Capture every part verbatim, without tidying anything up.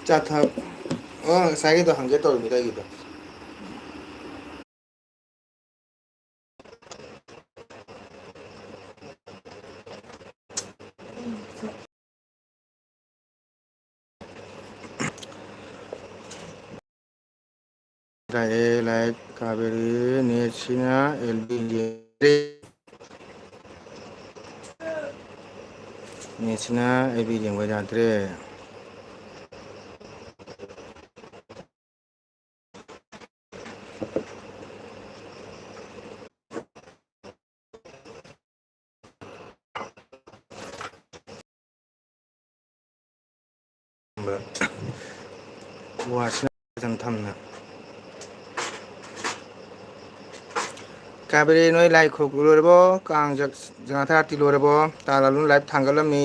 ꯆꯥꯊꯛ꯫ ꯑꯣ, ꯉꯁꯥꯏꯒꯤꯗꯣ ꯍꯪꯒꯦ ꯇꯧꯔꯤꯅꯤ, ꯀꯩꯒꯤꯗꯣ? ꯂꯥꯛꯑꯦ, ꯂꯥꯏꯛ ꯀꯥꯕꯦꯔꯤ꯫ ꯅꯦꯠꯁꯤꯅ ꯑꯦꯜ ꯕꯤ ꯌꯦꯡꯗ꯭ꯔꯦ꯫ ꯅꯦꯠꯁꯤꯅ ꯑꯦꯜ ꯕꯤ ꯌꯦꯡꯕ ꯌꯥꯗ꯭ꯔꯦ꯫ ꯋꯥꯁꯤꯅ ꯐꯖꯅ ꯊꯝꯅ꯫ ꯀꯥꯕꯦꯔꯤ, ꯅꯣꯏ ꯂꯥꯏ ꯈꯨꯔꯨꯝ ꯂꯣꯏꯔꯕꯣ? ꯀꯥꯡ ꯖꯛ-, ꯖꯒꯅꯥꯊ ꯑꯥꯔꯇꯤ ꯂꯣꯏꯔꯕꯣ? ꯇꯥ ꯂꯥꯂꯨ ꯂꯥꯏꯞ ꯊꯥꯡꯒꯠꯂꯝꯃꯤ꯫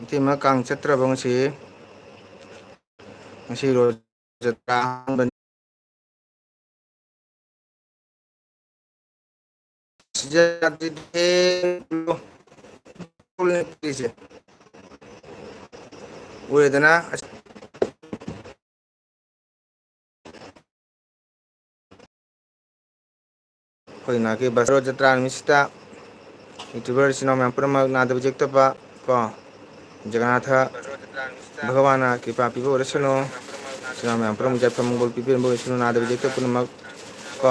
ꯏꯇꯩꯃ ꯀꯥꯡ ꯆꯠꯇ꯭ꯔꯕꯣ ꯉꯁꯤ? ꯉꯁꯤ ꯔꯣ-, ꯖꯇ꯭ꯔꯥ ꯑꯍꯥꯟꯕꯅꯤ꯫ ꯁꯤꯖꯥꯗꯦ꯫ ꯎꯔꯦꯗꯅ? ꯑꯩꯈꯣꯏ ꯅꯥꯒꯤ ꯕꯁꯔꯣ ꯖꯇ꯭ꯔꯥ ꯅꯨꯃꯤꯠꯁꯤꯗ YouTuber ꯏꯆꯤꯟ ꯏꯅꯥꯎ ꯃꯌꯥꯝ ꯄꯨꯝꯅꯃꯛ ꯅꯥꯗꯕ ꯌꯦꯛꯇꯕ ꯀꯣ, ꯖꯒꯟꯅꯥꯊ ꯚꯒꯋꯥꯟꯅ ꯀ꯭ꯔꯤꯄꯥ ꯄꯤꯕ ꯑꯣꯏꯔꯁꯅꯨ꯫ ꯏꯆꯤꯟ ꯏꯅꯥꯎ ꯃꯌꯥꯝ ꯄꯨꯝꯅꯃꯛ ꯌꯥꯏꯐ ꯃꯪꯒꯣꯜ ꯄꯤꯕꯤꯔꯝꯕ ꯑꯣꯏꯁꯅꯨ, ꯅꯥꯗꯕ ꯌꯦꯛꯇꯕ ꯄꯨꯝꯅꯃꯛ ꯀꯣ,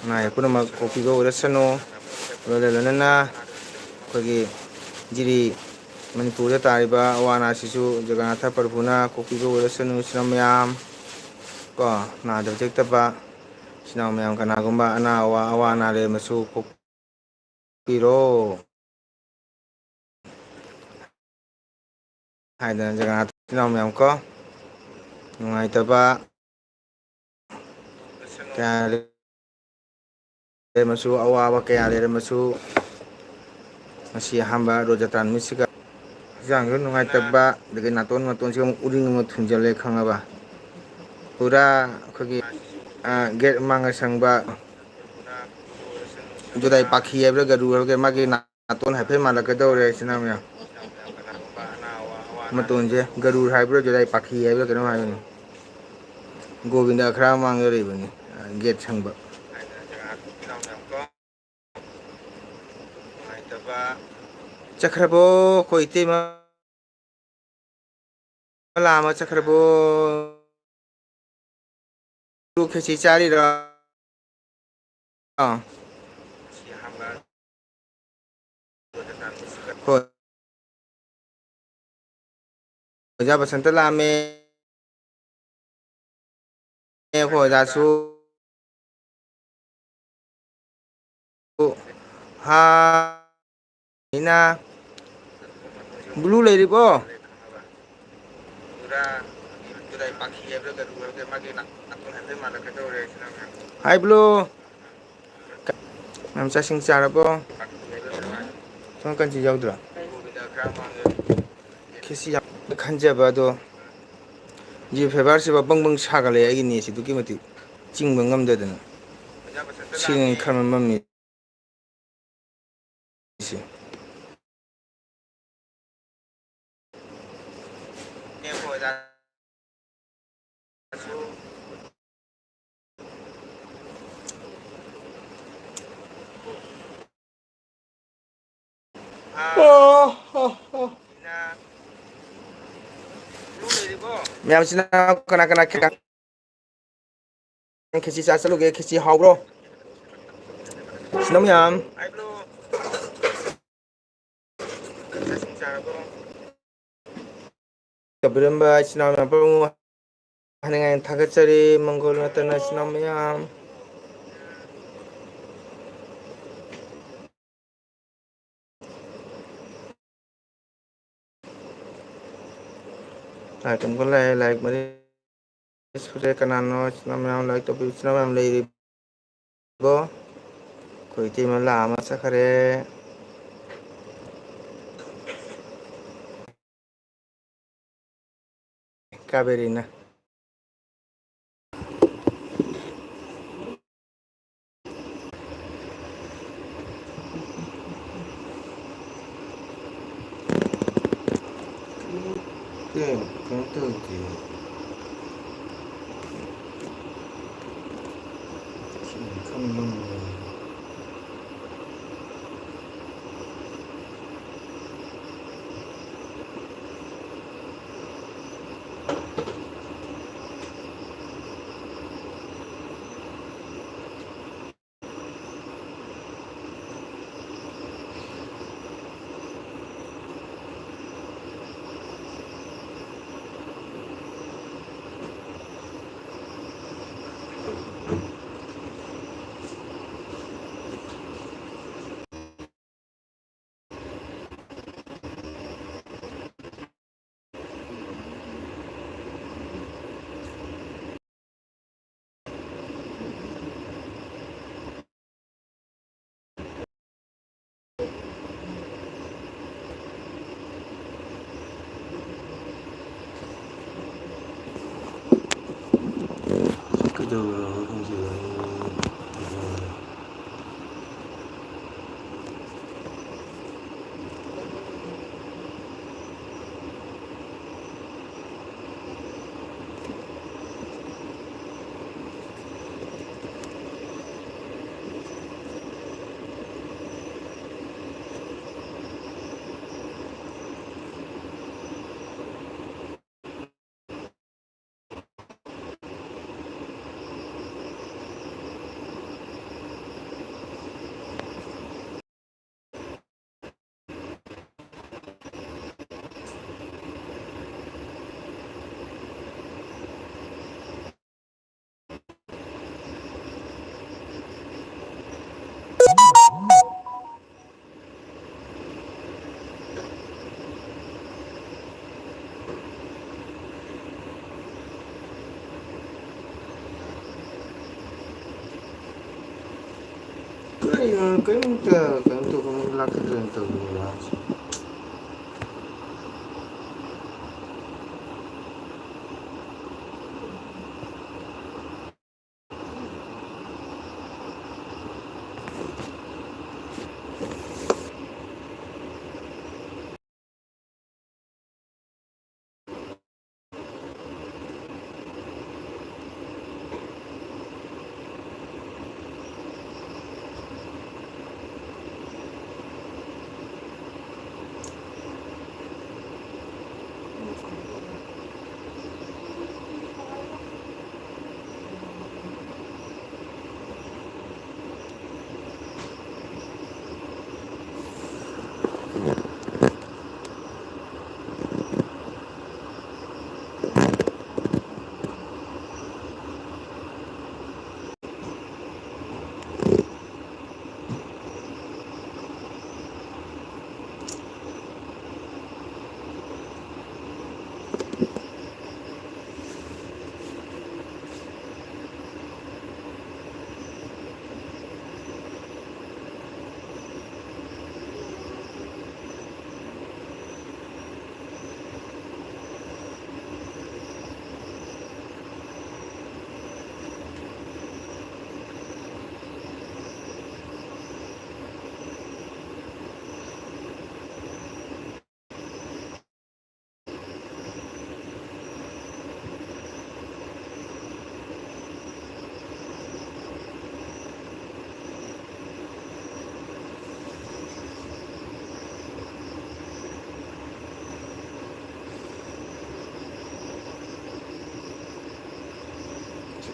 ꯑꯅꯥ ꯑꯌꯦꯛ ꯄꯨꯝꯅꯃꯛ ꯀꯣꯛꯄꯤꯕ ꯑꯣꯏꯔꯁꯅꯨ꯫ ꯂꯣꯏꯅ ꯂꯣꯏꯅꯅ ꯑꯩꯈꯣꯏꯒꯤ ꯖꯤꯔꯤ ꯃꯅꯤꯄꯨꯔꯗ ꯇꯥꯔꯤꯕ ꯑꯋꯥ ꯑꯅꯥꯁꯤꯁꯨ ꯖꯒꯟꯅꯥꯊ ꯄ꯭ꯔꯚꯨꯅ ꯀꯣꯛꯄꯤꯕ ꯑꯣꯏꯔꯁꯅꯨ꯫ ꯏꯆꯤꯟ ꯏꯅꯥꯎ ꯃꯌꯥꯝ ꯀꯣ, ꯅꯥꯗꯕ ꯌꯦꯛꯇꯕ ꯏꯆꯤꯟ ꯏꯅꯥꯎ ꯃꯌꯥꯝ ꯀꯅꯥꯒꯨꯝꯕ ꯑꯅꯥ ꯑꯋꯥ, ꯑꯋꯥ ꯑꯅꯥ ꯂꯩꯔꯝꯃꯁꯨ ꯀꯣꯛꯄꯤꯔꯣ ꯍꯥꯏꯗꯅ ꯖꯒꯟꯅꯥꯊ ꯏꯆꯤꯟ ꯏꯅꯥꯎ ꯃꯌꯥꯝ ꯀꯣ, ꯅꯨꯡꯉꯥꯏꯇꯕ ꯀꯌꯥ ꯂꯩꯔꯝꯃꯁꯨ, ꯑꯋꯥꯕ ꯀꯌꯥ ꯂꯩꯔꯝꯃꯁꯨ, ꯉꯁꯤ ꯑꯍꯥꯟꯕ ꯔꯣꯖ ꯖꯇ꯭ꯔꯥ ꯅꯨꯃꯤꯠꯁꯤꯒ ꯍꯛꯆꯥꯡꯁꯨ ꯅꯨꯡꯉꯥꯏꯇꯕ, ꯑꯗꯒꯤ ꯅꯥꯇꯣꯟ ꯃꯇꯣꯟꯁꯤꯒ ꯑꯃꯨꯛ ꯎꯔꯤꯡ ꯑꯃ ꯊꯨꯡꯖꯜꯂꯦ, ꯈꯪꯉꯕ? ꯄꯨꯔꯥ ꯑꯩꯈꯣꯏꯒꯤ, ꯑ, ꯒꯦꯠ ꯃꯥꯡꯒ ꯁꯪꯕ ꯖꯨꯗꯥꯏ ꯄꯥꯈꯤ ꯍꯥꯏꯕ꯭ꯔꯥ, ꯒꯔꯨ ꯍꯥꯏꯕ꯭ꯔꯥ, ꯃꯥꯒꯤ ꯅꯥꯇꯣꯟ ꯍꯥꯏꯐꯦꯠ ꯃꯥꯜꯂꯛꯀꯗꯧꯔꯦ, ꯏꯆꯤꯟ ꯏꯅꯥꯎ ꯃꯌꯥꯝ꯫ ꯃꯇꯣꯟꯁꯦ ꯒꯔꯨꯔ ꯍꯥꯏꯕ꯭ꯔꯥ, ꯖꯨꯖꯥꯏ ꯄꯥꯈꯤ ꯍꯥꯏꯕ꯭ꯔꯥ ꯀꯩꯅꯣꯝ ꯍꯥꯏꯕꯅꯤ꯫ ꯒꯣꯕꯤꯟꯗ ꯈꯔ ꯃꯥꯡꯗ ꯂꯩꯕꯅꯤ, ꯒꯦꯠ ꯁꯪꯕ꯫ ꯆꯠꯈ꯭ꯔꯕꯣ ꯑꯩꯈꯣꯏ ꯏꯇꯩꯃ? ꯂꯥ ꯑꯃ ꯆꯠꯈ꯭ꯔꯕꯣ? ꯈꯦꯆꯤ ꯆꯥꯔꯤꯔꯣ? ꯑꯥ꯫ ꯍꯣꯏ꯫ ꯑꯣꯖꯥ ꯕꯁꯟꯇ ꯂꯥꯛꯑꯝꯃꯦ꯫ ꯑꯩꯈꯣꯏ ꯑꯣꯖꯥꯁꯨ꯫ ꯍꯥ꯫ ꯑꯩꯅ ꯕ꯭ꯂꯨ ꯂꯩꯔꯤꯕꯣ? ꯍꯥꯏ ꯕ꯭ꯂꯨ꯫ ꯃꯌꯥꯝ ꯆꯥꯛ ꯏꯁꯤꯡ ꯆꯥꯔꯕꯣ? ꯁꯣꯝ ꯀꯟꯁꯤ ꯌꯥꯎꯗ꯭ꯔꯣ? ꯈꯦꯁꯤ ꯌꯥꯝ ꯈꯟꯖꯕ ꯑꯗꯣ, ꯖꯤ ꯐꯦꯕꯔꯁꯤꯐꯥꯎ ꯕꯪ ꯕꯪ ꯁꯥꯒꯠꯂꯛꯑꯦ ꯑꯩꯒꯤ ꯅꯦꯠꯁꯤ ꯑꯗꯨꯛꯀꯤ ꯃꯇꯤꯛ ꯆꯤꯡꯕ ꯉꯝꯗꯗꯅ꯫ ꯁꯤꯅ ꯈꯔ ꯃꯝꯃꯤ꯫ ꯁꯤ꯫ ꯑꯣ, ꯑꯣ, ꯑꯣ꯫ ꯃꯌꯥꯝꯁꯤꯅ ꯀꯅꯥ ꯀꯅꯥ ꯈꯦ-, ꯈꯦꯆꯤ ꯆꯥ ꯆꯠꯂꯨꯒꯦ? ꯈꯦꯆꯤ ꯍꯥꯎꯕ꯭ꯔꯣ? ꯁꯤꯅ ꯃꯌꯥꯝ꯫ ꯇꯧꯕꯤꯔꯝꯕ ꯏꯆꯤꯟ ꯏꯅꯥꯎ ꯃꯌꯥꯝ ꯄꯨꯝꯅꯃꯛ ꯍꯥꯏꯅꯤꯡꯉꯥꯏ ꯊꯥꯒꯠꯆꯔꯤ꯫ ꯃꯪꯒꯣꯜ ꯅꯠꯇꯅ ꯏꯆꯤꯟ ꯏꯅꯥꯎ ꯃꯌꯥꯝ꯫ ꯂꯥꯏꯛ ꯑꯃꯒ ꯂꯥꯛꯑꯦ, ꯂꯥꯏꯛ ꯃꯔꯤ ꯁꯨꯔꯦ꯫ ꯀꯅꯥꯅꯣ ꯏꯆꯤꯟ ꯏꯅꯥꯎ ꯃꯌꯥꯝ ꯂꯥꯏꯛ ꯇꯧꯕꯤꯌꯨ, ꯏꯆꯤꯟ ꯏꯅꯥꯎ ꯃꯌꯥꯝ ꯂꯩꯔꯤꯕꯣ? ꯑꯩꯈꯣꯏ ꯏꯇꯩꯃ ꯂꯥꯛꯑ ꯑꯃ ꯆꯠꯈꯔꯦ꯫ ꯀꯥꯕꯦꯔꯤꯅ꯫ ꯇꯧꯗꯦ꯫ ꯁꯤ ꯈꯪ ꯉꯝꯃꯣꯏ꯫ ꯀꯩꯗꯧꯔꯕꯅꯣ ꯈꯪꯗꯦ꯫ ꯀꯔꯤꯅꯣ? ꯀꯔꯤꯝꯇ ꯀꯩꯅꯣ ꯇꯧꯕ ꯂꯥꯛꯈꯤꯗ꯭ꯔꯦꯅ ꯇꯧꯕꯅꯦꯕ ꯍꯥꯏꯁꯦ꯫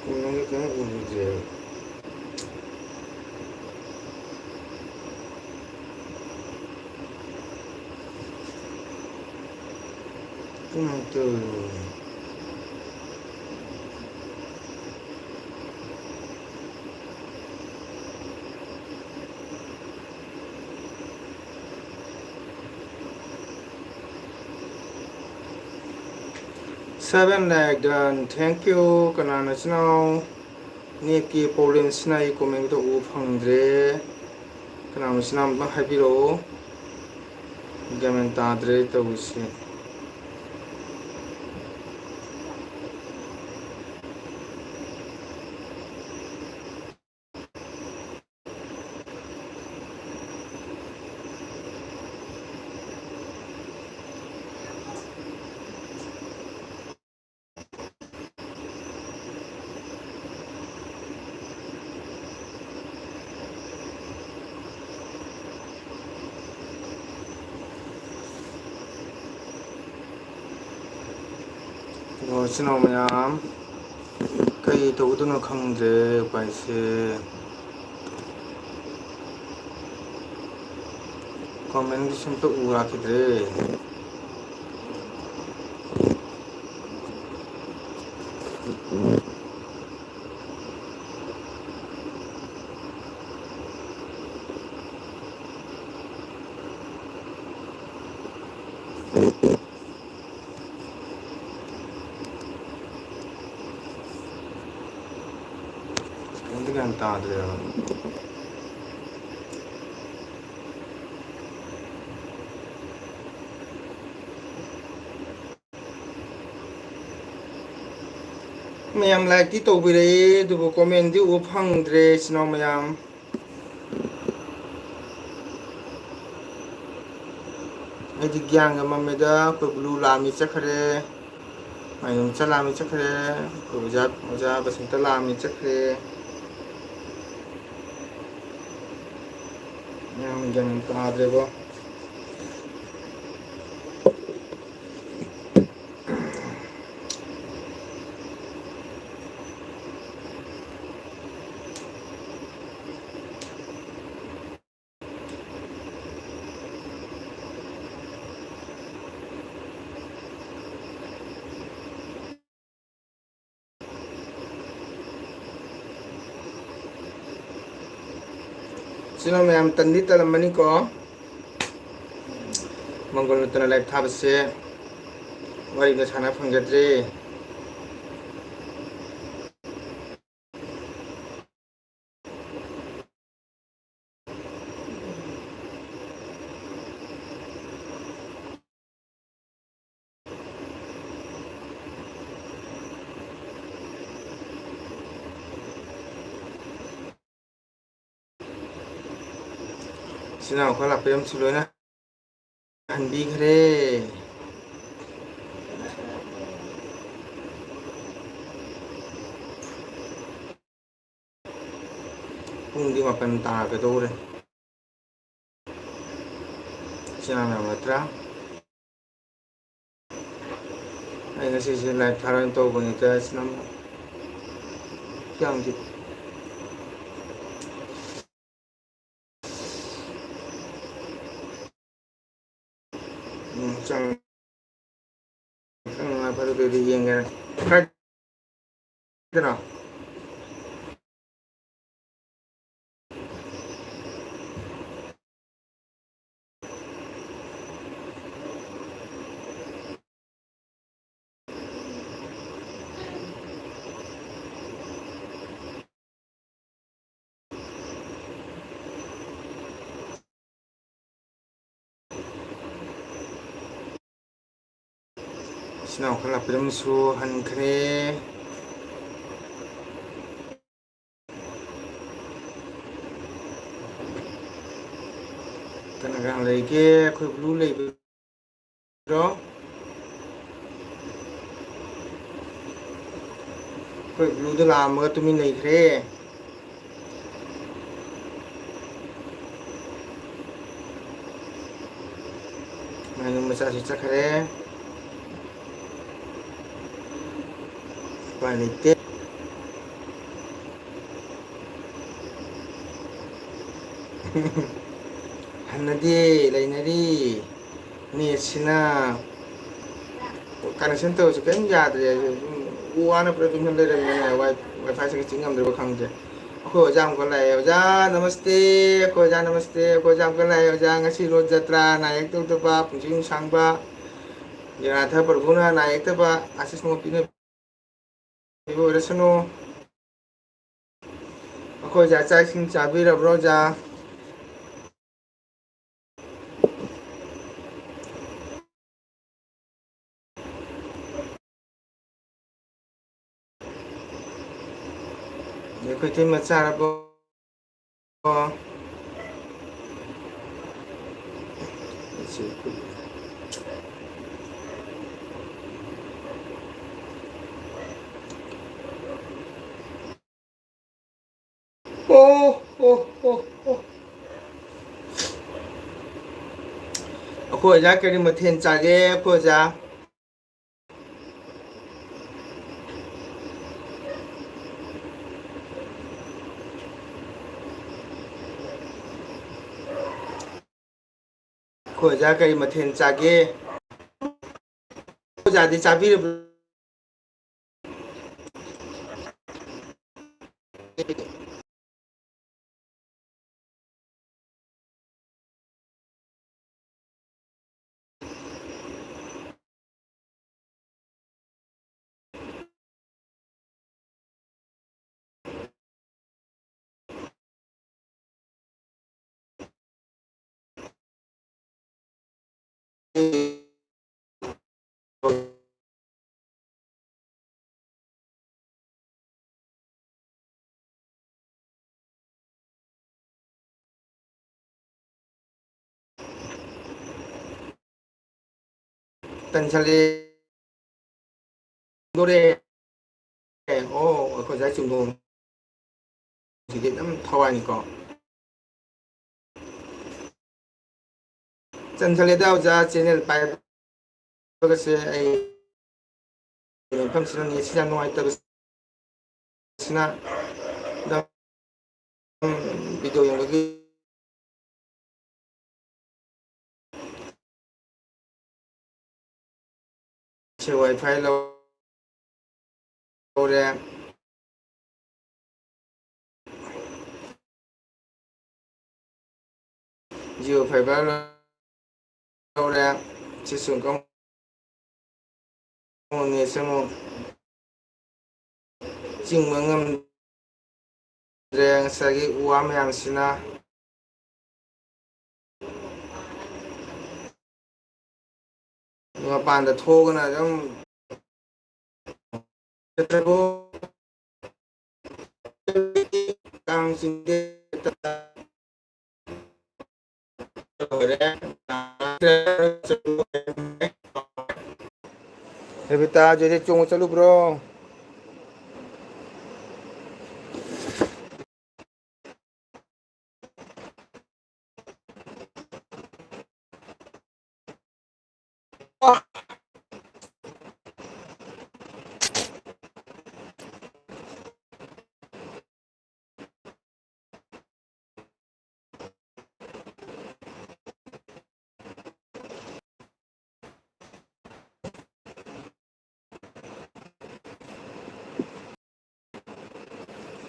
ꯀꯩꯅꯣꯒꯤ ꯀꯩꯝ ꯎꯈꯤꯗ꯭ꯔꯦꯕ꯫ ꯀꯃꯥꯏꯅ ꯇꯧꯔꯤꯅꯣ? Seven like done. Thank you. ꯀꯅꯥꯅꯣ ꯏꯆꯤꯟ ꯏꯅꯥꯎ? ꯅꯦꯠꯀꯤ problemꯁꯤꯅ ꯑꯩ commentꯗ ꯎꯕ ꯐꯪꯗ꯭ꯔꯦ꯫ ꯀꯅꯥꯅꯣ ꯏꯆꯤꯟ ꯏꯅꯥꯎ ꯑꯝꯇ ꯍꯥꯏꯕꯤꯔꯛꯑꯣ꯫ ꯒ꯭ꯌꯥꯟ ꯃꯦꯟ ꯇꯥꯗ꯭ꯔꯦ ꯇꯧꯔꯤꯁꯦ꯫ ꯑꯗꯣ ꯏꯆꯤꯟ ꯏꯅꯥꯎ ꯃꯌꯥꯝ, ꯀꯩ ꯇꯧꯒꯗꯣꯏꯅꯣ ꯈꯪꯗ꯭ꯔꯦ ꯎꯄꯥꯏꯁꯦ꯫ Commentꯒꯤꯁꯨ ꯑꯝꯇ ꯎ ꯂꯥꯛꯈꯤꯗ꯭ꯔꯦ꯫ ꯀꯩꯝꯇ ꯒ꯭ꯌꯥꯟ ꯇꯥꯗ꯭ꯔꯦꯕ꯫ ꯃꯌꯥꯝ likeꯇꯤ ꯇꯧꯕꯤꯔꯛꯑꯦ, ꯑꯗꯨꯕꯨ commentꯗꯤ ꯎꯕ ꯐꯪꯗ꯭ꯔꯦ, ꯏꯆꯤꯟ ꯏꯅꯥꯎ ꯃꯌꯥꯝ꯫ ꯑꯩꯗꯤ ꯒ꯭ꯌꯥꯟꯒ ꯃꯝꯃꯦꯗ, ꯑꯩꯈꯣꯏ ꯕ꯭ꯂꯨ ꯂꯥꯛꯑꯝꯃꯤ ꯆꯠꯈ꯭ꯔꯦ, ꯃꯥꯏꯅꯨꯝꯆꯥ ꯂꯥꯛꯑꯝꯃꯤ ꯆꯠꯈ꯭ꯔꯦ, ꯑꯩꯈꯣꯏ ꯑꯣꯖꯥ, ꯑꯣꯖꯥ ꯕꯁꯟꯇ ꯂꯥꯛꯑꯝꯃꯤ ꯆꯠꯈ꯭ꯔꯦ꯫ ꯃꯌꯥꯝ ꯒ꯭ꯌꯥꯟ ꯇꯥꯗ꯭ꯔꯦꯕꯣ꯫ ꯏꯆꯤꯟ ꯏꯅꯥꯎ ꯃꯌꯥꯝ ꯇꯟꯗꯤ ꯇꯜꯂꯝꯃꯅꯤꯀꯣ꯫ ꯃꯪꯒꯣꯜ ꯅꯠꯇꯅ live ꯊꯥꯕꯁꯦ ꯋꯥꯔꯤꯒ ꯁꯥꯟꯅ ꯐꯪꯖꯗ꯭ꯔꯦ꯫ ꯏꯆꯤꯟ ꯏꯅꯥꯎ ꯈꯔ ꯂꯥꯛꯄꯤꯔꯝꯁꯨ ꯂꯣꯏꯅ ꯍꯟꯕꯤꯈ꯭ꯔꯦ꯫ ꯄꯨꯡꯗꯤ ꯃꯥꯄꯟ ꯇꯥꯒꯗꯧꯔꯦ꯫ ꯏꯆꯤꯟ ꯏꯅꯥꯎ ꯃꯌꯥꯝ ꯅꯠꯇ꯭ꯔꯥ? ꯑꯩ ꯉꯁꯤꯁꯦ live ꯊꯥꯔꯣꯏꯅ ꯇꯧꯕꯅꯤꯗ, ꯏꯆꯤꯟ ꯏꯅꯥꯎ ꯃꯌꯥꯝ꯫ ꯍꯛꯆꯥꯡꯁꯦ ꯎꯝ, ꯆꯪ-, ꯆꯪ-, ꯐꯔꯦ, ꯑꯗꯨꯗꯤ ꯌꯦꯡꯒꯦ꯫ ꯀꯥꯏꯗꯅꯣ? ꯏꯆꯤꯟ ꯏꯅꯥꯎ ꯈꯔ ꯂꯥꯛꯄꯤꯔꯝꯕꯁꯨ ꯍꯟꯈ꯭ꯔꯦ꯫ ꯀꯅꯥ ꯀꯅꯥ ꯂꯩꯒꯦ? ꯑꯩꯈꯣꯏ blue ꯂꯩꯕ꯭ꯔꯣ? ꯑꯩꯈꯣꯏ blueꯗ ꯂꯥꯛꯑꯝꯃꯒ ꯇꯨꯃꯤꯟ ꯂꯩꯈ꯭ꯔꯦ꯫ ꯃꯥꯏꯅꯨ ꯃꯆꯥꯁꯨ ꯆꯠꯈ꯭ꯔꯦ꯫ ꯎꯄꯥꯏ ꯂꯩꯇꯦ꯫ ꯍꯟꯅꯗꯦ, ꯂꯩꯅꯔꯤ꯫ ꯅꯦꯠꯁꯤꯅ connection ꯇꯧꯔꯁꯨ ꯀꯔꯤꯝ ꯌꯥꯗ꯭ꯔꯦ꯫ ꯑꯗꯨꯝ ꯎ ꯋꯥꯅ ꯄꯨꯔꯥ ꯑꯗꯨꯝ ꯂꯩꯔꯝꯃꯦꯅꯦ꯫ ꯋꯥꯏ-, WiFiꯁꯤꯒ ꯆꯤꯡ ꯉꯝꯗ꯭ꯔꯕ ꯈꯪꯗꯦ꯫ ꯑꯩꯈꯣꯏ ꯑꯣꯖꯥ ꯑꯃꯨꯛꯀ ꯂꯥꯛꯑꯦ꯫ ꯑꯣꯖꯥ ꯅꯃꯁꯇꯦ꯫ ꯑꯩꯈꯣꯏ ꯑꯣꯖꯥ ꯅꯃꯁꯇꯦ꯫ ꯑꯩꯈꯣꯏ ꯑꯣꯖꯥ ꯑꯃꯨꯛꯀ ꯂꯥꯛꯑꯦ꯫ ꯑꯣꯖꯥ, ꯉꯁꯤ ꯔꯣꯠ ꯖꯇ꯭ꯔꯥ, ꯅꯥ ꯌꯦꯛ ꯇꯧꯗꯕ, ꯄꯨꯟꯁꯤ ꯅꯨꯡꯁꯥꯡꯕ, ꯖꯒꯟꯅꯥꯊ ꯄ꯭ꯔꯚꯨꯅ ꯅꯥ ꯌꯦꯛ ꯇꯕ ꯑꯥꯁꯤꯁ ꯃꯣꯄꯤꯅ ꯄꯤꯕ ꯑꯣꯏꯔꯁꯅꯨ꯫ ꯑꯩꯈꯣꯏ ꯑꯣꯖꯥ ꯆꯥꯛ ꯏꯁꯤꯡ ꯆꯥꯕꯤꯔꯕ꯭ꯔꯣ, ꯑꯣꯖꯥ? ꯑꯩꯈꯣꯏ ꯏꯇꯩꯃ ꯆꯥꯔꯕꯣ? ꯑꯣ, ꯑꯣ, ꯑꯣ, ꯑꯣ꯫ ꯑꯩꯈꯣꯏ ꯑꯣꯖꯥ ꯀꯔꯤ ꯃꯊꯦꯜ ꯆꯥꯒꯦ, ꯑꯩꯈꯣꯏ ꯑꯣꯖꯥ? ꯑꯩꯈꯣꯏ ꯑꯣꯖꯥ ꯀꯔꯤ ꯃꯊꯦꯜ ꯆꯥꯒꯦ? ꯑꯣꯖꯥꯗꯤ ꯆꯥꯕꯤꯔꯕ꯭ꯔꯣ? ꯇꯟꯁꯜꯂꯦ꯫ ꯗꯣꯔꯦ꯫ ꯑꯣ, ꯑꯩꯈꯣꯏ ꯁ꯭ꯋꯥꯏ ꯆꯨꯝꯗꯣꯡ꯫ ꯁꯤꯗꯤ ꯑꯗꯨꯝ ꯊꯋꯥꯏꯅꯤꯀꯣ꯫ ꯆꯟꯁꯜꯂꯦꯗ ꯑꯣꯖꯥ, channel ꯄꯥꯏꯕꯒꯁꯦ ꯑꯩ ꯃꯐꯝꯁꯤꯅ net ꯁꯤ ꯌꯥꯝ ꯅꯨꯡꯉꯥꯏꯇꯕꯁꯤꯅ ꯑꯗꯨꯝ video ꯌꯦꯡꯕꯒꯤ ꯁꯦ WiFi ꯂꯧꯔꯦ꯫ Jio Fiber ꯂꯧꯔꯦ꯫ ꯁꯤꯁꯨ ꯀꯝ-, ꯅꯦꯠꯁꯦ ꯑꯃꯨꯛ ꯆꯤꯡꯕ ꯉꯝꯗ꯭ꯔꯦ ꯉꯁꯥꯏꯒꯤ ꯎ ꯋꯥ ꯃꯌꯥꯝꯁꯤꯅ꯫ ꯃꯄꯥꯟꯗ ꯊꯣꯛꯑꯒꯅ ꯑꯗꯨꯝ ꯀꯥꯡ ꯆꯤꯛꯑꯦ꯫ ꯔꯦꯕꯤꯇꯥ, ꯖꯦꯖꯦ ꯆꯣꯡꯕ ꯆꯠꯂꯨꯕ꯭ꯔꯣ?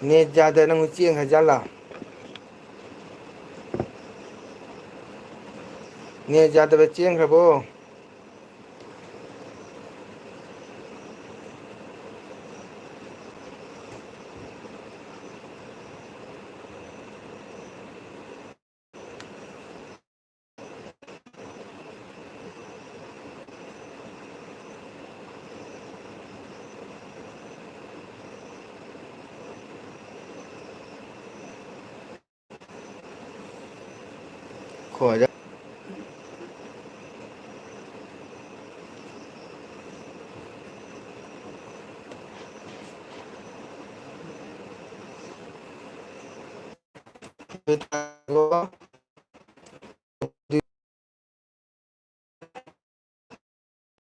ꯅꯦꯠ ꯌꯥꯗ ꯅꯪ ꯆꯦꯟꯈ꯭ꯔ ꯖꯥꯠꯂꯥ? ꯅꯦꯠ ꯌꯥꯗꯕ ꯆꯦꯟꯈ꯭ꯔꯕꯣ? ꯈꯣꯏꯔꯦ꯫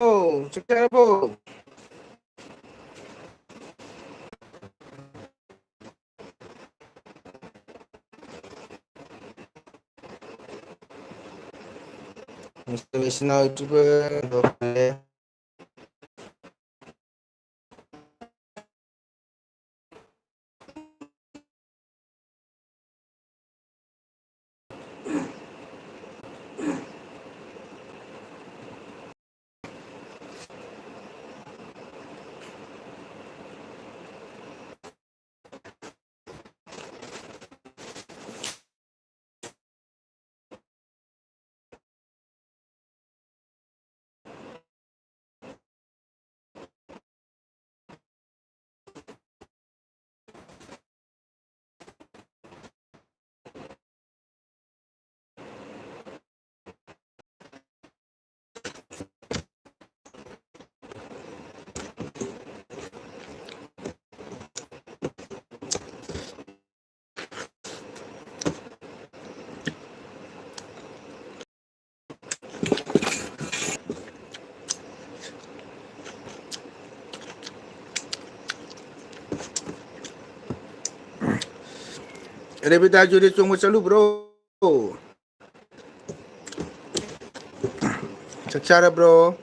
ꯑꯣ, ꯆꯥꯛ ꯆꯥꯔꯕꯣ? ꯏꯆꯤꯟ ꯏꯅꯥꯎ YouTuber ꯔꯦꯕꯤꯗꯥ ꯖꯨꯔꯤ ꯆꯣꯡꯕ ꯆꯠꯂꯨꯕ꯭ꯔꯣ? ꯆꯥꯛ ꯆꯥꯔꯕ꯭ꯔꯣ?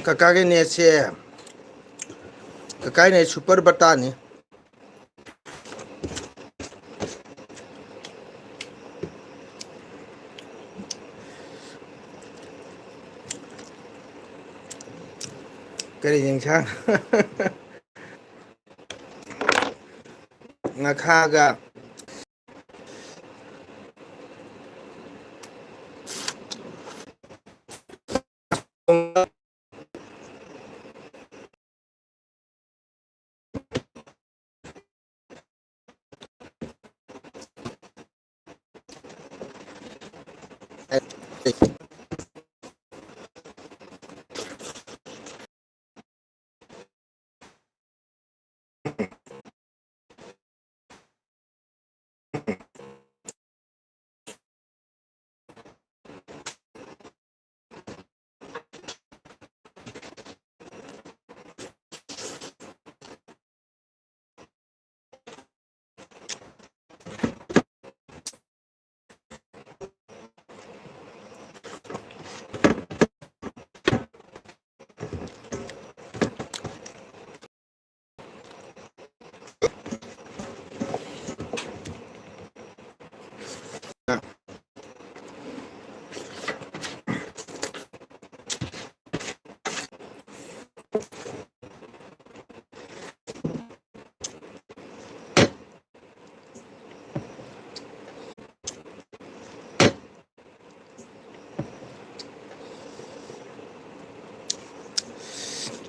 ꯀꯀꯥꯒꯤ ꯅꯦꯠꯁꯦ, ꯀꯀꯥꯒꯤ ꯅꯦꯠ ꯁꯨꯄꯔ ꯕꯇꯥꯅꯤ꯫ ꯀꯔꯤ ꯌꯦꯟꯁꯥꯡ? ꯉꯥꯈꯥꯒ꯫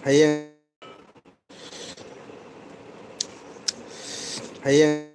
ꯍꯌꯦꯡ ꯍꯌꯦꯡ꯫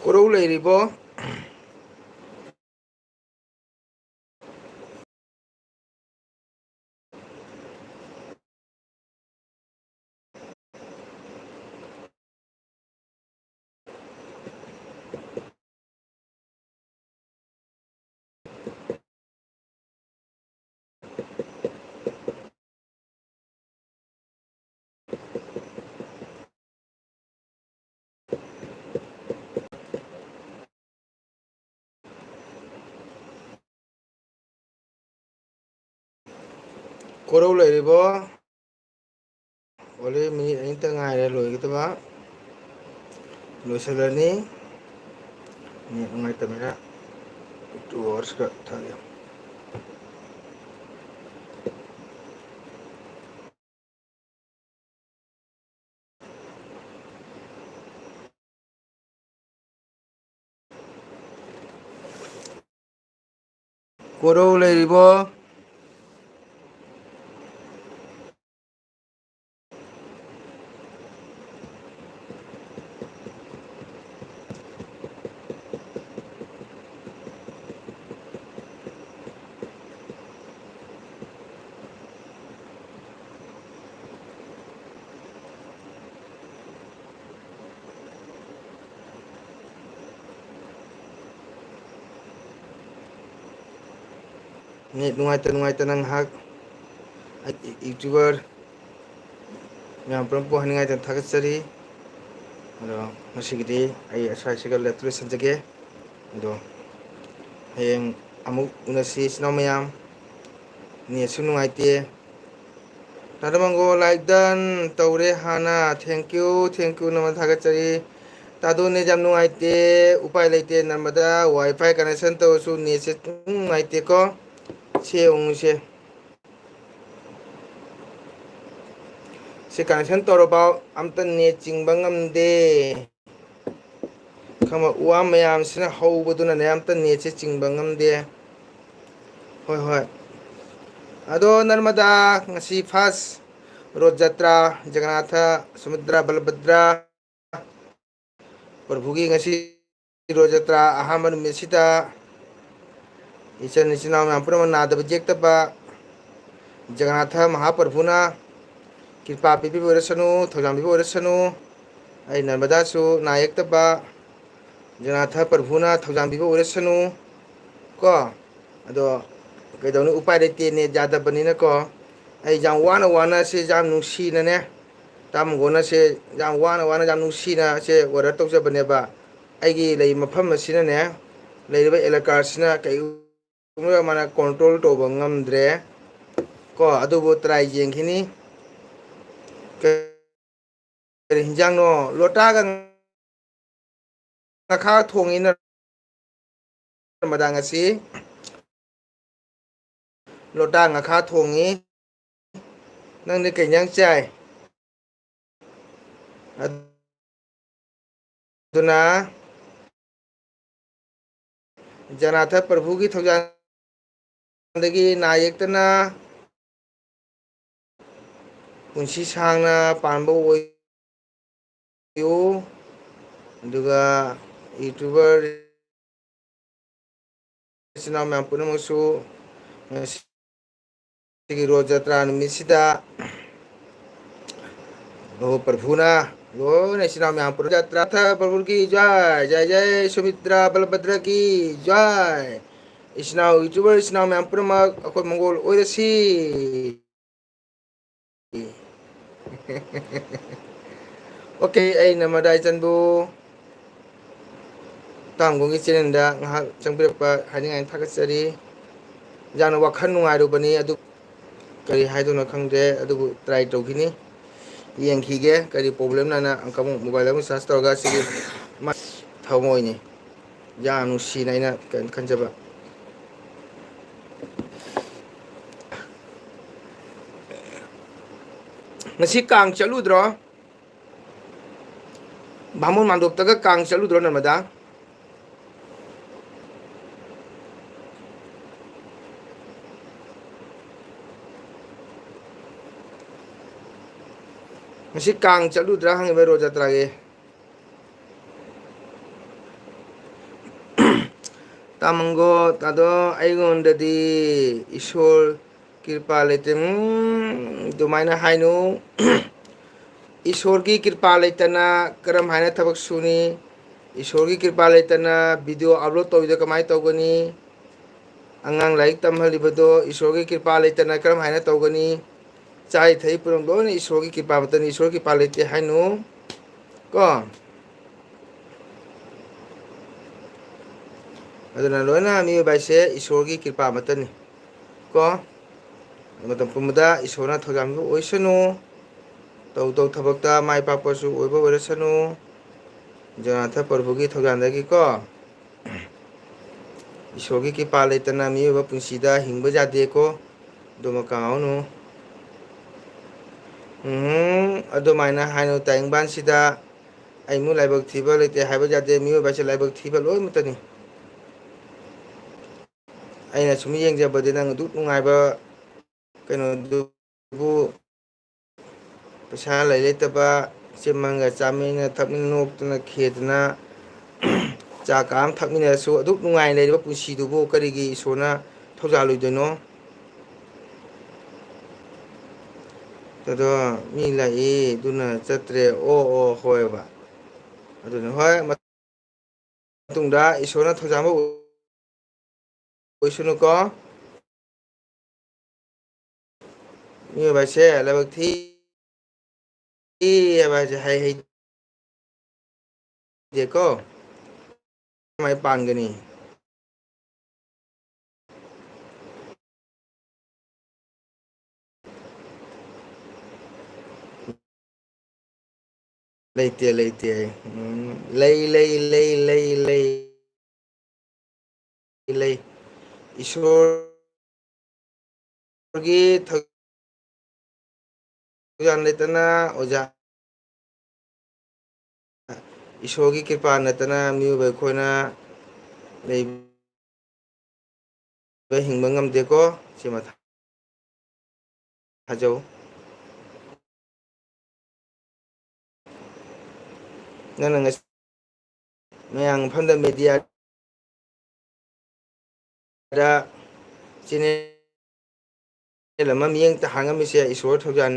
ꯀꯣꯔꯧ ꯂꯩꯔꯤꯕꯣ? ꯀꯣꯔꯧ ꯂꯩꯔꯤꯕꯣ? ꯑꯣꯂꯤ ꯃꯤꯅꯤꯠ ꯑꯅꯤꯇ ꯉꯥꯏꯔꯦ ꯂꯣꯏꯒꯗꯕ꯫ ꯂꯣꯏꯁꯤꯜꯂꯅꯤ꯫ ꯅꯦꯠ ꯅꯨꯡꯉꯥꯏꯇꯕꯅꯤꯅ꯫ Two hours ꯈꯔ ꯊꯥꯒꯦ꯫ ꯀꯣꯔꯧ ꯂꯩꯔꯤꯕꯣ? ꯅꯦꯠ ꯅꯨꯡꯉꯥꯏꯇ ꯅꯨꯡꯉꯥꯏꯇꯅ ꯉꯥꯏꯍꯥꯛ ꯑꯩ ꯌꯨꯇ꯭ꯌꯨꯕꯔ ꯃꯌꯥꯝ ꯄꯨꯝꯅꯃꯛꯄꯨ ꯍꯥꯏꯅꯤꯡꯉꯥꯏꯗ ꯊꯥꯒꯠꯆꯔꯤ꯫ ꯑꯗꯣ ꯉꯁꯤꯒꯤꯗꯤ ꯑꯩ ꯑꯁ꯭ꯋꯥꯏꯁꯤꯒ ꯂꯦꯞꯇ ꯂꯣꯏꯁꯤꯟꯖꯒꯦ꯫ ꯑꯗꯣ ꯍꯌꯦꯡ ꯑꯃꯨꯛ ꯎꯅꯁꯤ ꯏꯆꯤꯟ ꯏꯅꯥꯎ ꯃꯌꯥꯝ꯫ ꯅꯦꯠꯁꯨ ꯅꯨꯡꯉꯥꯏꯇꯦ꯫ ꯇꯥꯗ ꯃꯪꯒꯣ like done ꯇꯧꯔꯦ ꯍꯥꯟꯅ꯫ Thank you, thank you, ꯅꯃ ꯊꯥꯒꯠꯆꯔꯤ꯫ ꯇꯥꯗꯣ ꯅꯦꯠ ꯌꯥꯝ ꯅꯨꯡꯉꯥꯏꯇꯦ꯫ ꯎꯄꯥꯏ ꯂꯩꯇꯦ ꯅꯔꯃꯗꯥ꯫ Wi-Fi connection ꯇꯧꯔꯁꯨ ꯅꯦꯠꯁꯦ ꯑꯗꯨꯝ ꯅꯨꯡꯉꯥꯏꯇꯦꯀꯣ꯫ ꯁꯦ ꯌꯦꯡꯉꯨꯁꯦ꯫ ꯁꯤ connection ꯇꯧꯔꯕ ꯑꯝꯇ ꯅꯦꯠ ꯆꯤꯡꯕ ꯉꯝꯗꯦ꯫ ꯈꯪꯕ ꯋꯥ ꯃꯌꯥꯝꯁꯤꯅ ꯍꯧꯕꯗꯨꯅꯅꯦ ꯑꯝꯇ ꯅꯦꯠꯁꯦ ꯆꯤꯡꯕ ꯉꯝꯗꯦ꯫ ꯍꯣꯏ, ꯍꯣꯏ꯫ ꯑꯗꯣ ꯅꯔꯃꯗꯥ ꯉꯁꯤ first ꯔꯣꯠ ꯖꯇ꯭ꯔꯥ, ꯖꯒꯅꯥꯊ, ꯁꯨꯃꯨꯗ꯭ꯔ, ꯕꯂꯕꯗ꯭ꯔ, ꯄ꯭ꯔꯚꯨꯒꯤ ꯉꯁꯤ ꯔꯣꯠ ꯖꯇ꯭ꯔꯥ ꯑꯍꯥꯟꯕ ꯅꯨꯃꯤꯠꯁꯤꯗ ꯏꯆꯟ ꯏꯆꯤꯟ ꯏꯅꯥꯎ ꯃꯌꯥꯝ ꯄꯨꯝꯅꯃꯛ ꯅꯥꯗꯕ ꯌꯦꯛꯇꯕ ꯖꯒꯅꯥꯊ ꯃꯍꯥꯄ꯭ꯔꯚꯨꯅ ꯀ꯭ꯔꯤꯄꯥ ꯄꯤꯕꯤꯕ ꯑꯣꯏꯔꯁꯅꯨ, ꯊꯧꯖꯥꯟ ꯄꯤꯕ ꯑꯣꯏꯔꯁꯅꯨ꯫ ꯑꯩ ꯅꯔꯃꯗꯥꯁꯨ ꯅꯥ ꯌꯦꯛꯇꯕ ꯖꯒꯅꯥꯊ ꯄ꯭ꯔꯚꯨꯅ ꯊꯧꯖꯥꯟ ꯄꯤꯕ ꯑꯣꯏꯔꯁꯅꯨ ꯀꯣ꯫ ꯑꯗꯣ ꯀꯩꯗꯧꯅꯤ, ꯎꯄꯥꯏ ꯂꯩꯇꯦ, ꯅꯦꯠ ꯌꯥꯗꯕꯅꯤꯅꯀꯣ꯫ ꯑꯩ ꯌꯥꯝ ꯋꯥꯅ ꯋꯥꯅ ꯁꯤ ꯌꯥꯝ ꯅꯨꯡꯁꯤꯅꯅꯦ, ꯇꯥꯃꯣꯒꯣꯟꯅ ꯁꯦ ꯌꯥꯝ ꯋꯥꯅ ꯋꯥꯅ ꯌꯥꯝ ꯅꯨꯡꯁꯤꯅ ꯁꯦ order ꯇꯧꯖꯕꯅꯦꯕ꯫ ꯑꯩꯒꯤ ꯂꯩ ꯃꯐꯝ ꯑꯁꯤꯅꯅꯦ, ꯂꯩꯔꯤꯕ ꯑꯦꯂꯥꯀꯥꯁꯤꯅ ꯀꯩꯒꯨꯝꯕ ꯃꯥꯅ control ꯇꯧꯕ ꯉꯝꯗ꯭ꯔꯦ ꯀꯣ꯫ ꯑꯗꯨꯕꯨ try ꯌꯦꯡꯈꯤꯅꯤ꯫ ꯀꯔꯤ ꯍꯤꯟꯖꯥꯡꯅꯣ? ꯂꯣꯇꯥꯒ ꯉꯥꯈꯥ ꯊꯣꯡꯉꯤꯅ ꯅꯔꯃꯗꯥ ꯉꯁꯤ ꯂꯣꯇꯥ ꯉꯥꯈꯥ ꯊꯣꯡꯉꯤ꯫ ꯅꯪꯗꯤ ꯀꯩ ꯏꯟꯖꯥꯡ ꯆꯥꯏ? ꯑꯗꯨꯅ ꯖꯒꯟꯅꯥꯊ ꯄ꯭ꯔꯚꯨꯒꯤ ꯊꯧꯖꯥꯜꯗꯒꯤ ꯅꯥ ꯌꯦꯛꯇꯅ ꯄꯨꯟꯁꯤ ꯁꯥꯡꯅ ꯄꯥꯟꯕ ꯑꯣꯏꯌꯨ꯫ ꯑꯗꯨꯒ YouTuber ꯏꯆꯤꯟ ꯏꯅꯥꯎ ꯃꯌꯥꯝ ꯄꯨꯝꯅꯃꯛꯁꯨ ꯉꯁꯤꯒꯤ ꯔꯣꯖ ꯖꯇ꯭ꯔꯥ ꯅꯨꯃꯤꯠꯁꯤꯗ ꯄ꯭ꯔꯚꯨꯅ ꯂꯣꯏꯅ ꯏꯆꯤꯟ ꯏꯅꯥꯎ ꯃꯌꯥꯝ ꯄꯨꯝꯅꯃꯛ ꯖꯇ꯭ꯔꯥꯊ ꯄ꯭ꯔꯚꯨꯒꯤ ꯖꯥꯏ, ꯖꯥꯏ ꯖꯥꯏ ꯁꯨꯃꯤꯇ꯭ꯔꯥ ꯕꯂꯚꯗ꯭ꯔꯒꯤ ꯖꯥꯏ꯫ ꯏꯆꯤꯟ ꯏꯅꯥꯎ YouTuber ꯏꯆꯤꯟ ꯏꯅꯥꯎ ꯃꯌꯥꯝ ꯄꯨꯝꯅꯃꯛ ꯑꯩꯈꯣꯏ ꯃꯪꯒꯣꯜ ꯑꯣꯏꯔꯁꯤ꯫ OK, ꯑꯩꯅ ꯃꯗꯥꯏ ꯆꯟꯕꯨ ꯇꯥꯡꯒꯣꯡꯒꯤ ꯆꯦꯅꯦꯜꯗ ꯉꯥꯏꯍꯥꯛ ꯆꯪꯕꯤꯔꯛꯄ ꯍꯥꯏꯅꯤꯡꯉꯥꯏ ꯊꯥꯒꯠꯆꯔꯤ꯫ ꯌꯥꯝꯅ ꯋꯥꯈꯜ ꯅꯨꯡꯉꯥꯏꯔꯨꯕꯅꯤ, ꯑꯗꯨ ꯀꯔꯤ ꯍꯥꯏꯗꯣꯏꯅꯣ ꯈꯪꯗꯦ, ꯑꯗꯨꯕꯨ ꯇ꯭ꯔꯥꯏ ꯇꯧꯈꯤꯅꯤ, ꯌꯦꯡꯈꯤꯒꯦ ꯀꯔꯤ ꯄ꯭ꯔꯣꯕ꯭ꯂꯦꯝꯅꯅ꯫ ꯑꯃꯨꯛ ꯃꯣꯕꯥꯏꯜ ꯑꯃꯨꯛ ꯆꯥꯔꯖ ꯇꯧꯔꯒ ꯁꯤꯒꯤ ꯊꯃꯣꯏꯅꯤ꯫ ꯌꯥꯝ ꯅꯨꯡꯁꯤꯅ ꯑꯩꯅ ꯀꯩꯅꯣ ꯈꯟꯖꯕ꯫ ꯉꯁꯤ ꯀꯥꯡ ꯆꯠꯂꯨꯗ꯭ꯔꯣ? ꯕꯥꯃꯣꯟ ꯃꯥꯟꯗꯣꯞꯇꯒ ꯀꯥꯡ ꯆꯠꯂꯨꯗ꯭ꯔꯣ, ꯅꯔꯃꯗꯥ? ꯉꯁꯤ ꯀꯥꯡ ꯆꯠꯂꯨꯗ꯭ꯔꯥ ꯍꯪꯉꯤꯕ, ꯔꯣꯖ ꯖꯇ꯭ꯔꯥꯒꯤ? ꯇꯥꯃꯪꯒꯣ, ꯇꯥꯗꯣ, ꯑꯩꯉꯣꯟꯗꯗꯤ ꯏꯁꯣꯔ ꯀ꯭ꯔꯤꯄꯥ ꯂꯩꯇꯦ꯫ ꯎꯝ, ꯑꯗꯨꯃꯥꯏꯅ ꯍꯥꯏꯅꯨ꯫ ꯏꯁꯣꯔꯒꯤ ꯀ꯭ꯔꯤꯄꯥ ꯂꯩꯇꯅ ꯀꯔꯝ ꯍꯥꯏꯅ ꯊꯕꯛ ꯁꯨꯅꯤ? ꯏꯁꯣꯔꯒꯤ ꯀ꯭ꯔꯤꯄꯥ ꯂꯩꯇꯅ video upload ꯇꯧꯔꯤꯗꯣ ꯀꯃꯥꯏꯅ ꯇꯧꯒꯅꯤ? ꯑꯉꯥꯡ ꯂꯥꯏꯔꯤꯛ ꯇꯝꯍꯜꯂꯤꯕꯗꯣ ꯏꯁꯣꯔꯒꯤ ꯀ꯭ꯔꯤꯄꯥ ꯂꯩꯇꯅ ꯀꯔꯝ ꯍꯥꯏꯅ ꯇꯧꯒꯅꯤ? ꯆꯥꯔꯤ ꯊꯛꯏ ꯄꯨꯝꯅꯃꯛ ꯂꯣꯏꯅ ꯏꯁꯣꯔꯒꯤ ꯀ꯭ꯔꯤꯄꯥ ꯃꯇꯅꯤ, ꯏꯁꯣꯔꯒꯤ ꯀ꯭ꯔꯤꯄꯥ ꯂꯩꯇꯦ ꯍꯥꯏꯅꯨ ꯀꯣ꯫ ꯑꯗꯨꯅ ꯂꯣꯏꯅ ꯃꯤꯑꯣꯏꯕ ꯍꯥꯏꯁꯦ ꯏꯁꯣꯔꯒꯤ ꯀ꯭ꯔꯤꯄꯥ ꯑꯃꯠꯇꯅꯤ ꯀꯣ꯫ ꯃꯇꯝ ꯄꯨꯝꯕꯗ ꯏꯁꯣꯔꯅ ꯊꯧꯖꯥꯜꯕꯤꯕ ꯑꯣꯏꯁꯅꯨ꯫ ꯇꯧ ꯇꯧ ꯊꯕꯛꯇ ꯃꯥꯏ ꯄꯥꯛꯄꯁꯨ ꯑꯣꯏꯕ ꯑꯣꯏꯔꯁꯅꯨ꯫ ꯖꯒꯟꯅꯥꯊ ꯄ꯭ꯔꯚꯨꯒꯤ ꯊꯧꯖꯥꯜꯗꯒꯤꯀꯣ꯫ ꯏꯁꯣꯔꯒꯤ ꯀ꯭ꯔꯤꯄꯥ ꯂꯩꯇꯅ ꯃꯤꯑꯣꯏꯕ ꯄꯨꯟꯁꯤꯗ ꯍꯤꯡꯕ ꯌꯥꯗꯦꯀꯣ꯫ ꯑꯗꯨꯃ ꯀꯥꯎꯅꯨ꯫ ꯎꯝ, ꯑꯗꯨꯃꯥꯏꯅ ꯍꯥꯏꯅꯨ꯫ ꯇꯥꯏꯕꯪꯄꯥꯟꯁꯤꯗ ꯑꯩꯃꯨꯛ ꯂꯥꯏꯕꯛ ꯊꯤꯕ ꯂꯩꯇꯦ ꯍꯥꯏꯕ ꯌꯥꯗꯦ꯫ ꯃꯤꯑꯣꯏꯕ ꯍꯥꯏꯁꯦ ꯂꯥꯏꯕꯛ ꯊꯤꯕ ꯂꯣꯏꯃꯛꯇꯅꯤ꯫ ꯑꯩꯅ ꯁꯨꯝ ꯌꯦꯡꯖꯕꯗꯤ ꯅꯪ ꯑꯗꯨꯛ ꯅꯨꯡꯉꯥꯏꯕ ꯀꯩꯅꯣꯗꯨꯕꯨ, ꯄꯩꯁꯥ ꯂꯩ ꯂꯩꯇꯕ, ꯏꯆꯤꯟ ꯃꯪꯒ ꯆꯥꯃꯤꯟꯅ ꯊꯛꯃꯤꯟꯅ ꯅꯣꯛꯇꯅ ꯈꯦꯗꯅ ꯆꯥ ꯀꯥ ꯑꯃ ꯊꯛꯃꯤꯟꯅꯔꯁꯨ ꯑꯗꯨꯛ ꯅꯨꯡꯉꯥꯏꯅ ꯂꯩꯔꯤꯕ ꯄꯨꯟꯁꯤꯗꯨꯕꯨ ꯀꯔꯤꯒꯤ ꯏꯁꯣꯔꯅ ꯊꯧꯖꯥꯜꯂꯣꯏꯗꯣꯏꯅꯣ? ꯑꯗꯣ ꯃꯤ ꯂꯥꯛꯏ, ꯑꯗꯨꯅ ꯆꯠꯇ꯭ꯔꯦ꯫ ꯑꯣ, ꯑꯣ, ꯍꯣꯏꯕ꯫ ꯑꯗꯨꯅ ꯍꯣꯏ, ꯃꯇꯨꯡꯗ ꯏꯁꯣꯔꯅ ꯊꯧꯖꯥꯟꯕ ꯑꯣꯏꯁꯅꯨꯀꯣ꯫ ꯃꯤꯑꯣꯏꯕ ꯍꯥꯏꯁꯦ ꯂꯥꯏꯕꯛ ꯊꯤ ꯍꯥꯏꯕ ꯍꯥꯏꯁꯦ ꯍꯩ ꯍꯩ ꯗꯦꯀꯣ꯫ ꯀꯃꯥꯏ ꯄꯥꯟꯒꯅꯤ? ꯂꯩꯇꯦ, ꯂꯩꯇꯦ꯫ ꯎꯝ, ꯂꯩ, ꯂꯩ, ꯂꯩ, ꯂꯩ, ꯂꯩ꯫ ꯂꯩ꯫ ꯏꯁꯣꯔꯒꯤ ꯊꯧꯖꯥꯜ ꯂꯩꯇꯅ ꯑꯣꯖꯥ, ꯏꯁꯣꯔꯒꯤ ꯀ꯭ꯔꯤꯄꯥ ꯅꯠꯇꯅ ꯃꯤꯑꯣꯏꯕ ꯑꯩꯈꯣꯏꯅ ꯂꯩꯕ ꯍꯤꯡꯕ ꯉꯝꯗꯦꯀꯣ꯫ ꯁꯤꯃ ꯊꯥꯖꯧ꯫ ꯅꯪꯅ ꯉꯁꯤ ꯃꯌꯥꯝ ꯃꯐꯝꯗ ꯃꯦꯗꯤꯌꯥꯗ ꯆꯦꯅꯦꯜ ꯑꯃ ꯃꯤꯠꯌꯦꯡ ꯇꯥꯍꯟ ꯉꯝꯃꯤꯁꯦ ꯏꯁꯣꯔ ꯊꯧꯖꯥꯟ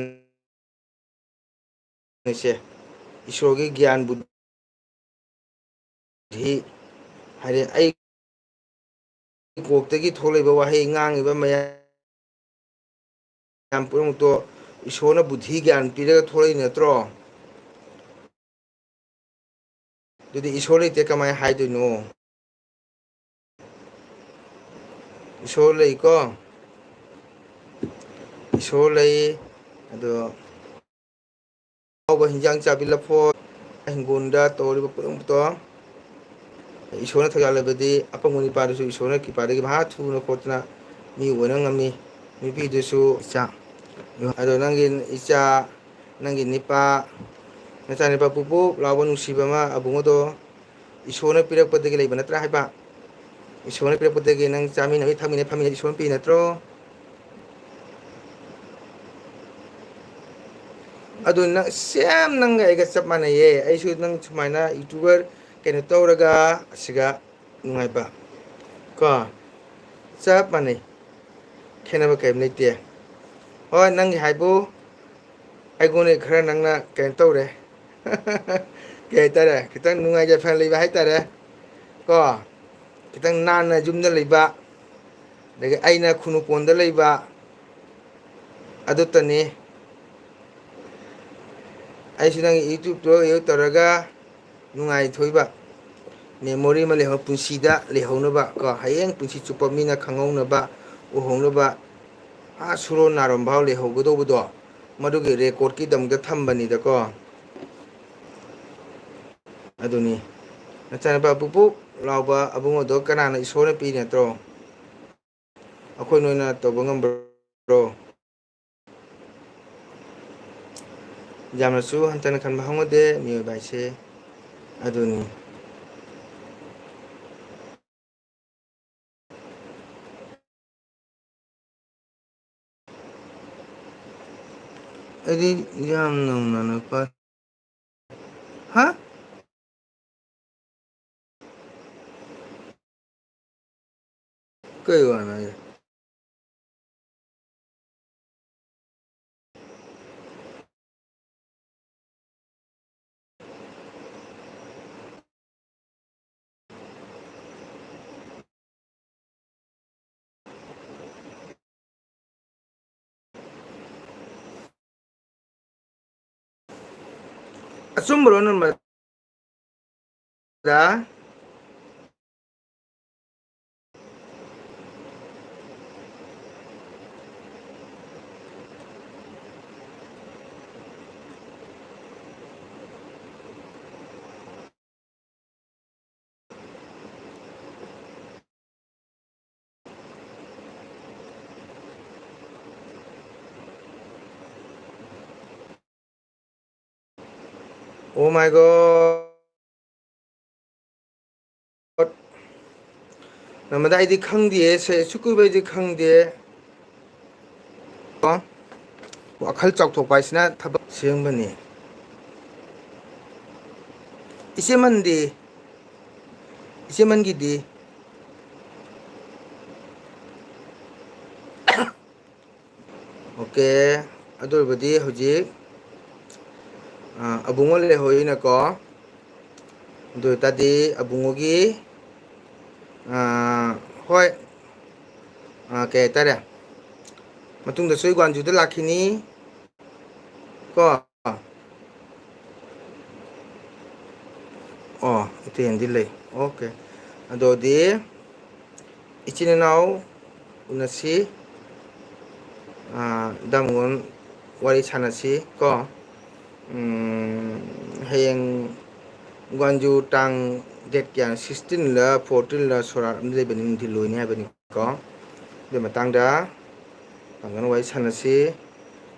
ꯏꯁꯦ, ꯏꯁꯣꯔꯒꯤ ꯒ꯭ꯌꯥꯟ ꯕꯨꯗ꯭ꯙꯤ ꯍꯥꯏꯗꯤ ꯑꯩ ꯀꯣꯛꯇꯒꯤ ꯊꯣꯛꯂꯛꯏꯕ ꯋꯥꯍꯩ, ꯉꯥꯡꯉꯤꯕ ꯃꯌꯥꯝ ꯄꯨꯝꯅꯃꯛꯇꯣ ꯏꯁꯣꯔꯅ ꯕꯨꯗ꯭ꯙꯤ ꯒ꯭ꯌꯥꯟ ꯄꯤꯔꯒ ꯊꯣꯛꯂꯛꯏ ꯅꯠꯇ꯭ꯔꯣ? ꯑꯗꯨꯗꯤ ꯏꯁꯣꯔ ꯂꯩꯇꯦ ꯀꯃꯥꯏꯅ ꯍꯥꯏꯗꯣꯏꯅꯣ? ꯏꯁꯣꯔ ꯂꯩꯀꯣ, ꯏꯁꯣꯔ ꯂꯩ꯫ ꯑꯗꯣ ꯑꯍꯥꯎꯕ ꯍꯤꯟꯖꯥꯡ ꯆꯥꯕꯤ ꯂꯐꯣꯏ, ꯍꯤꯡꯒꯣꯜꯗ ꯇꯧꯔꯤꯕ ꯄꯨꯝꯅꯃꯛꯇꯣ ꯏꯁꯣꯔꯅ ꯊꯧꯖꯥꯜꯂꯕꯗꯤ ꯑꯄꯪꯕ ꯅꯤꯄꯥꯗꯨꯁꯨ ꯏꯁꯣꯔꯅ ꯀ꯭ꯔꯤꯄꯥꯗꯒꯤ ꯃꯍꯥ ꯊꯨꯅ ꯈꯣꯠꯇꯅ ꯃꯤ ꯑꯣꯏꯅ ꯉꯝꯃꯤ꯫ ꯅꯨꯄꯤꯗꯨꯁꯨ ꯏꯆꯥ, ꯑꯗꯣ ꯅꯪꯒꯤ ꯏꯆꯥ, ꯅꯪꯒꯤ ꯅꯤꯄꯥ, ꯅꯆꯥꯅꯤꯄꯥ ꯄꯨꯞ ꯄꯨꯞ ꯂꯥꯎꯕ ꯅꯨꯡꯁꯤꯕ ꯑꯃ ꯑꯕꯨꯡꯉꯣꯗꯣ ꯏꯁꯣꯔꯅ ꯄꯤꯔꯛꯄꯗꯒꯤ ꯂꯩꯕ ꯅꯠꯇ꯭ꯔꯥ ꯍꯥꯏꯕ? ꯏꯁꯣꯔꯅ ꯄꯤꯔꯛꯄꯗꯒꯤ ꯅꯪ ꯆꯥꯃꯤꯟꯅꯕ, ꯊꯛꯃꯤꯟꯅꯕ, ꯐꯝꯃꯤꯟꯅꯕ ꯏꯁꯣꯔꯅ ꯄꯤ ꯅꯠꯇ꯭ꯔꯣ? ꯑꯗꯨ ꯅꯪ, ꯁꯦꯝ ꯅꯪꯒ ꯑꯩꯒ ꯆꯞ ꯃꯥꯟꯅꯩꯌꯦ꯫ ꯑꯩꯁꯨ ꯅꯪ ꯁꯨꯃꯥꯏꯅ YouTuber ꯀꯩꯅꯣ ꯇꯧꯔꯒ ꯑꯁꯤꯒ ꯅꯨꯡꯉꯥꯏꯕ ꯀꯣ, ꯆꯞ ꯃꯥꯟꯅꯩ, ꯈꯦꯠꯅꯕ ꯀꯔꯤꯝ ꯂꯩꯇꯦ꯫ ꯍꯣꯏ, ꯅꯪꯒꯤ ꯍꯥꯏꯕꯨ ꯑꯩꯉꯣꯟꯗ ꯈꯔ ꯅꯪꯅ ꯀꯩꯅꯣ ꯇꯧꯔꯦ꯫ ꯀꯩ ꯍꯥꯏꯇꯥꯔꯦ, ꯈꯤꯇꯪ ꯅꯨꯡꯉꯥꯏ ꯌꯥꯏꯐꯅ ꯂꯩꯕ ꯍꯥꯏꯇꯥꯔꯦ ꯀꯣ, ꯈꯤꯇꯪ ꯅꯥꯟꯅ ꯌꯨꯝꯗ ꯂꯩꯕ, ꯑꯗꯒꯤ ꯑꯩꯅ ꯈꯨꯅꯨꯀꯣꯟꯗ ꯂꯩꯕ, ꯑꯗꯨꯇꯅꯤ꯫ ꯑꯩꯁꯨ ꯅꯪꯒꯤ YouTubeꯇꯣ ꯇꯧꯔꯒ ꯅꯨꯡꯉꯥꯏꯊꯣꯛꯏꯕ, memory ꯑꯃ ꯂꯩꯍꯧ, ꯄꯨꯟꯁꯤꯗ ꯂꯩꯍꯧꯅꯕ ꯀꯣ, ꯍꯌꯦꯡ ꯄꯨꯟꯁꯤ ꯆꯨꯞꯄ ꯃꯤꯅ ꯈꯪꯍꯧꯅꯕ, ꯎꯍꯧꯅꯕ, ꯑꯥ ꯁꯨꯔꯣꯟ ꯅꯥꯔꯣꯟ ꯐꯥꯎ ꯂꯩꯍꯧꯒꯗꯧꯕꯗꯣ, ꯃꯗꯨꯒꯤ recordꯀꯤꯗꯃꯛꯇ ꯊꯝꯕꯅꯤꯗꯀꯣ꯫ ꯑꯗꯨꯅꯤ꯫ ꯅꯆꯥꯅꯨꯄꯥ ꯄꯨꯞ ꯄꯨꯞ ꯂꯥꯎꯕ ꯑꯕꯨꯡꯉꯣꯗꯣ ꯀꯅꯥꯅ, ꯏꯁꯣꯔꯅ ꯄꯤ ꯅꯠꯇ꯭ꯔꯣ? ꯑꯩꯈꯣꯏ ꯅꯣꯏꯅ ꯇꯧꯕ ꯉꯝꯕ꯭ꯔꯣ? ꯌꯥꯝꯅꯁꯨ ꯍꯟꯊꯅ ꯈꯟꯕ ꯍꯧꯅꯗꯦ ꯃꯤꯑꯣꯏꯕ ꯍꯥꯏꯁꯦ꯫ ꯑꯗꯨꯅꯤ꯫ ꯑꯩꯗꯤ ꯌꯥꯝ ꯅꯧꯅ ꯅꯨꯄꯥ꯫ ꯍꯥ? ꯀꯩ ꯋꯥꯅꯣ ꯍꯥꯏꯁꯦ? ꯑꯆꯨꯝꯕꯔꯣ ꯅꯝꯕꯔꯗ? Oh my God. ꯅꯃꯗ ꯑꯩꯗꯤ ꯈꯪꯗꯦ, ꯁꯦ, ꯑꯁꯨꯛ ꯀꯨꯏꯕ ꯑꯩꯗꯤ ꯈꯪꯗꯦ꯫ ꯀꯣ? ꯋꯥꯈꯜ ꯆꯥꯎꯊꯣꯛꯄ ꯍꯥꯏꯁꯤꯅ ꯊꯕꯛ ꯁꯦꯝꯕꯅꯤ꯫ ꯏꯆꯦꯃꯟꯗꯤ? ꯏꯆꯦꯃꯟꯒꯤꯗꯤ? ꯑꯣꯀꯦ, ꯑꯗꯨ ꯑꯣꯏꯔꯕꯗꯤ ꯍꯧꯖꯤꯛ, ꯑ, ꯑꯕꯨꯡꯉꯣ ꯂꯩꯍꯧꯔꯤꯅꯀꯣ꯫ ꯑꯗꯨ ꯑꯣꯏꯇꯥꯔꯗꯤ ꯑꯕꯨꯡꯉꯣꯒꯤ, ꯑ, ꯍꯣꯏ, ꯑ, ꯀꯩ ꯍꯥꯏꯇꯥꯔꯦ, ꯃꯇꯨꯡꯗꯁꯨ ꯑꯩ ꯒ꯭ꯋꯥꯟꯖꯨꯗ ꯂꯥꯛꯈꯤꯅꯤ ꯀꯣ꯫ ꯑꯣ, ꯏꯇꯦꯟꯗꯤ ꯂꯩ꯫ ꯑꯣꯀꯦ꯫ ꯑꯗꯨꯗꯤ ꯏꯆꯤꯟ ꯏꯅꯥꯎ ꯎꯅꯁꯤ, ꯑꯥ, ꯗꯥꯃꯣꯟ ꯋꯥꯔꯤ ꯁꯥꯟꯅꯁꯤ ꯀꯣ꯫ ꯎꯝ, ꯍꯌꯦꯡ ꯒ꯭ꯋꯥꯟꯖꯨ ꯇꯥꯡ date ꯀꯌꯥꯅꯣ? Sixteen ꯂ fourteen ꯂ ꯁꯣꯔꯥꯠ ꯑꯃ ꯂꯩꯕꯅꯤ, ꯅꯨꯡꯊꯤꯜ ꯂꯣꯏꯅꯤ ꯍꯥꯏꯕꯅꯤ ꯀꯣ꯫ ꯑꯗꯨꯒꯤ ꯃꯇꯥꯡꯗ ꯐꯖꯅ ꯋꯥꯔꯤ ꯁꯥꯟꯅꯁꯤ꯫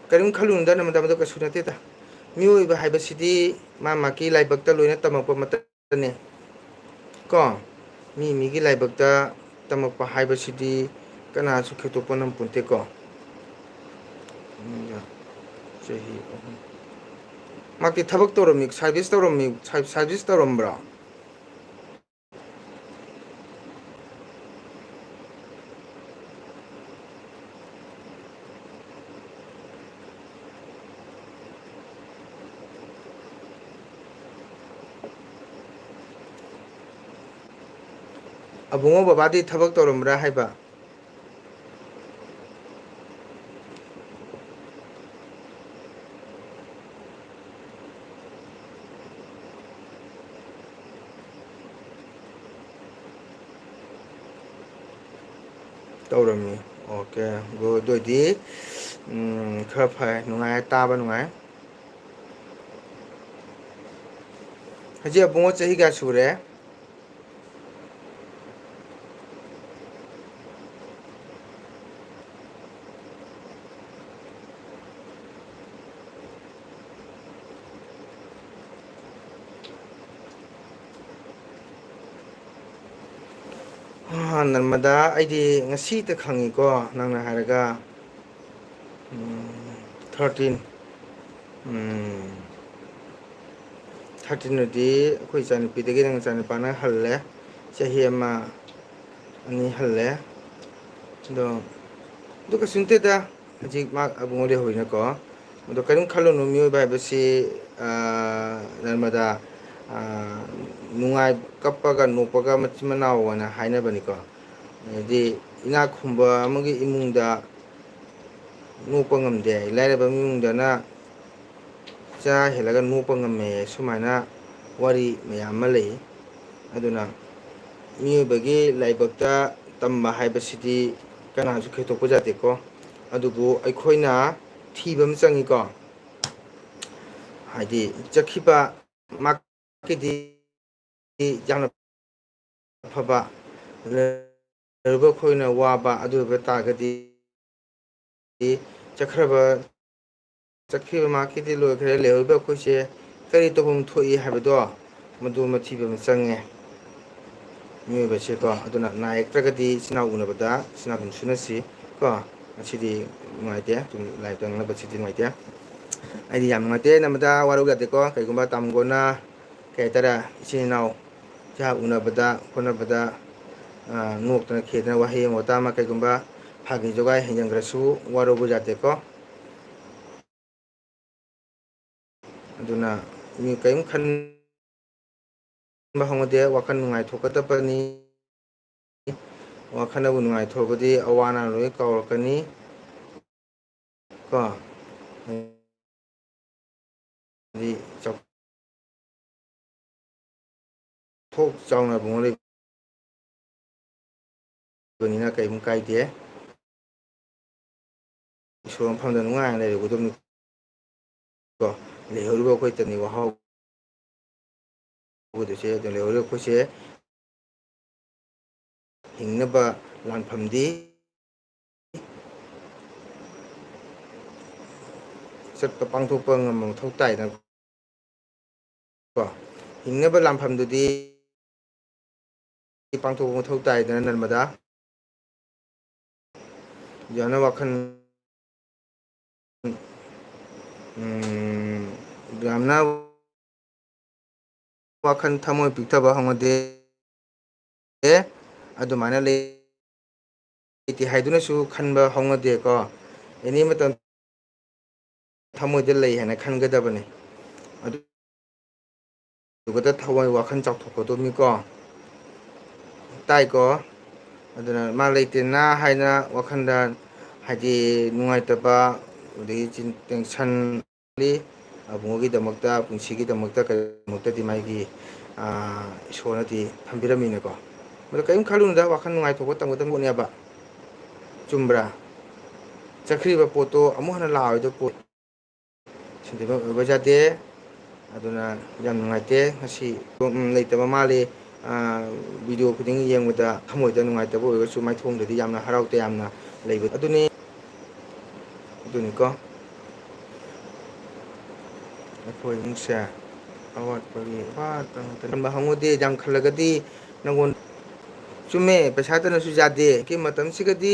ꯀꯔꯤꯝ ꯈꯜꯂꯨꯅꯨꯗ, ꯅꯃꯗ ꯃꯗꯨ ꯀꯩꯁꯨ ꯅꯠꯇꯦꯗ꯫ ꯃꯤꯑꯣꯏꯕ ꯍꯥꯏꯕꯁꯤꯗꯤ ꯃꯥ ꯃꯥꯒꯤ ꯂꯥꯏꯕꯛꯇ ꯂꯣꯏꯅ ꯇꯝꯃꯛꯄ ꯃꯇꯝꯅꯤ ꯀꯣ꯫ ꯃꯤ ꯃꯤꯒꯤ ꯂꯥꯏꯕꯛꯇ ꯇꯝꯃꯛꯄ ꯍꯥꯏꯕꯁꯤꯗꯤ ꯀꯅꯥꯁꯨ ꯈꯦꯠꯇꯣꯛꯄ ꯉꯝꯄꯣꯟꯇꯦꯀꯣ꯫ ꯆꯍꯤ ꯑꯍꯨꯝ꯫ ꯃꯥꯒꯤ ꯊꯕꯛ ꯇꯧꯔꯝꯃꯤ, service ꯇꯧꯔꯝꯃꯤ, service ꯇꯧꯔꯝꯕ꯭ꯔꯣ? ꯑꯕꯨꯡꯉꯣ ꯕꯕꯥꯗꯤ ꯊꯕꯛ ꯇꯧꯔꯝꯕ꯭ꯔꯥ ꯍꯥꯏꯕ? ꯇꯧꯔꯝꯃꯤ꯫ Okay, good꯫ ꯑꯗꯨ ꯑꯣꯏꯗꯤ, ꯎꯝ, ꯈꯔ ꯐꯔꯦ, ꯅꯨꯡꯉꯥꯏ, ꯇꯥꯕ ꯅꯨꯡꯉꯥꯏ꯫ ꯍꯧꯖꯤꯛ ꯑꯕꯨꯡꯉꯣ ꯆꯍꯤ ꯀꯌꯥ ꯁꯨꯔꯦ? ꯅꯔꯃꯗꯥ, ꯑꯩꯗꯤ ꯉꯁꯤꯇ ꯈꯪꯉꯤꯀꯣ, ꯅꯪꯅ ꯍꯥꯏꯔꯒ꯫ ꯊꯥꯔꯇꯤꯟ꯫ ꯊꯥꯔꯇꯤꯟꯗꯨꯗꯤ ꯑꯩꯈꯣꯏ ꯏꯆꯥꯅꯨꯄꯤꯗꯒꯤ ꯅꯪ ꯏꯆꯥꯅꯨꯄꯥꯅ ꯍꯜꯂꯦ꯫ ꯆꯍꯤ ꯑꯃ ꯑꯅꯤ ꯍꯜꯂꯦ꯫ ꯑꯗꯣ, ꯑꯗꯨ ꯀꯩꯁꯨ ꯅꯠꯇꯦꯗ꯫ ꯍꯧꯖꯤꯛ ꯃꯥ ꯑꯕꯨꯡꯉꯣ ꯂꯩꯍꯧꯔꯤꯅꯀꯣ꯫ ꯑꯗꯣ ꯀꯔꯤꯝ ꯈꯜꯂꯨꯅꯨ, ꯃꯤꯑꯣꯏꯕ ꯍꯥꯏꯕꯁꯤ, ꯑꯥ, ꯅꯔꯃꯗꯥ, ꯑꯥ, ꯅꯨꯡꯉꯥꯏ, ꯀꯞꯄꯒ ꯅꯣꯛꯄꯒ ꯃꯆꯤꯟ ꯃꯅꯥꯎ ꯑꯅ ꯍꯥꯏꯅꯕꯅꯤꯀꯣ꯫ ꯍꯥꯏꯗꯤ, ꯏꯅꯥꯛ ꯈꯨꯟꯕ ꯑꯃꯒꯤ ꯏꯃꯨꯡꯗ ꯅꯣꯛꯄ ꯉꯝꯗꯦ, ꯂꯥꯏꯔꯕ ꯏꯃꯨꯡꯗꯅ ꯆꯔꯥ ꯍꯦꯜꯂꯒ ꯅꯣꯛꯄ ꯉꯝꯃꯦ꯫ ꯁꯨꯃꯥꯏꯅ ꯋꯥꯔꯤ ꯃꯌꯥꯝ ꯑꯃ ꯂꯩ꯫ ꯑꯗꯨꯅ ꯃꯤꯑꯣꯏꯕꯒꯤ ꯂꯥꯏꯕꯛꯇ ꯇꯝꯕ ꯍꯥꯏꯕꯁꯤꯗꯤ ꯀꯅꯥꯁꯨ ꯈꯦꯠꯇꯣꯛꯄ ꯌꯥꯗꯦꯀꯣ꯫ ꯑꯗꯨꯕꯨ ꯑꯩꯈꯣꯏꯅ ꯊꯤꯕ ꯑꯃ ꯆꯪꯉꯤꯀꯣ꯫ ꯍꯥꯏꯗꯤ, ꯆꯠꯈꯤꯕ ꯃꯥꯒꯤꯗꯤ ꯌꯥꯝꯅ ꯐꯕ, ꯂꯩꯔꯤꯕ ꯑꯩꯈꯣꯏꯅ ꯋꯥꯕ, ꯑꯗꯨ ꯑꯣꯏꯕ ꯇꯥꯔꯒꯗꯤ ꯆꯠꯈ꯭ꯔꯕ, ꯆꯠꯈꯤꯕ ꯃꯍꯥꯛꯀꯤꯗꯤ ꯂꯣꯏꯈ꯭ꯔꯦ, ꯂꯩꯍꯧꯔꯤꯕ ꯑꯩꯈꯣꯏꯁꯦ ꯀꯔꯤ ꯇꯧꯐꯝ ꯊꯣꯛꯏ ꯍꯥꯏꯕꯗꯣ, ꯃꯗꯨ ꯑꯃ ꯊꯤꯕ ꯑꯃ ꯆꯪꯉꯦ ꯃꯤꯑꯣꯏꯕꯁꯦꯀꯣ꯫ ꯑꯗꯨꯅ ꯅꯥ ꯌꯦꯛꯇ꯭ꯔꯒꯗꯤ ꯏꯆꯤꯟ ꯏꯅꯥꯎ ꯎꯅꯕꯗ ꯏꯆꯤꯟ ꯏꯅꯥꯎ ꯑꯗꯨꯝ ꯁꯨꯅꯁꯤ ꯀꯣ꯫ ꯉꯁꯤꯗꯤ ꯅꯨꯡꯉꯥꯏꯇꯦ, ꯑꯗꯨꯝ ꯂꯥꯏꯞꯇ ꯉꯥꯡꯅꯕꯁꯤꯗꯤ ꯅꯨꯡꯉꯥꯏꯇꯦ꯫ ꯑꯩꯗꯤ ꯌꯥꯝ ꯅꯨꯡꯉꯥꯏꯇꯦ, ꯅꯔꯃꯗꯥ, ꯋꯥꯔꯧ ꯌꯥꯗꯦꯀꯣ꯫ ꯀꯩꯒꯨꯝꯕ ꯇꯥꯃꯣꯒꯣꯅ, ꯀꯩ ꯍꯥꯏꯇꯥꯔꯦ, ꯏꯆꯤꯟ ꯏꯅꯥꯎ ꯏꯆꯥ ꯎꯅꯕꯗ ꯈꯣꯠꯅꯕꯗ, ꯑ, ꯅꯣꯛꯇꯅ ꯈꯦꯗꯅ ꯋꯥꯍꯩ ꯑꯃ ꯋꯥꯇꯥ ꯑꯃ ꯀꯩꯒꯨꯝꯕ ꯐꯥꯒꯤ ꯖꯣꯒꯥꯏ ꯍꯦꯟꯖꯟꯈ꯭ꯔꯁꯨ ꯋꯥꯔꯧꯕ ꯌꯥꯗꯦꯀꯣ꯫ ꯑꯗꯨꯅ ꯃꯤ ꯀꯔꯤꯝ ꯈꯟꯕ ꯍꯧꯅꯗꯦ, ꯋꯥꯈꯜ ꯅꯨꯡꯉꯥꯏꯊꯣꯛꯀꯗꯕꯅꯤ꯫ ꯋꯥꯈꯜꯅꯕꯨ ꯅꯨꯡꯉꯥꯏꯊꯣꯛꯑꯕꯗꯤ ꯑꯋꯥ ꯑꯅꯥ ꯂꯣꯏ ꯀꯥꯎꯔꯛꯀꯅꯤ ꯀꯣ꯫ ꯍꯥꯏꯗꯤ ꯆꯥꯎ-, ꯊꯣꯛ ꯆꯥꯎꯅ ꯑꯕꯨꯡꯉꯣ ꯂꯩꯕꯅꯤꯅ ꯀꯔꯤꯝ ꯀꯥꯏꯗꯦ꯫ ꯏꯁꯣꯔ ꯃꯐꯝꯗ ꯅꯨꯡꯉꯥꯏꯅ ꯂꯩꯔꯨꯒꯗꯕꯅꯤ ꯀꯣ꯫ ꯂꯩꯍꯧꯔꯤꯕ ꯑꯩꯈꯣꯏꯇꯅꯤ ꯋꯥꯍꯧ-, ꯍꯧꯒꯗꯣꯏꯁꯦ꯫ ꯑꯗꯨ ꯂꯩꯍꯧꯔꯤꯕ ꯑꯩꯈꯣꯏꯁꯦ ꯍꯤꯡꯅꯕ ꯂꯥꯟꯐꯝꯗꯤ ꯆꯠꯄ ꯄꯥꯡꯊꯣꯛꯄ ꯉꯝꯕ ꯃꯊꯧ ꯇꯥꯏꯗꯅ ꯀꯣ꯫ ꯍꯤꯡꯅꯕ ꯂꯥꯟꯐꯝꯗꯨꯗꯤ ꯄꯥꯡꯊꯣꯛꯄ ꯃꯊꯧ ꯇꯥꯏꯗꯅ ꯅꯔꯃꯗꯥ꯫ ꯌꯥꯝꯅ ꯋꯥꯈꯜ, ꯎꯝ, ꯌꯥꯝꯅ ꯋꯥꯈꯜ ꯊꯃꯣꯏ ꯄꯤꯛꯊꯕ ꯍꯧꯅꯗꯦ꯫ ꯑꯗꯨꯃꯥꯏꯅ ꯂꯩꯇꯦ ꯍꯥꯏꯗꯨꯅꯁꯨ ꯈꯟꯕ ꯍꯧꯅꯗꯦꯀꯣ꯫ ꯑꯦꯅꯤ ꯃꯇꯝ ꯊꯃꯣꯏꯗ ꯂꯩ ꯍꯥꯏꯅ ꯈꯟꯒꯗꯕꯅꯤ꯫ ꯑꯗꯨ ꯑꯗꯨꯒꯗ ꯊꯋꯥꯏ ꯋꯥꯈꯜ ꯆꯥꯎꯊꯣꯛꯀꯗꯕꯅꯤꯀꯣ꯫ ꯇꯥꯏꯀꯣ? ꯑꯗꯨꯅ ꯃꯥ ꯂꯩꯇꯦꯅ ꯍꯥꯏꯅ ꯋꯥꯈꯜꯗ ꯍꯥꯏꯗꯤ ꯅꯨꯡꯉꯥꯏꯇꯕ, ꯑꯗꯒꯤ ꯆꯤꯟ-, tension, ꯑꯕꯨꯡꯉꯣꯒꯤꯗꯃꯛꯇ, ꯄꯨꯟꯁꯤꯒꯤꯗꯃꯛꯇ, ꯀꯔꯤꯗꯃꯛꯇꯗꯤ ꯃꯥꯒꯤ, ꯑꯥ, ꯏꯁꯣꯔꯅꯗꯤ ꯊꯝꯕꯤꯔꯝꯃꯤꯅꯀꯣ꯫ ꯃꯗꯨ ꯀꯔꯤꯝ ꯈꯜꯂꯨꯅꯨꯗ, ꯋꯥꯈꯜ ꯅꯨꯡꯉꯥꯏꯊꯣꯛꯄ ꯇꯝꯒꯗꯕ ꯄꯣꯠꯅꯦꯕ꯫ ꯆꯨꯝꯕ꯭ꯔꯥ? ꯆꯠꯈ꯭ꯔꯤꯕ ꯄꯣꯠꯇꯣ ꯑꯃꯨꯛ ꯍꯟꯅ ꯂꯥꯛꯑꯣꯏꯗꯕ ꯄꯣꯠ꯫ Sentiment ꯑꯣꯏꯕ ꯌꯥꯗꯦ꯫ ꯑꯗꯨꯅ ꯌꯥꯝ ꯅꯨꯡꯉꯥꯏꯇꯦ꯫ ꯉꯁꯤ, ꯎꯝ, ꯂꯩꯇꯕ ꯃꯥꯜꯂꯤ꯫ ꯑꯥ, video ꯈꯨꯗꯤꯡ ꯌꯦꯡꯕꯗ ꯊꯃꯣꯏꯗ ꯅꯨꯡꯉꯥꯏꯇꯕ ꯑꯣꯏꯔꯒꯁꯨ ꯃꯥꯏꯊꯣꯡꯗꯗꯤ ꯌꯥꯝꯅ ꯍꯔꯥꯎ ꯇꯌꯥꯝꯅ ꯂꯩꯕ ꯑꯗꯨꯅꯤ꯫ ꯑꯗꯨꯅꯤꯀꯣ꯫ ꯑꯩꯈꯣꯏ ꯏꯃꯨꯡꯁꯦ ꯑꯋꯥꯠꯄꯒꯤ ꯑꯋꯥꯠꯄ ꯉꯥꯛꯇ꯫ ꯈꯟꯕ ꯍꯪꯉꯨꯗꯦ, ꯌꯥꯝ ꯈꯜꯂꯒꯗꯤ ꯅꯪꯉꯣꯟ-, ꯆꯨꯝꯃꯦ, ꯄꯩꯁꯥꯇꯅꯁꯨ ꯌꯥꯗꯦ꯫ ꯍꯧꯖꯤꯛꯀꯤ ꯃꯇꯝꯁꯤꯒꯗꯤ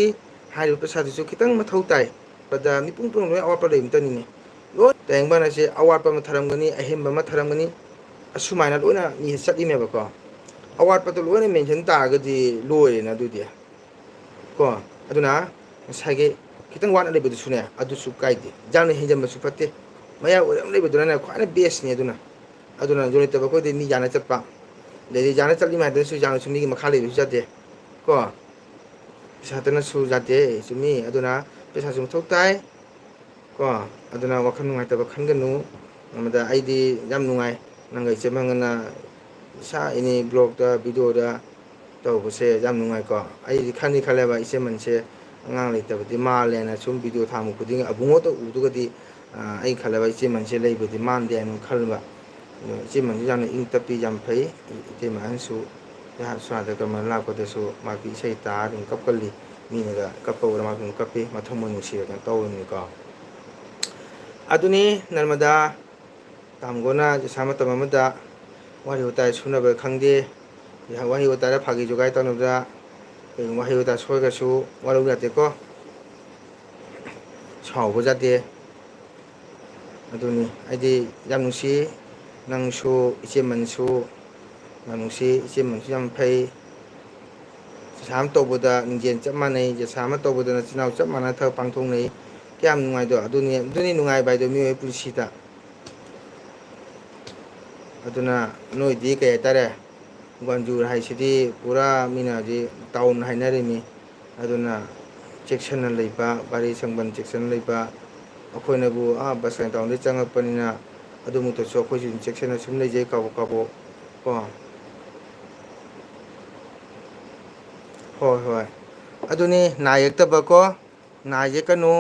ꯍꯥꯏꯔꯤꯕ ꯄꯩꯁꯥꯗꯨꯁꯨ ꯈꯤꯇꯪ ꯃꯊꯧ ꯇꯥꯏ꯫ ꯑꯗ ꯃꯤꯄꯨꯝ ꯄꯨꯝꯅꯃꯛ ꯂꯣꯏ ꯑꯋꯥꯠꯄ ꯂꯩꯕꯇꯅꯤꯅꯦ꯫ ꯂꯣꯏ ꯇꯥꯏꯌꯦꯡꯕ ꯍꯥꯏꯁꯦ ꯑꯋꯥꯠꯄ ꯑꯃ ꯊꯔꯝꯒꯅꯤ, ꯑꯍꯦꯟꯕ ꯑꯃ ꯊꯔꯝꯒꯅꯤ, ꯑꯁꯨꯃꯥꯏꯅ ꯂꯣꯏꯅ ꯃꯤꯁꯦ ꯆꯠꯂꯤꯅꯦꯕꯀꯣ꯫ ꯑꯋꯥꯠꯄꯗꯣ ꯂꯣꯏꯅ mention ꯇꯥꯔꯒꯗꯤ ꯂꯣꯏꯔꯦꯅ ꯑꯗꯨꯗꯤ꯫ ꯀꯣ, ꯑꯗꯨꯅ ꯉꯁꯥꯏꯒꯤ ꯈꯤꯇꯪ ꯋꯥꯠꯅ ꯂꯩꯕꯗꯨꯁꯨꯅꯦ, ꯑꯗꯨꯁꯨ ꯀꯥꯏꯗꯦ꯫ ꯌꯥꯝꯅ ꯍꯦꯟꯖꯟꯕꯁꯨ ꯐꯠꯇꯦ꯫ ꯃꯌꯥꯏ ꯑꯣꯏꯔꯞ ꯂꯩꯕꯗꯨꯅꯅꯦ ꯈ꯭ꯋꯥꯏꯅ bestꯅꯤ꯫ ꯑꯗꯨꯅ, ꯑꯗꯨꯅ ꯌꯣꯜꯂꯤꯇꯕ ꯑꯩꯈꯣꯏꯗꯤ ꯃꯤ ꯌꯥꯅ ꯆꯠꯄ, ꯑꯗꯩꯗꯤ ꯌꯥꯅ ꯆꯠꯂꯤ ꯍꯥꯏꯗꯨꯅꯁꯨ ꯌꯥꯝꯅꯁꯨ ꯃꯤꯒꯤ ꯃꯈꯥ ꯂꯩꯕꯁꯨ ꯌꯥꯗꯦ꯫ ꯀꯣ, ꯄꯩꯁꯥꯇꯅꯁꯨ ꯌꯥꯗꯦ, ꯆꯨꯝꯃꯤ꯫ ꯑꯗꯨꯅ ꯄꯩꯁꯥꯁꯨ ꯃꯊꯧ ꯇꯥꯏ꯫ ꯀꯣ, ꯑꯗꯨꯅ ꯋꯥꯈꯜ ꯅꯨꯡꯉꯥꯏꯇꯕ ꯈꯟꯒꯅꯨ꯫ ꯑꯃꯗ ꯑꯩꯗꯤ ꯌꯥꯝ ꯅꯨꯡꯉꯥꯏ, ꯅꯪꯒ ꯏꯆꯦ ꯃꯪꯒꯅ ꯏꯁꯥ any vlogꯇ, videoꯗ ꯇꯧꯕꯁꯦ ꯌꯥꯝ ꯅꯨꯡꯉꯥꯏꯀꯣ꯫ ꯑꯩꯗꯤ ꯈꯟꯗꯤ ꯈꯜꯂꯦꯕ, ꯏꯆꯦꯃꯟꯁꯦ ꯑꯉꯥꯡ ꯂꯩꯇꯕꯗꯤ ꯃꯥꯜꯂꯦꯅ꯫ ꯁꯨꯝ video ꯊꯥꯡꯕ ꯈꯨꯗꯤꯡꯒꯤ ꯑꯕꯨꯡꯉꯣꯇ ꯎꯗꯨꯒꯗꯤ, ꯑ, ꯑꯩ ꯈꯜꯂꯦꯕ, ꯏꯆꯦꯃꯟꯁꯦ ꯂꯩꯕꯗꯤ ꯃꯥꯟꯗꯦ ꯍꯥꯏꯅ ꯈꯜꯂꯦꯕ꯫ ꯑꯗꯣ ꯏꯆꯦꯃꯟꯁꯨ ꯌꯥꯝꯅ ꯏꯪ ꯇꯞꯄꯤ, ꯌꯥꯝ ꯐꯩ꯫ ꯏꯇꯩꯃ ꯑꯍꯟꯁꯨ ꯁ꯭ꯔꯥꯗ ꯀꯔꯃ ꯂꯥꯛꯄꯗꯁꯨ ꯃꯥꯒꯤ ꯏꯁꯩ ꯇꯥꯔ ꯑꯗꯨꯝ ꯀꯞꯀꯜꯂꯤ꯫ ꯃꯤꯅꯒ ꯀꯞꯄ ꯎꯔ ꯃꯥꯁꯨ ꯑꯗꯨꯝ ꯀꯞꯄꯤ, ꯃꯊꯃꯣꯏ ꯅꯨꯡꯁꯤꯔꯒ ꯇꯧꯔꯤꯅꯤꯀꯣ꯫ ꯑꯗꯨꯅꯤ ꯅꯔꯃꯗꯥ, ꯇꯥꯃꯣꯒꯣꯅ ꯏꯁꯥ ꯃꯇꯝ ꯑꯃꯗ ꯋꯥꯔꯤ ꯋꯥꯇꯥꯏ ꯁꯨꯅꯕ ꯈꯪꯗꯦ, ꯋꯥꯍꯩ ꯋꯥꯇꯥꯗ ꯐꯥꯒꯤ ꯖꯨꯒꯥꯏ ꯇꯧꯅꯕꯗ ꯀꯩꯒꯨꯝꯕ ꯋꯥꯍꯩ ꯋꯥꯇꯥ ꯁꯣꯏꯈ꯭ꯔꯁꯨ ꯋꯥꯔꯧ ꯌꯥꯗꯦꯀꯣ, ꯁꯥꯎꯕ ꯌꯥꯗꯦ꯫ ꯑꯗꯨꯅꯤ ꯑꯩꯗꯤ ꯌꯥꯝ ꯅꯨꯡꯁꯤ, ꯅꯪꯁꯨ, ꯏꯆꯦꯃꯟꯁꯨ ꯌꯥꯝ ꯅꯨꯡꯁꯤ, ꯏꯆꯦꯃꯟꯁꯨ ꯌꯥꯝ ꯐꯩ꯫ ꯖꯁꯥ ꯑꯃ ꯇꯧꯕꯗ ꯂꯤꯡꯖꯦꯜ ꯆꯞ ꯃꯥꯟꯅꯩ, ꯖꯁꯥ ꯑꯃ ꯇꯧꯕꯗ ꯅꯆꯤꯟ ꯅꯅꯥꯎ ꯆꯞ ꯃꯥꯟꯅ ꯊꯕꯛ ꯄꯥꯡꯊꯣꯛꯅꯩ꯫ ꯀꯌꯥꯝ ꯅꯨꯡꯉꯥꯏꯗꯣ? ꯑꯗꯨꯅꯤ, ꯑꯗꯨꯅꯤ ꯅꯨꯡꯉꯥꯏꯕ ꯍꯥꯏꯗꯣ ꯃꯤꯑꯣꯏꯕ ꯄꯨꯟꯁꯤꯗ꯫ ꯑꯗꯨꯅ ꯅꯣꯏꯗꯤ ꯀꯩ ꯍꯥꯏꯇꯥꯔꯦ, ꯒ꯭ꯋꯥꯟꯖꯨ ꯍꯥꯏꯁꯤꯗꯤ ꯄꯨꯔꯥ ꯃꯤꯅ ꯍꯧꯖꯤꯛ ꯇꯥꯎꯟ ꯍꯥꯏꯅꯔꯤꯃꯤ꯫ ꯑꯗꯨꯅ ꯆꯦꯛꯁꯤꯟꯅ ꯂꯩꯕ, ꯕꯥꯔꯤ ꯁꯪꯕꯟ ꯆꯦꯛꯁꯤꯟꯅ ꯂꯩꯕ꯫ ꯑꯩꯈꯣꯏꯅꯕꯨ ꯑꯥ ꯕꯁ ꯇꯥꯎꯟꯗꯒꯤ ꯆꯪꯉꯛꯄꯅꯤꯅ ꯑꯗꯨꯃꯛꯇꯁꯨ ꯑꯩꯈꯣꯏꯁꯨ ꯑꯗꯨꯝ ꯆꯦꯛꯁꯤꯟꯅ ꯁꯨꯝ ꯂꯩꯖꯩ ꯀꯥꯕꯣꯛ ꯀꯥꯕꯣꯛ ꯀꯣ꯫ ꯍꯣꯏ, ꯍꯣꯏ꯫ ꯑꯗꯨꯅꯤ ꯅꯥ ꯌꯦꯛꯇꯕꯀꯣ, ꯅꯥ ꯌꯦꯛꯀꯅꯨ꯫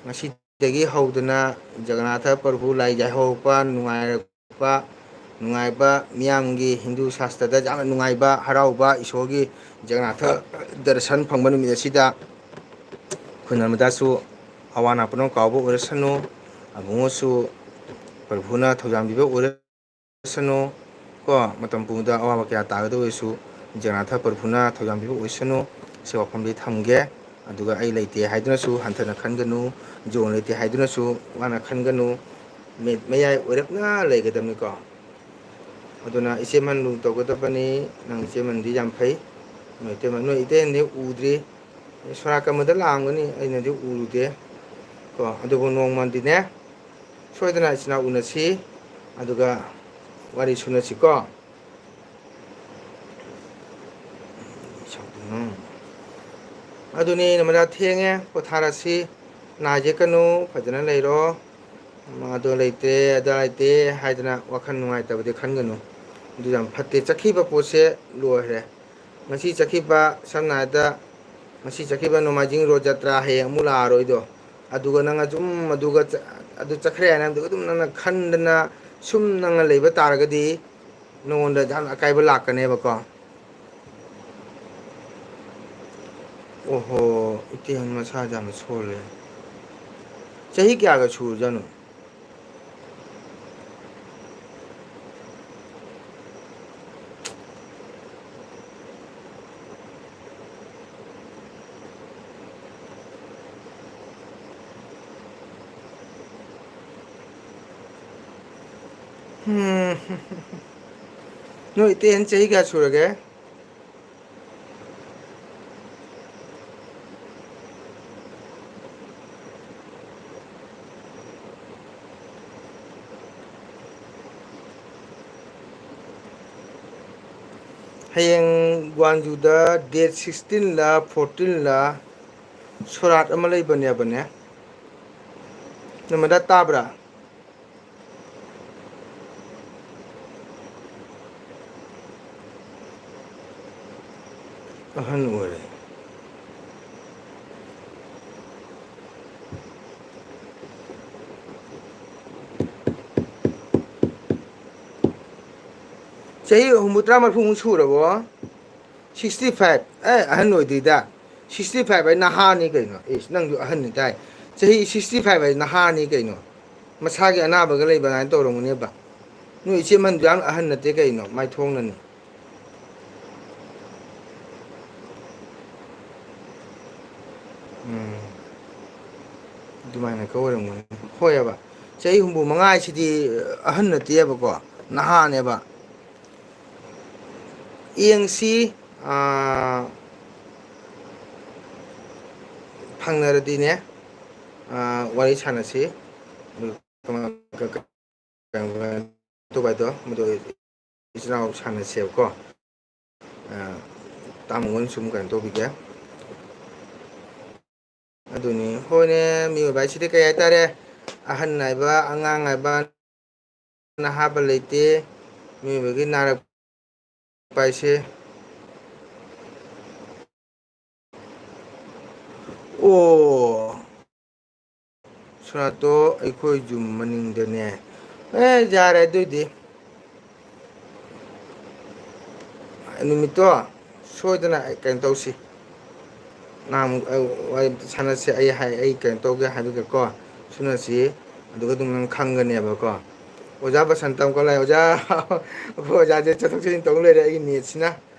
ꯉꯁꯤꯗꯒꯤ ꯍꯧꯗꯅ ꯖꯒꯅꯥꯊ ꯄ꯭ꯔꯚꯨ ꯂꯥꯏ ꯌꯥꯏꯍꯧꯔꯛꯄ, ꯅꯨꯡꯉꯥꯏꯔꯛꯄ, ꯅꯨꯡꯉꯥꯏꯕ ꯃꯤꯌꯥꯝꯒꯤ ꯍꯤꯟꯗꯨ ꯁꯥꯁꯇ꯭ꯔꯗ ꯌꯥꯝꯅ ꯅꯨꯡꯉꯥꯏꯕ, ꯍꯔꯥꯎꯕ, ꯏꯁꯣꯔꯒꯤ ꯖꯒꯅꯥꯊ ꯗꯔꯁꯟ ꯐꯪꯕ ꯅꯨꯃꯤꯠ ꯑꯁꯤꯗ ꯑꯩꯈꯣꯏ ꯅꯔꯃꯗꯥꯁꯨ ꯑꯋꯥ ꯑꯅꯥ ꯄꯨꯝꯅꯃꯛ ꯀꯥꯎꯕ ꯑꯣꯏꯔꯁꯅꯨ, ꯑꯕꯨꯡꯉꯣꯁꯨ ꯄ꯭ꯔꯚꯨꯅ ꯊꯧꯖꯥꯟꯕꯤꯕ ꯑꯣꯏꯔꯁꯅꯨ꯫ ꯀꯣ, ꯃꯇꯝ ꯄꯨꯝꯕꯗ ꯑꯋꯥꯕ ꯀꯌꯥ ꯇꯥꯒꯗꯕ ꯑꯣꯏꯔꯁꯨ ꯖꯒꯅꯥꯊ ꯄ꯭ꯔꯚꯨꯅ ꯊꯧꯖꯥꯟꯕꯤꯕ ꯑꯣꯏꯁꯅꯨ꯫ ꯁꯤ ꯋꯥꯐꯝꯗꯤ ꯊꯝꯒꯦ꯫ ꯑꯗꯨꯒ ꯑꯩ ꯂꯩꯇꯦ ꯍꯥꯏꯗꯨꯅꯁꯨ ꯍꯟꯊꯅ ꯈꯟꯒꯅꯨ, ꯖꯣꯟ ꯂꯩꯇꯦ ꯍꯥꯏꯗꯨꯅꯁꯨ ꯋꯥꯅ ꯈꯟꯒꯅꯨ꯫ ꯃꯤ-, ꯃꯌꯥꯏ ꯑꯣꯏꯔꯞꯅ ꯂꯩꯒꯗꯕꯅꯤꯀꯣ꯫ ꯑꯗꯨꯅ ꯏꯆꯦꯃꯟ ꯂꯨ ꯇꯧꯒꯗꯕꯅꯤ꯫ ꯅꯪ ꯏꯆꯦꯃꯟꯗꯤ ꯌꯥꯝ ꯐꯩ꯫ ꯅꯣꯏ ꯏꯇꯩꯃ-, ꯅꯣꯏ ꯏꯇꯩꯃꯗꯤ ꯎꯗ꯭ꯔꯤ꯫ ꯁꯣꯅꯥꯀꯝꯕꯗ ꯂꯥꯛꯑꯝꯒꯅꯤ, ꯑꯩꯅꯗꯤ ꯎꯔꯨꯗꯦ꯫ ꯀꯣ, ꯑꯗꯨꯕꯨ ꯅꯣꯡꯃꯗꯤꯅꯦ, ꯁꯣꯏꯗꯅ ꯏꯆꯤꯟ ꯏꯅꯥꯎ ꯎꯅꯁꯤ, ꯑꯗꯨꯒ ꯋꯥꯔꯤ ꯁꯨꯅꯁꯤꯀꯣ꯫ ꯑꯗꯨꯅꯤ, ꯅꯃꯗꯥ ꯊꯦꯡꯉꯦ, ꯄꯣꯊꯥꯔꯁꯤ, ꯅꯥ ꯌꯦꯛꯀꯅꯨ, ꯐꯖꯅ ꯂꯩꯔꯣ꯫ ꯃꯥꯗꯣ ꯂꯩꯇꯦ, ꯑꯗꯥ ꯂꯩꯇꯦ ꯍꯥꯏꯗꯅ ꯋꯥꯈꯜ ꯅꯨꯡꯉꯥꯏꯇꯕꯗꯤ ꯈꯟꯒꯅꯨ꯫ ꯑꯗꯨ ꯌꯥꯝ ꯐꯠꯇꯦ꯫ ꯆꯠꯈꯤꯕ ꯄꯣꯠꯁꯦ ꯂꯣꯏꯈ꯭ꯔꯦ꯫ ꯉꯁꯤ ꯆꯠꯈꯤꯕ, ꯁꯝꯅ ꯍꯥꯏꯔꯕꯗ, ꯉꯁꯤ ꯆꯠꯈꯤꯕ ꯅꯣꯡꯃꯥꯏꯖꯤꯡ ꯔꯣꯠ ꯖꯇ꯭ꯔꯥ, ꯍꯌꯦꯡ ꯑꯃꯨꯛ ꯂꯥꯛꯑꯔꯣꯏꯗꯣ꯫ ꯑꯗꯨꯒ ꯅꯪ ꯑꯗꯨꯝ ꯑꯗꯨꯒ ꯆ-, ꯑꯗꯨ ꯆꯠꯈ꯭ꯔꯦ ꯍꯥꯏꯅ ꯑꯗꯨꯒ ꯑꯗꯨꯝ ꯅꯪꯅ ꯈꯟꯗꯅ ꯁꯨꯝ ꯅꯪꯅ ꯂꯩꯕ ꯇꯥꯔꯒꯗꯤ ꯅꯉꯣꯟꯗ ꯌꯥꯝꯅ ꯑꯀꯥꯏꯕ ꯂꯥꯛꯀꯅꯦꯕꯀꯣ꯫ ꯑꯣꯍꯣ, ꯏꯇꯦꯟ ꯃꯁꯥꯁꯦ ꯌꯥꯝꯅ ꯁꯣꯜꯂꯦ꯫ ꯆꯍꯤ ꯀꯌꯥꯒ ꯁꯨꯔꯖꯥꯠꯅꯣ? ꯎꯝ꯫ ꯅꯣꯏ ꯏꯇꯩ ꯑꯍꯟ ꯆꯍꯤ ꯀꯌꯥ ꯁꯨꯔꯒꯦ? ꯍꯌꯦꯡ ꯒ꯭ꯋꯥꯟꯖꯨꯗ ꯗꯦꯠ ꯁꯤꯛꯁꯇꯤꯟꯂ ꯐꯣꯔꯇꯤꯟꯂ ꯁꯣꯔꯥꯠ ꯑꯃ ꯂꯩꯕꯅꯦꯕꯅꯦ꯫ ꯅꯃꯗ ꯇꯥꯕ꯭ꯔꯥ? ꯑꯍꯟ ꯑꯣꯏꯔꯦ꯫ ꯆꯍꯤ ꯍꯨꯝꯐꯨꯇꯔꯥ ꯃꯔꯤꯐꯨꯃꯨꯛ ꯁꯨꯔꯕꯣ? Sixty five? ꯑꯦ, ꯑꯍꯟ ꯑꯣꯏꯗ꯭ꯔꯤꯗ꯫ ꯁꯤꯛꯁꯇꯤ ꯐꯥꯏꯚ ꯍꯥꯏ ꯅꯍꯥꯅꯤ ꯀꯩꯅꯣ꯫ ꯏꯁ, ꯅꯪꯁꯨ ꯑꯍꯟꯅꯤ ꯇꯥꯏ꯫ ꯆꯍꯤ ꯁꯤꯛꯁꯇꯤ ꯐꯥꯏꯚ ꯍꯥꯏ ꯅꯍꯥꯅꯤ ꯀꯩꯅꯣ꯫ ꯃꯁꯥꯒꯤ ꯑꯅꯥꯕꯒ ꯂꯩꯕ ꯑꯗꯨꯃꯥꯏꯅ ꯇꯧꯔꯝꯒꯅꯦꯕ꯫ ꯅꯣꯏ ꯏꯆꯦ ꯃꯟꯗꯨ ꯌꯥꯝ ꯑꯍꯟ ꯅꯠꯇꯦ ꯀꯩꯅꯣ, ꯃꯥꯏꯊꯣꯡꯅꯅꯤ꯫ ꯎꯝ꯫ ꯑꯗꯨꯃꯥꯏꯅ ꯀꯧꯔꯝꯒꯅꯤ꯫ ꯍꯣꯏꯑꯕ꯫ ꯆꯍꯤ ꯍꯨꯝꯐꯨ ꯃꯉꯥ ꯍꯥꯏꯁꯤꯗꯤ ꯑꯍꯟ ꯅꯠꯇꯦꯕꯀꯣ, ꯅꯍꯥꯅꯦꯕ꯫ ꯌꯦꯡꯁꯤ, ꯑꯥ, ꯐꯪꯅꯔꯗꯤꯅꯦ, ꯑꯥ, ꯋꯥꯔꯤ ꯁꯥꯟꯅꯁꯤ꯫ ꯑꯗꯨ ꯀꯃꯥꯏ-, ꯀ-, ꯀ-, ꯀ-, ꯇꯧꯕ ꯍꯥꯏꯗꯣ, ꯃꯗꯨ ꯏꯆꯤꯜ ꯏꯅꯥꯎ ꯁꯥꯟꯅꯁꯦꯕꯀꯣ꯫ ꯑꯥ, ꯇꯥꯃꯣ ꯍꯣꯏꯅ ꯁꯨꯝ ꯀꯩꯅꯣ ꯇꯧꯕꯤꯒꯦ꯫ ꯑꯗꯨꯅꯤ, ꯍꯣꯏꯅꯦ, ꯃꯤꯑꯣꯏꯕ ꯍꯥꯏꯁꯤꯗꯤ ꯀꯩ ꯍꯥꯏꯇꯥꯔꯦ? ꯑꯍꯟ ꯍꯥꯏꯕ, ꯑꯉꯥꯡ ꯍꯥꯏꯕ, ꯅꯍꯥꯕ ꯂꯩꯇꯦ꯫ ꯃꯤꯑꯣꯏꯕꯒꯤ ꯅꯥꯔꯛꯄ ꯍꯥꯏꯁꯦ꯫ ꯑꯣ, ꯁꯣꯅꯥꯇꯣ, ꯑꯩꯈꯣꯏ ꯌꯨꯝ ꯃꯅꯤꯡꯗꯅꯦ꯫ ꯑꯦ, ꯌꯥꯔꯦ ꯑꯗꯨꯏꯗꯤ꯫ ꯅꯨꯃꯤꯠꯇꯣ ꯁꯣꯏꯗꯅ ꯀꯩꯅꯣ ꯇꯧꯁꯤ꯫ ꯅꯍꯥꯟꯃꯨꯛ, ꯑ, ꯋꯥꯔꯤ ꯑꯝꯇ ꯁꯥꯟꯅꯁꯤ꯫ ꯑꯩ ꯍꯥꯏ-, ꯑꯩ ꯀꯩꯅꯣ ꯇꯧꯒꯦ ꯍꯥꯏꯗꯨꯒꯀꯣ, ꯁꯨꯅꯁꯤ꯫ ꯑꯗꯨꯒ ꯑꯗꯨꯝ ꯅꯪ ꯈꯪꯒꯅꯦꯕꯀꯣ꯫ ꯑꯣꯖꯥ ꯕꯁꯟꯇ ꯑꯃꯨꯛꯀ ꯂꯥꯛꯑꯦ꯫ ꯑꯣꯖꯥ, ꯑꯣꯖꯥꯁꯦ ꯆꯠꯊꯣꯛ ꯆꯠꯁꯤꯟ ꯇꯧ ꯂꯩꯔꯦ ꯑꯩꯒꯤ ꯅꯦꯠꯁꯤꯅ꯫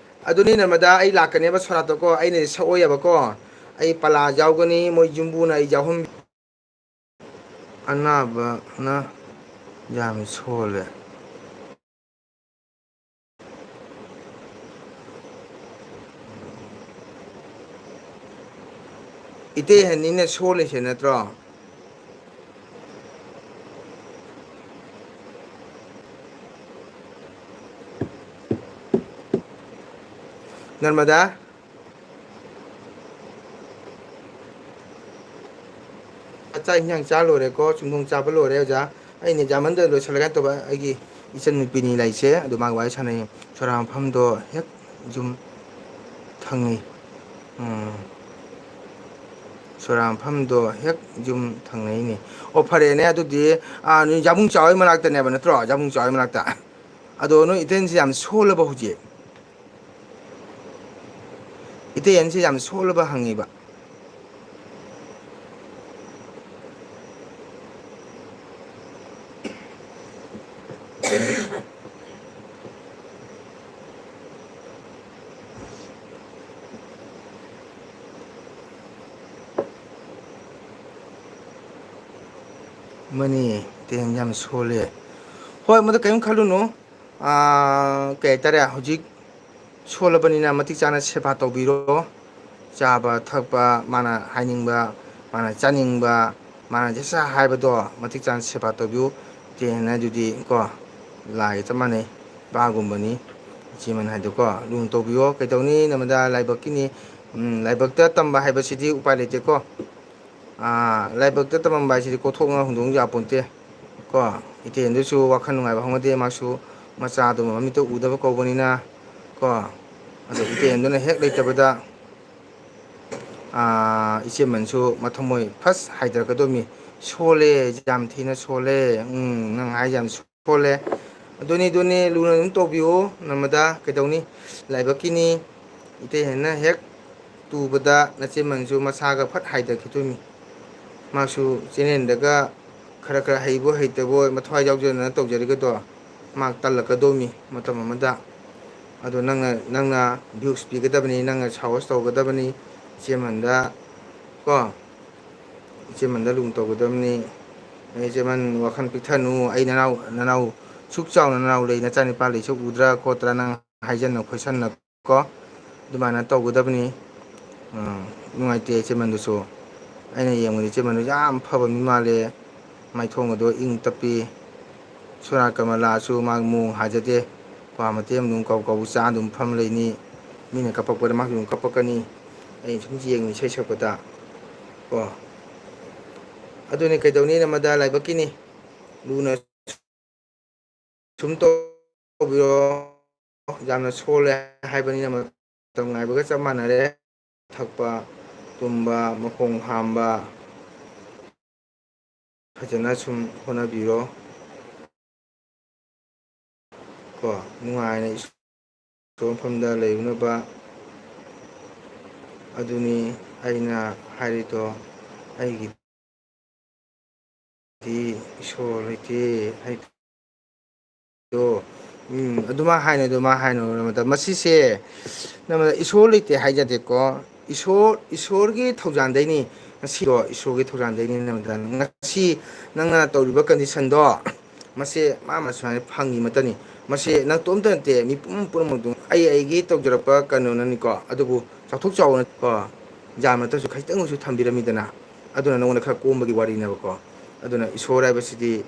ꯑꯗꯨꯅꯤ ꯅꯔꯃꯗꯥ, ꯑꯩ ꯂꯥꯛꯀꯅꯦꯕ ꯁꯣꯔꯥꯠꯇꯀꯣ, ꯑꯩꯅꯗꯤ ꯁꯛꯑꯣꯏꯌꯦꯕꯀꯣ꯫ ꯑꯩ ꯄꯂꯥ ꯌꯥꯎꯒꯅꯤ, ꯃꯣꯏ ꯌꯨꯝꯕꯨꯅ ꯑꯩ ꯌꯥꯎꯍꯟ-, ꯑꯅꯥꯕꯅ ꯌꯥꯝ ꯁꯣꯜꯂꯦ꯫ ꯏꯇꯩ ꯍꯟꯅꯤꯅ ꯁꯣꯜꯂꯤꯁꯦ ꯅꯠꯇ꯭ꯔꯣ? ꯅꯔꯃꯗꯥ? ꯆꯥꯛ ꯏꯟꯁꯥꯡ ꯆꯥ ꯂꯣꯏꯔꯦꯀꯣ, ꯆꯨꯝꯊꯣꯡ ꯆꯥꯕ ꯂꯣꯏꯔꯦ ꯑꯣꯖꯥ꯫ ꯑꯩꯅ ꯌꯥꯝꯃꯟꯗ ꯂꯣꯏꯁꯤꯜꯂꯒꯦ ꯇꯧꯕ, ꯑꯩꯒꯤ ꯏꯆꯟ ꯅꯨꯄꯤꯅꯤ ꯂꯩꯁꯦ, ꯑꯗꯨ ꯃꯥꯒ ꯋꯥꯔꯤ ꯁꯥꯟꯅꯩ꯫ ꯁꯣꯔꯥ ꯃꯐꯝꯗꯣ ꯍꯦꯛ ꯌꯨꯝ ꯊꯪꯅꯩ꯫ ꯎꯝ꯫ ꯁꯣꯔꯥ ꯃꯐꯝꯗꯣ ꯍꯦꯛ ꯌꯨꯝ ꯊꯪꯅꯩꯅꯦ꯫ ꯑꯣ, ꯐꯔꯦꯅꯦ ꯑꯗꯨꯗꯤ, ꯑꯥ, ꯅꯣꯏ ꯌꯥꯃꯨꯡ ꯆꯥꯎ ꯍꯣꯏ ꯃꯅꯥꯛꯇꯅꯦꯕ ꯅꯠꯇ꯭ꯔꯣ? ꯌꯥꯃꯨꯡ ꯆꯥꯎ ꯍꯣꯏ ꯃꯅꯥꯛꯇ꯫ ꯑꯗꯣ ꯅꯣꯏ ꯏꯇꯩꯁꯦ ꯌꯥꯝ ꯁꯣꯜꯂꯕ ꯍꯧꯖꯤꯛ? ꯏꯇꯩ ꯑꯅꯤꯁꯦ ꯌꯥꯝ ꯁꯣꯜꯂꯕ ꯍꯪꯉꯤꯕ꯫ ꯃꯅꯤ, ꯏꯇꯩ ꯌꯥꯝ ꯁꯣꯜꯂꯦ꯫ ꯍꯣꯏ, ꯃꯗꯨ ꯀꯔꯤꯝ ꯈꯜꯂꯨꯅꯨ꯫ ꯑꯥ, ꯀꯩ ꯍꯥꯏꯇꯥꯔꯦ, ꯍꯧꯖꯤꯛ ꯁꯣꯜꯂꯕꯅꯤꯅ ꯃꯇꯤꯛ ꯆꯥꯅ ꯁꯦꯕꯥ ꯇꯧꯕꯤꯔꯣ꯫ ꯆꯥꯕ ꯊꯛꯄ, ꯃꯥꯅ ꯍꯥꯏꯅꯤꯡꯕ, ꯃꯥꯅ ꯆꯥꯅꯤꯡꯕ, ꯃꯥꯅ ꯖꯁ ꯍꯥꯏꯕꯗꯣ ꯃꯇꯤꯛ ꯆꯥꯅ ꯁꯦꯕꯥ ꯇꯧꯕꯤꯌꯨ꯫ ꯏꯇꯩ ꯍꯟꯅ ꯑꯗꯨꯗꯤ ꯀꯣ, ꯂꯥꯏꯒ ꯆꯞ ꯃꯥꯟꯅꯩ, ꯏꯄꯥꯒꯨꯝꯕꯅꯤ꯫ ꯏꯆꯦꯃꯟ ꯍꯥꯏꯗꯣꯀꯣ, ꯂꯨꯅ ꯇꯧꯕꯤꯌꯣ꯫ ꯀꯩꯗꯧꯅꯤ, ꯅꯃꯗ ꯂꯥꯏꯕꯛꯀꯤꯅꯤ꯫ ꯎꯝ, ꯂꯥꯏꯕꯛꯇ ꯇꯝꯕ ꯍꯥꯏꯕꯁꯤꯗꯤ ꯎꯄꯥꯏ ꯂꯩꯇꯦꯀꯣ꯫ ꯑꯥ, ꯂꯥꯏꯕꯛꯇ ꯇꯝꯃꯝꯕ ꯍꯥꯏꯁꯤꯗꯤ ꯀꯣꯊꯣꯛꯅ ꯍꯨꯟꯗꯣꯛ ꯌꯥꯄꯣꯟꯇꯦ꯫ ꯀꯣ, ꯏꯇꯩ ꯍꯟꯗꯨꯁꯨ ꯋꯥꯈꯜ ꯅꯨꯡꯉꯥꯏꯕ ꯍꯧꯅꯗꯦ, ꯃꯥꯁꯨ ꯃꯆꯥꯗꯨ ꯃꯃꯤꯠꯇ ꯎꯗꯕ ꯀꯧꯕꯅꯤꯅ꯫ ꯀꯣ, ꯑꯗꯣ ꯏꯇꯩ ꯍꯟꯗꯨꯅ ꯍꯦꯛ ꯂꯩꯇꯕꯗ, ꯑꯥ, ꯏꯆꯦꯃꯟꯁꯨ ꯃꯊꯃꯣꯏ ꯐꯁ ꯍꯥꯏꯗꯔꯛꯀꯗꯧꯃꯤ꯫ ꯁꯣꯜꯂꯦ, ꯌꯥꯝ ꯊꯤꯅ ꯁꯣꯜꯂꯦ꯫ ꯎꯝ, ꯅꯪ ꯍꯥꯏ ꯌꯥꯝ ꯁꯣꯜꯂꯦ꯫ ꯑꯗꯨꯅꯤ, ꯑꯗꯨꯅꯤ, ꯂꯨꯅ ꯑꯗꯨꯝ ꯇꯧꯕꯤꯌꯨ, ꯅꯃꯗ ꯀꯩꯗꯧꯅꯤ? ꯂꯥꯏꯕꯛꯀꯤꯅꯤ꯫ ꯏꯇꯩ ꯍꯟꯅ ꯍꯦꯛ ꯇꯨꯕꯗ ꯅꯆꯦꯃꯟꯁꯨ ꯃꯁꯥꯒ ꯐꯠ ꯍꯥꯏꯗꯈꯤꯗꯣꯏꯅꯤ꯫ ꯃꯥꯁꯨ ꯆꯦꯅꯦꯜꯗꯒ ꯈꯔ ꯈꯔ ꯍꯩꯕꯣꯏ ꯍꯩꯇꯕꯣꯏ ꯃꯊ꯭ꯋꯥꯏ ꯌꯥꯎꯖꯗꯅ ꯇꯧꯖꯔꯤꯒꯗꯣ, ꯃꯥ ꯇꯜꯂꯛꯀꯗꯧꯃꯤ ꯃꯇꯝ ꯑꯃꯗ꯫ ꯑꯗꯣ ꯅꯪꯅ, ꯅꯪꯅ ꯚ꯭ꯌꯨꯁ ꯄꯤꯒꯗꯕꯅꯤ, ꯅꯪꯅ ꯁꯥꯍꯣꯁ ꯇꯧꯒꯗꯕꯅꯤ ꯏꯆꯦꯃꯟꯗ, ꯀꯣ? ꯏꯆꯦꯃꯟꯗ ꯂꯨꯅ ꯇꯧꯒꯗꯕꯅꯤ꯫ ꯏꯆꯦꯃꯟ ꯋꯥꯈꯜ ꯄꯤꯛꯊꯅꯨ꯫ ꯑꯩ ꯅꯅꯥꯎ, ꯅꯅꯥꯎ ꯁꯨꯛ ꯆꯥꯎꯅ ꯅꯅꯥꯎ ꯂꯩ, ꯅꯆꯥꯅꯤꯄꯥ ꯂꯩꯁꯨ ꯎꯗ꯭ꯔꯥ ꯈꯣꯠꯇ꯭ꯔꯥ ꯅꯪ ꯍꯥꯏꯖꯟꯅ ꯈꯣꯏꯁꯟꯅ ꯀꯣ, ꯑꯗꯨꯃꯥꯏꯅ ꯇꯧꯒꯗꯕꯅꯤ꯫ ꯎꯝ, ꯅꯨꯡꯉꯥꯏꯇꯦ ꯏꯆꯦꯃꯟꯗꯨꯁꯨ꯫ ꯑꯩꯅ ꯌꯦꯡꯕꯗ ꯏꯆꯦꯃꯟꯗꯨ ꯌꯥꯝ ꯐꯕ ꯃꯤ ꯃꯥꯜꯂꯦ꯫ ꯃꯥꯏꯊꯣꯡꯒꯗꯣ ꯏꯪ ꯇꯞꯄꯤ꯫ ꯁꯣꯔꯥꯠꯀ ꯃꯂꯥꯁꯨ ꯃꯥꯒꯤ ꯃꯑꯣꯡ ꯍꯥꯏꯖꯗꯦ꯫ ꯀ꯭ꯋꯥ ꯃꯇꯦꯛ ꯑꯃ ꯑꯗꯨꯝ ꯀꯧ ꯀꯧ ꯆꯥ ꯑꯗꯨꯝ ꯐꯝ ꯂꯩꯅꯤ꯫ ꯃꯤꯅ ꯀꯞꯄꯛꯄꯗ ꯃꯥꯁꯨ ꯑꯗꯨꯝ ꯀꯞꯄꯛꯀꯅꯤ꯫ ꯑꯩꯅ ꯁꯨꯝ ꯌꯦꯡꯉꯤ ꯏꯁꯩ ꯁꯛꯄꯗ ꯀꯣ꯫ ꯑꯗꯨꯅꯤ ꯀꯩꯗꯧꯅꯤ ꯅꯃꯗ ꯂꯥꯏꯕꯛꯀꯤꯅꯤ꯫ ꯂꯨꯅ ꯁꯨꯝ ꯇꯧꯕꯤꯔꯣ꯫ ꯌꯥꯝꯅ ꯁꯣꯜꯂꯦ ꯍꯥꯏꯕꯅꯤꯅ ꯃꯇꯝ ꯉꯥꯏꯕꯒ ꯆꯞ ꯃꯥꯟꯅꯔꯦ꯫ ꯊꯛꯄ, ꯇꯨꯝꯕ, ꯃꯈꯣꯡ ꯍꯥꯝꯕ ꯐꯖꯅ ꯁꯨꯝ ꯍꯣꯠꯅꯕꯤꯔꯣ꯫ ꯀꯣ, ꯅꯨꯡꯉꯥꯏꯅ ꯏꯁꯣꯔ ꯃꯐꯝꯗ ꯂꯩꯔꯨꯅꯕ꯫ ꯑꯗꯨꯅꯤ ꯑꯩꯅ ꯍꯥꯏꯔꯤꯗꯣ꯫ ꯑꯩꯒꯤ ꯗꯤ ꯏꯁꯣꯔ ꯂꯩꯇꯦ ꯍꯥꯏꯗꯣ꯫ ꯎꯝ, ꯑꯗꯨꯃꯥꯏ ꯍꯥꯏꯅꯨ, ꯑꯗꯨꯃꯥꯏ ꯍꯥꯏꯅꯨ, ꯅꯃꯗ꯫ ꯃꯁꯤꯁꯦ, ꯅꯃꯗ, ꯏꯁꯣꯔ ꯂꯩꯇꯦ ꯍꯥꯏꯖꯗꯦꯀꯣ꯫ ꯏꯁꯣꯔ, ꯏꯁꯣꯔꯒꯤ ꯊꯧꯖꯥꯟꯗꯩꯅꯤ꯫ ꯉꯁꯤꯗꯣ ꯏꯁꯣꯔꯒꯤ ꯊꯧꯖꯥꯟꯗꯩꯅꯤ, ꯅꯃꯗ꯫ ꯉꯁꯤ ꯅꯪꯅ ꯇꯧꯔꯤꯕ conditionꯗꯣ, ꯃꯁꯦ ꯃꯥ, ꯃꯥ ꯁꯨꯃꯥꯏꯅ ꯐꯪꯉꯤ ꯃꯇꯅꯤ꯫ ꯃꯁꯦ ꯅꯪ ꯇꯣꯝꯇ ꯅꯠꯇꯦ, ꯃꯤꯄꯨꯝ ꯄꯨꯝꯅꯃꯛ ꯑꯗꯨꯝ ꯑꯩ ꯑꯩꯒꯤ ꯇꯧꯖꯔꯛꯄ ꯀꯩꯅꯣꯅꯅꯤꯀꯣ꯫ ꯑꯗꯨꯕꯨ ꯆꯥꯎꯊꯣꯛ ꯆꯥꯎꯅꯀꯣ, ꯌꯥꯝ ꯅꯠꯇ꯭ꯔꯁꯨ ꯈꯖꯤꯛꯇꯪ ꯑꯣꯏꯁꯨ ꯊꯝꯕꯤꯔꯝꯃꯤꯗꯅ꯫ ꯑꯗꯨꯅ ꯅꯉꯣꯟꯗ ꯈꯔ ꯀꯣꯝꯕꯒꯤ ꯋꯥꯔꯤꯅꯦꯕꯀꯣ꯫ ꯑꯗꯨꯅ ꯏꯁꯣꯔ ꯍꯥꯏꯕꯁꯤꯗꯤ,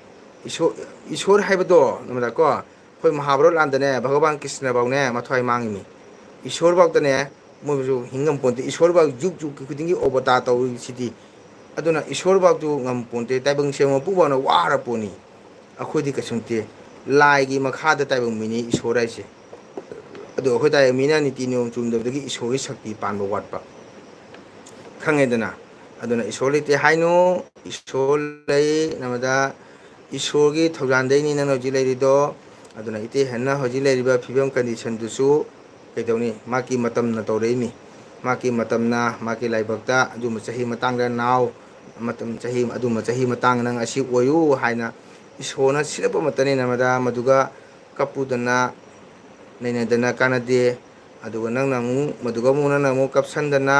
ꯏꯁꯣꯔ, ꯏꯁꯣꯔ ꯍꯥꯏꯕꯗꯣ, ꯅꯃꯗꯀꯣ, ꯑꯩꯈꯣꯏ ꯃꯍꯥꯚꯥꯔꯠ ꯂꯥꯟꯗꯅꯦ, ꯚꯒꯋꯥꯟ ꯀ꯭ꯔꯤꯁꯅꯐꯧꯅꯦ ꯃꯊ꯭ꯋꯥꯏ ꯃꯥꯡꯉꯤꯃꯤ꯫ ꯏꯁꯣꯔꯐꯧꯗꯅꯦ, ꯃꯣꯏꯕꯨꯁꯨ ꯍꯤꯡꯉꯝꯄꯣꯟꯇꯦ꯫ ꯏꯁꯣꯔꯐꯧ ꯖꯨꯒ ꯖꯨꯒ ꯈꯨꯗꯤꯡꯒꯤ ꯑꯣꯕꯇꯥꯔ ꯇꯧꯔꯤꯁꯤꯗꯤ꯫ ꯑꯗꯨꯅ ꯏꯁꯣꯔꯐꯧꯗꯨ ꯉꯝꯄꯣꯟꯇꯦ, ꯇꯥꯏꯕꯪ ꯁꯦꯝꯕ ꯃꯄꯨꯐꯧꯅ ꯋꯥꯔ ꯄꯣꯠꯅꯤ꯫ ꯑꯩꯈꯣꯏꯗꯤ ꯀꯩꯁꯨ ꯅꯠꯇꯦ꯫ ꯂꯥꯏꯒꯤ ꯃꯈꯥꯗ ꯇꯥꯏꯕꯪ ꯃꯤꯅꯤ ꯏꯁꯣꯔ ꯍꯥꯏꯁꯦ꯫ ꯑꯗꯣ ꯑꯩꯈꯣꯏ ꯇꯥꯏꯕꯪ ꯃꯤꯅ ꯅꯤꯇꯤ ꯅꯤꯌꯣꯝ ꯆꯨꯝꯗꯕꯗꯒꯤ ꯏꯁꯣꯔꯒꯤ ꯁꯛꯇꯤ ꯄꯥꯟꯕ ꯋꯥꯠꯄ꯫ ꯈꯪꯉꯦꯗꯅ? ꯑꯗꯨꯅ ꯏꯁꯣꯔ ꯂꯩꯇꯦ ꯍꯥꯏꯅꯨ, ꯏꯁꯣꯔ ꯂꯩ꯫ ꯅꯃꯗ ꯏꯁꯣꯔꯒꯤ ꯊꯧꯖꯥꯟꯗꯩꯅꯤ ꯅꯪꯅ ꯍꯧꯖꯤꯛ ꯂꯩꯔꯤꯗꯣ꯫ ꯑꯗꯨꯅ ꯏꯇꯩ ꯍꯟꯅ ꯍꯧꯖꯤꯛ ꯂꯩꯔꯤꯕ ꯐꯤꯕꯝ conditionꯗꯨꯁꯨ ꯀꯩꯗꯧꯅꯤ? ꯃꯥꯒꯤ ꯃꯇꯝꯅ ꯇꯧꯔꯛꯏꯅꯤ꯫ ꯃꯥꯒꯤ ꯃꯇꯝꯅ, ꯃꯥꯒꯤ ꯂꯥꯏꯕꯛꯇ ꯑꯗꯨꯝꯕ ꯆꯍꯤ ꯃꯇꯥꯡꯗ ꯅꯥꯎ, ꯃꯇꯝ ꯆꯍꯤ, ꯑꯗꯨꯝꯕ ꯆꯍꯤ ꯃꯇꯥꯡꯗ ꯅꯪ ꯑꯁꯤ ꯑꯣꯏꯌꯨ ꯍꯥꯏꯅ ꯏꯁꯣꯔꯅ ꯁꯤꯜꯂꯛꯄ ꯃꯇꯝꯅꯤ ꯅꯃꯗ꯫ ꯃꯗꯨꯒ ꯀꯞꯄꯨꯗꯅ ꯅꯩꯅꯗꯅ ꯀꯥꯟꯅꯗꯦ꯫ ꯑꯗꯨꯒ ꯅꯪꯅ ꯑꯃꯨꯛ, ꯃꯗꯨꯒ ꯑꯃꯨꯛ ꯅꯪꯅ ꯑꯃꯨꯛ ꯀꯞꯁꯟꯗꯅ,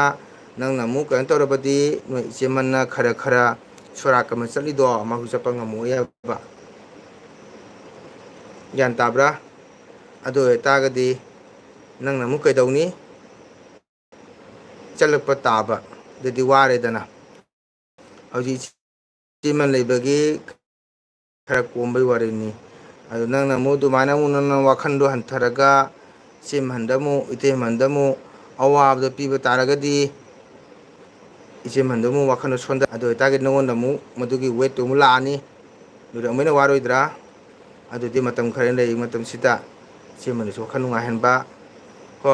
ꯅꯪꯅ ꯑꯃꯨꯛ ꯀꯩꯅꯣ ꯇꯧꯔꯕꯗꯤ, ꯅꯣꯏ ꯏꯆꯦꯃꯟꯅ ꯈꯔ ꯈꯔ ꯁꯣꯔꯥꯠꯀ ꯑꯃ ꯆꯠꯂꯤꯗꯣ, ꯃꯥꯁꯨ ꯆꯠꯄ ꯉꯝꯃꯛꯑꯣꯏ ꯍꯥꯏꯕ꯫ ꯒ꯭ꯌꯥꯟ ꯇꯥꯕ꯭ꯔꯥ? ꯑꯗꯨ ꯑꯣꯏꯇꯥꯔꯒꯗꯤ ꯅꯪꯅ ꯑꯃꯨꯛ ꯀꯩꯗꯧꯅꯤ? ꯆꯠꯂꯛꯄ ꯇꯥꯕ, ꯑꯗꯨꯗꯤ ꯋꯥꯔꯦꯗꯅ꯫ ꯍꯧꯖꯤꯛ ꯏꯆꯦꯃꯟ ꯂꯩꯕꯒꯤ ꯈꯔ ꯀꯣꯝꯕꯩ ꯋꯥꯔꯤꯅꯤ꯫ ꯑꯗꯨ ꯅꯪꯅ ꯑꯃꯨꯛ ꯑꯗꯨꯃꯥꯏꯅ ꯑꯃꯨꯛ ꯅꯪꯅ ꯋꯥꯈꯜꯗꯣ ꯍꯟꯊꯔꯒ ꯏꯆꯦꯃꯟꯗ ꯑꯃꯨꯛ, ꯏꯇꯩꯃꯟꯗ ꯑꯃꯨꯛ ꯑꯋꯥꯕꯗꯣ ꯄꯤꯕ ꯇꯥꯔꯒꯗꯤ, ꯏꯆꯦꯃꯟꯗꯣ ꯑꯃꯨꯛ ꯋꯥꯈꯜꯗꯣ ꯁꯣꯟꯊ-, ꯑꯗꯨ ꯑꯣꯏꯇꯥꯔꯒꯗꯤ ꯅꯉꯣꯟꯗ ꯑꯃꯨꯛ ꯃꯗꯨꯒꯤ ꯋꯦꯠꯇꯨ ꯑꯃꯨꯛ ꯂꯥꯛꯑꯅꯤ꯫ ꯑꯗꯨꯗꯤ ꯑꯃꯨꯛ ꯍꯦꯟꯅ ꯋꯥꯔꯣꯏꯗ꯭ꯔꯥ? ꯑꯗꯨꯗꯤ ꯃꯇꯝ ꯈꯔ ꯂꯩꯔꯤ ꯃꯇꯝꯁꯤꯗ ꯏꯆꯦꯃꯟꯗꯁꯨ ꯋꯥꯈꯜ ꯅꯨꯡꯉꯥꯏꯍꯟꯕ, ꯀꯣ,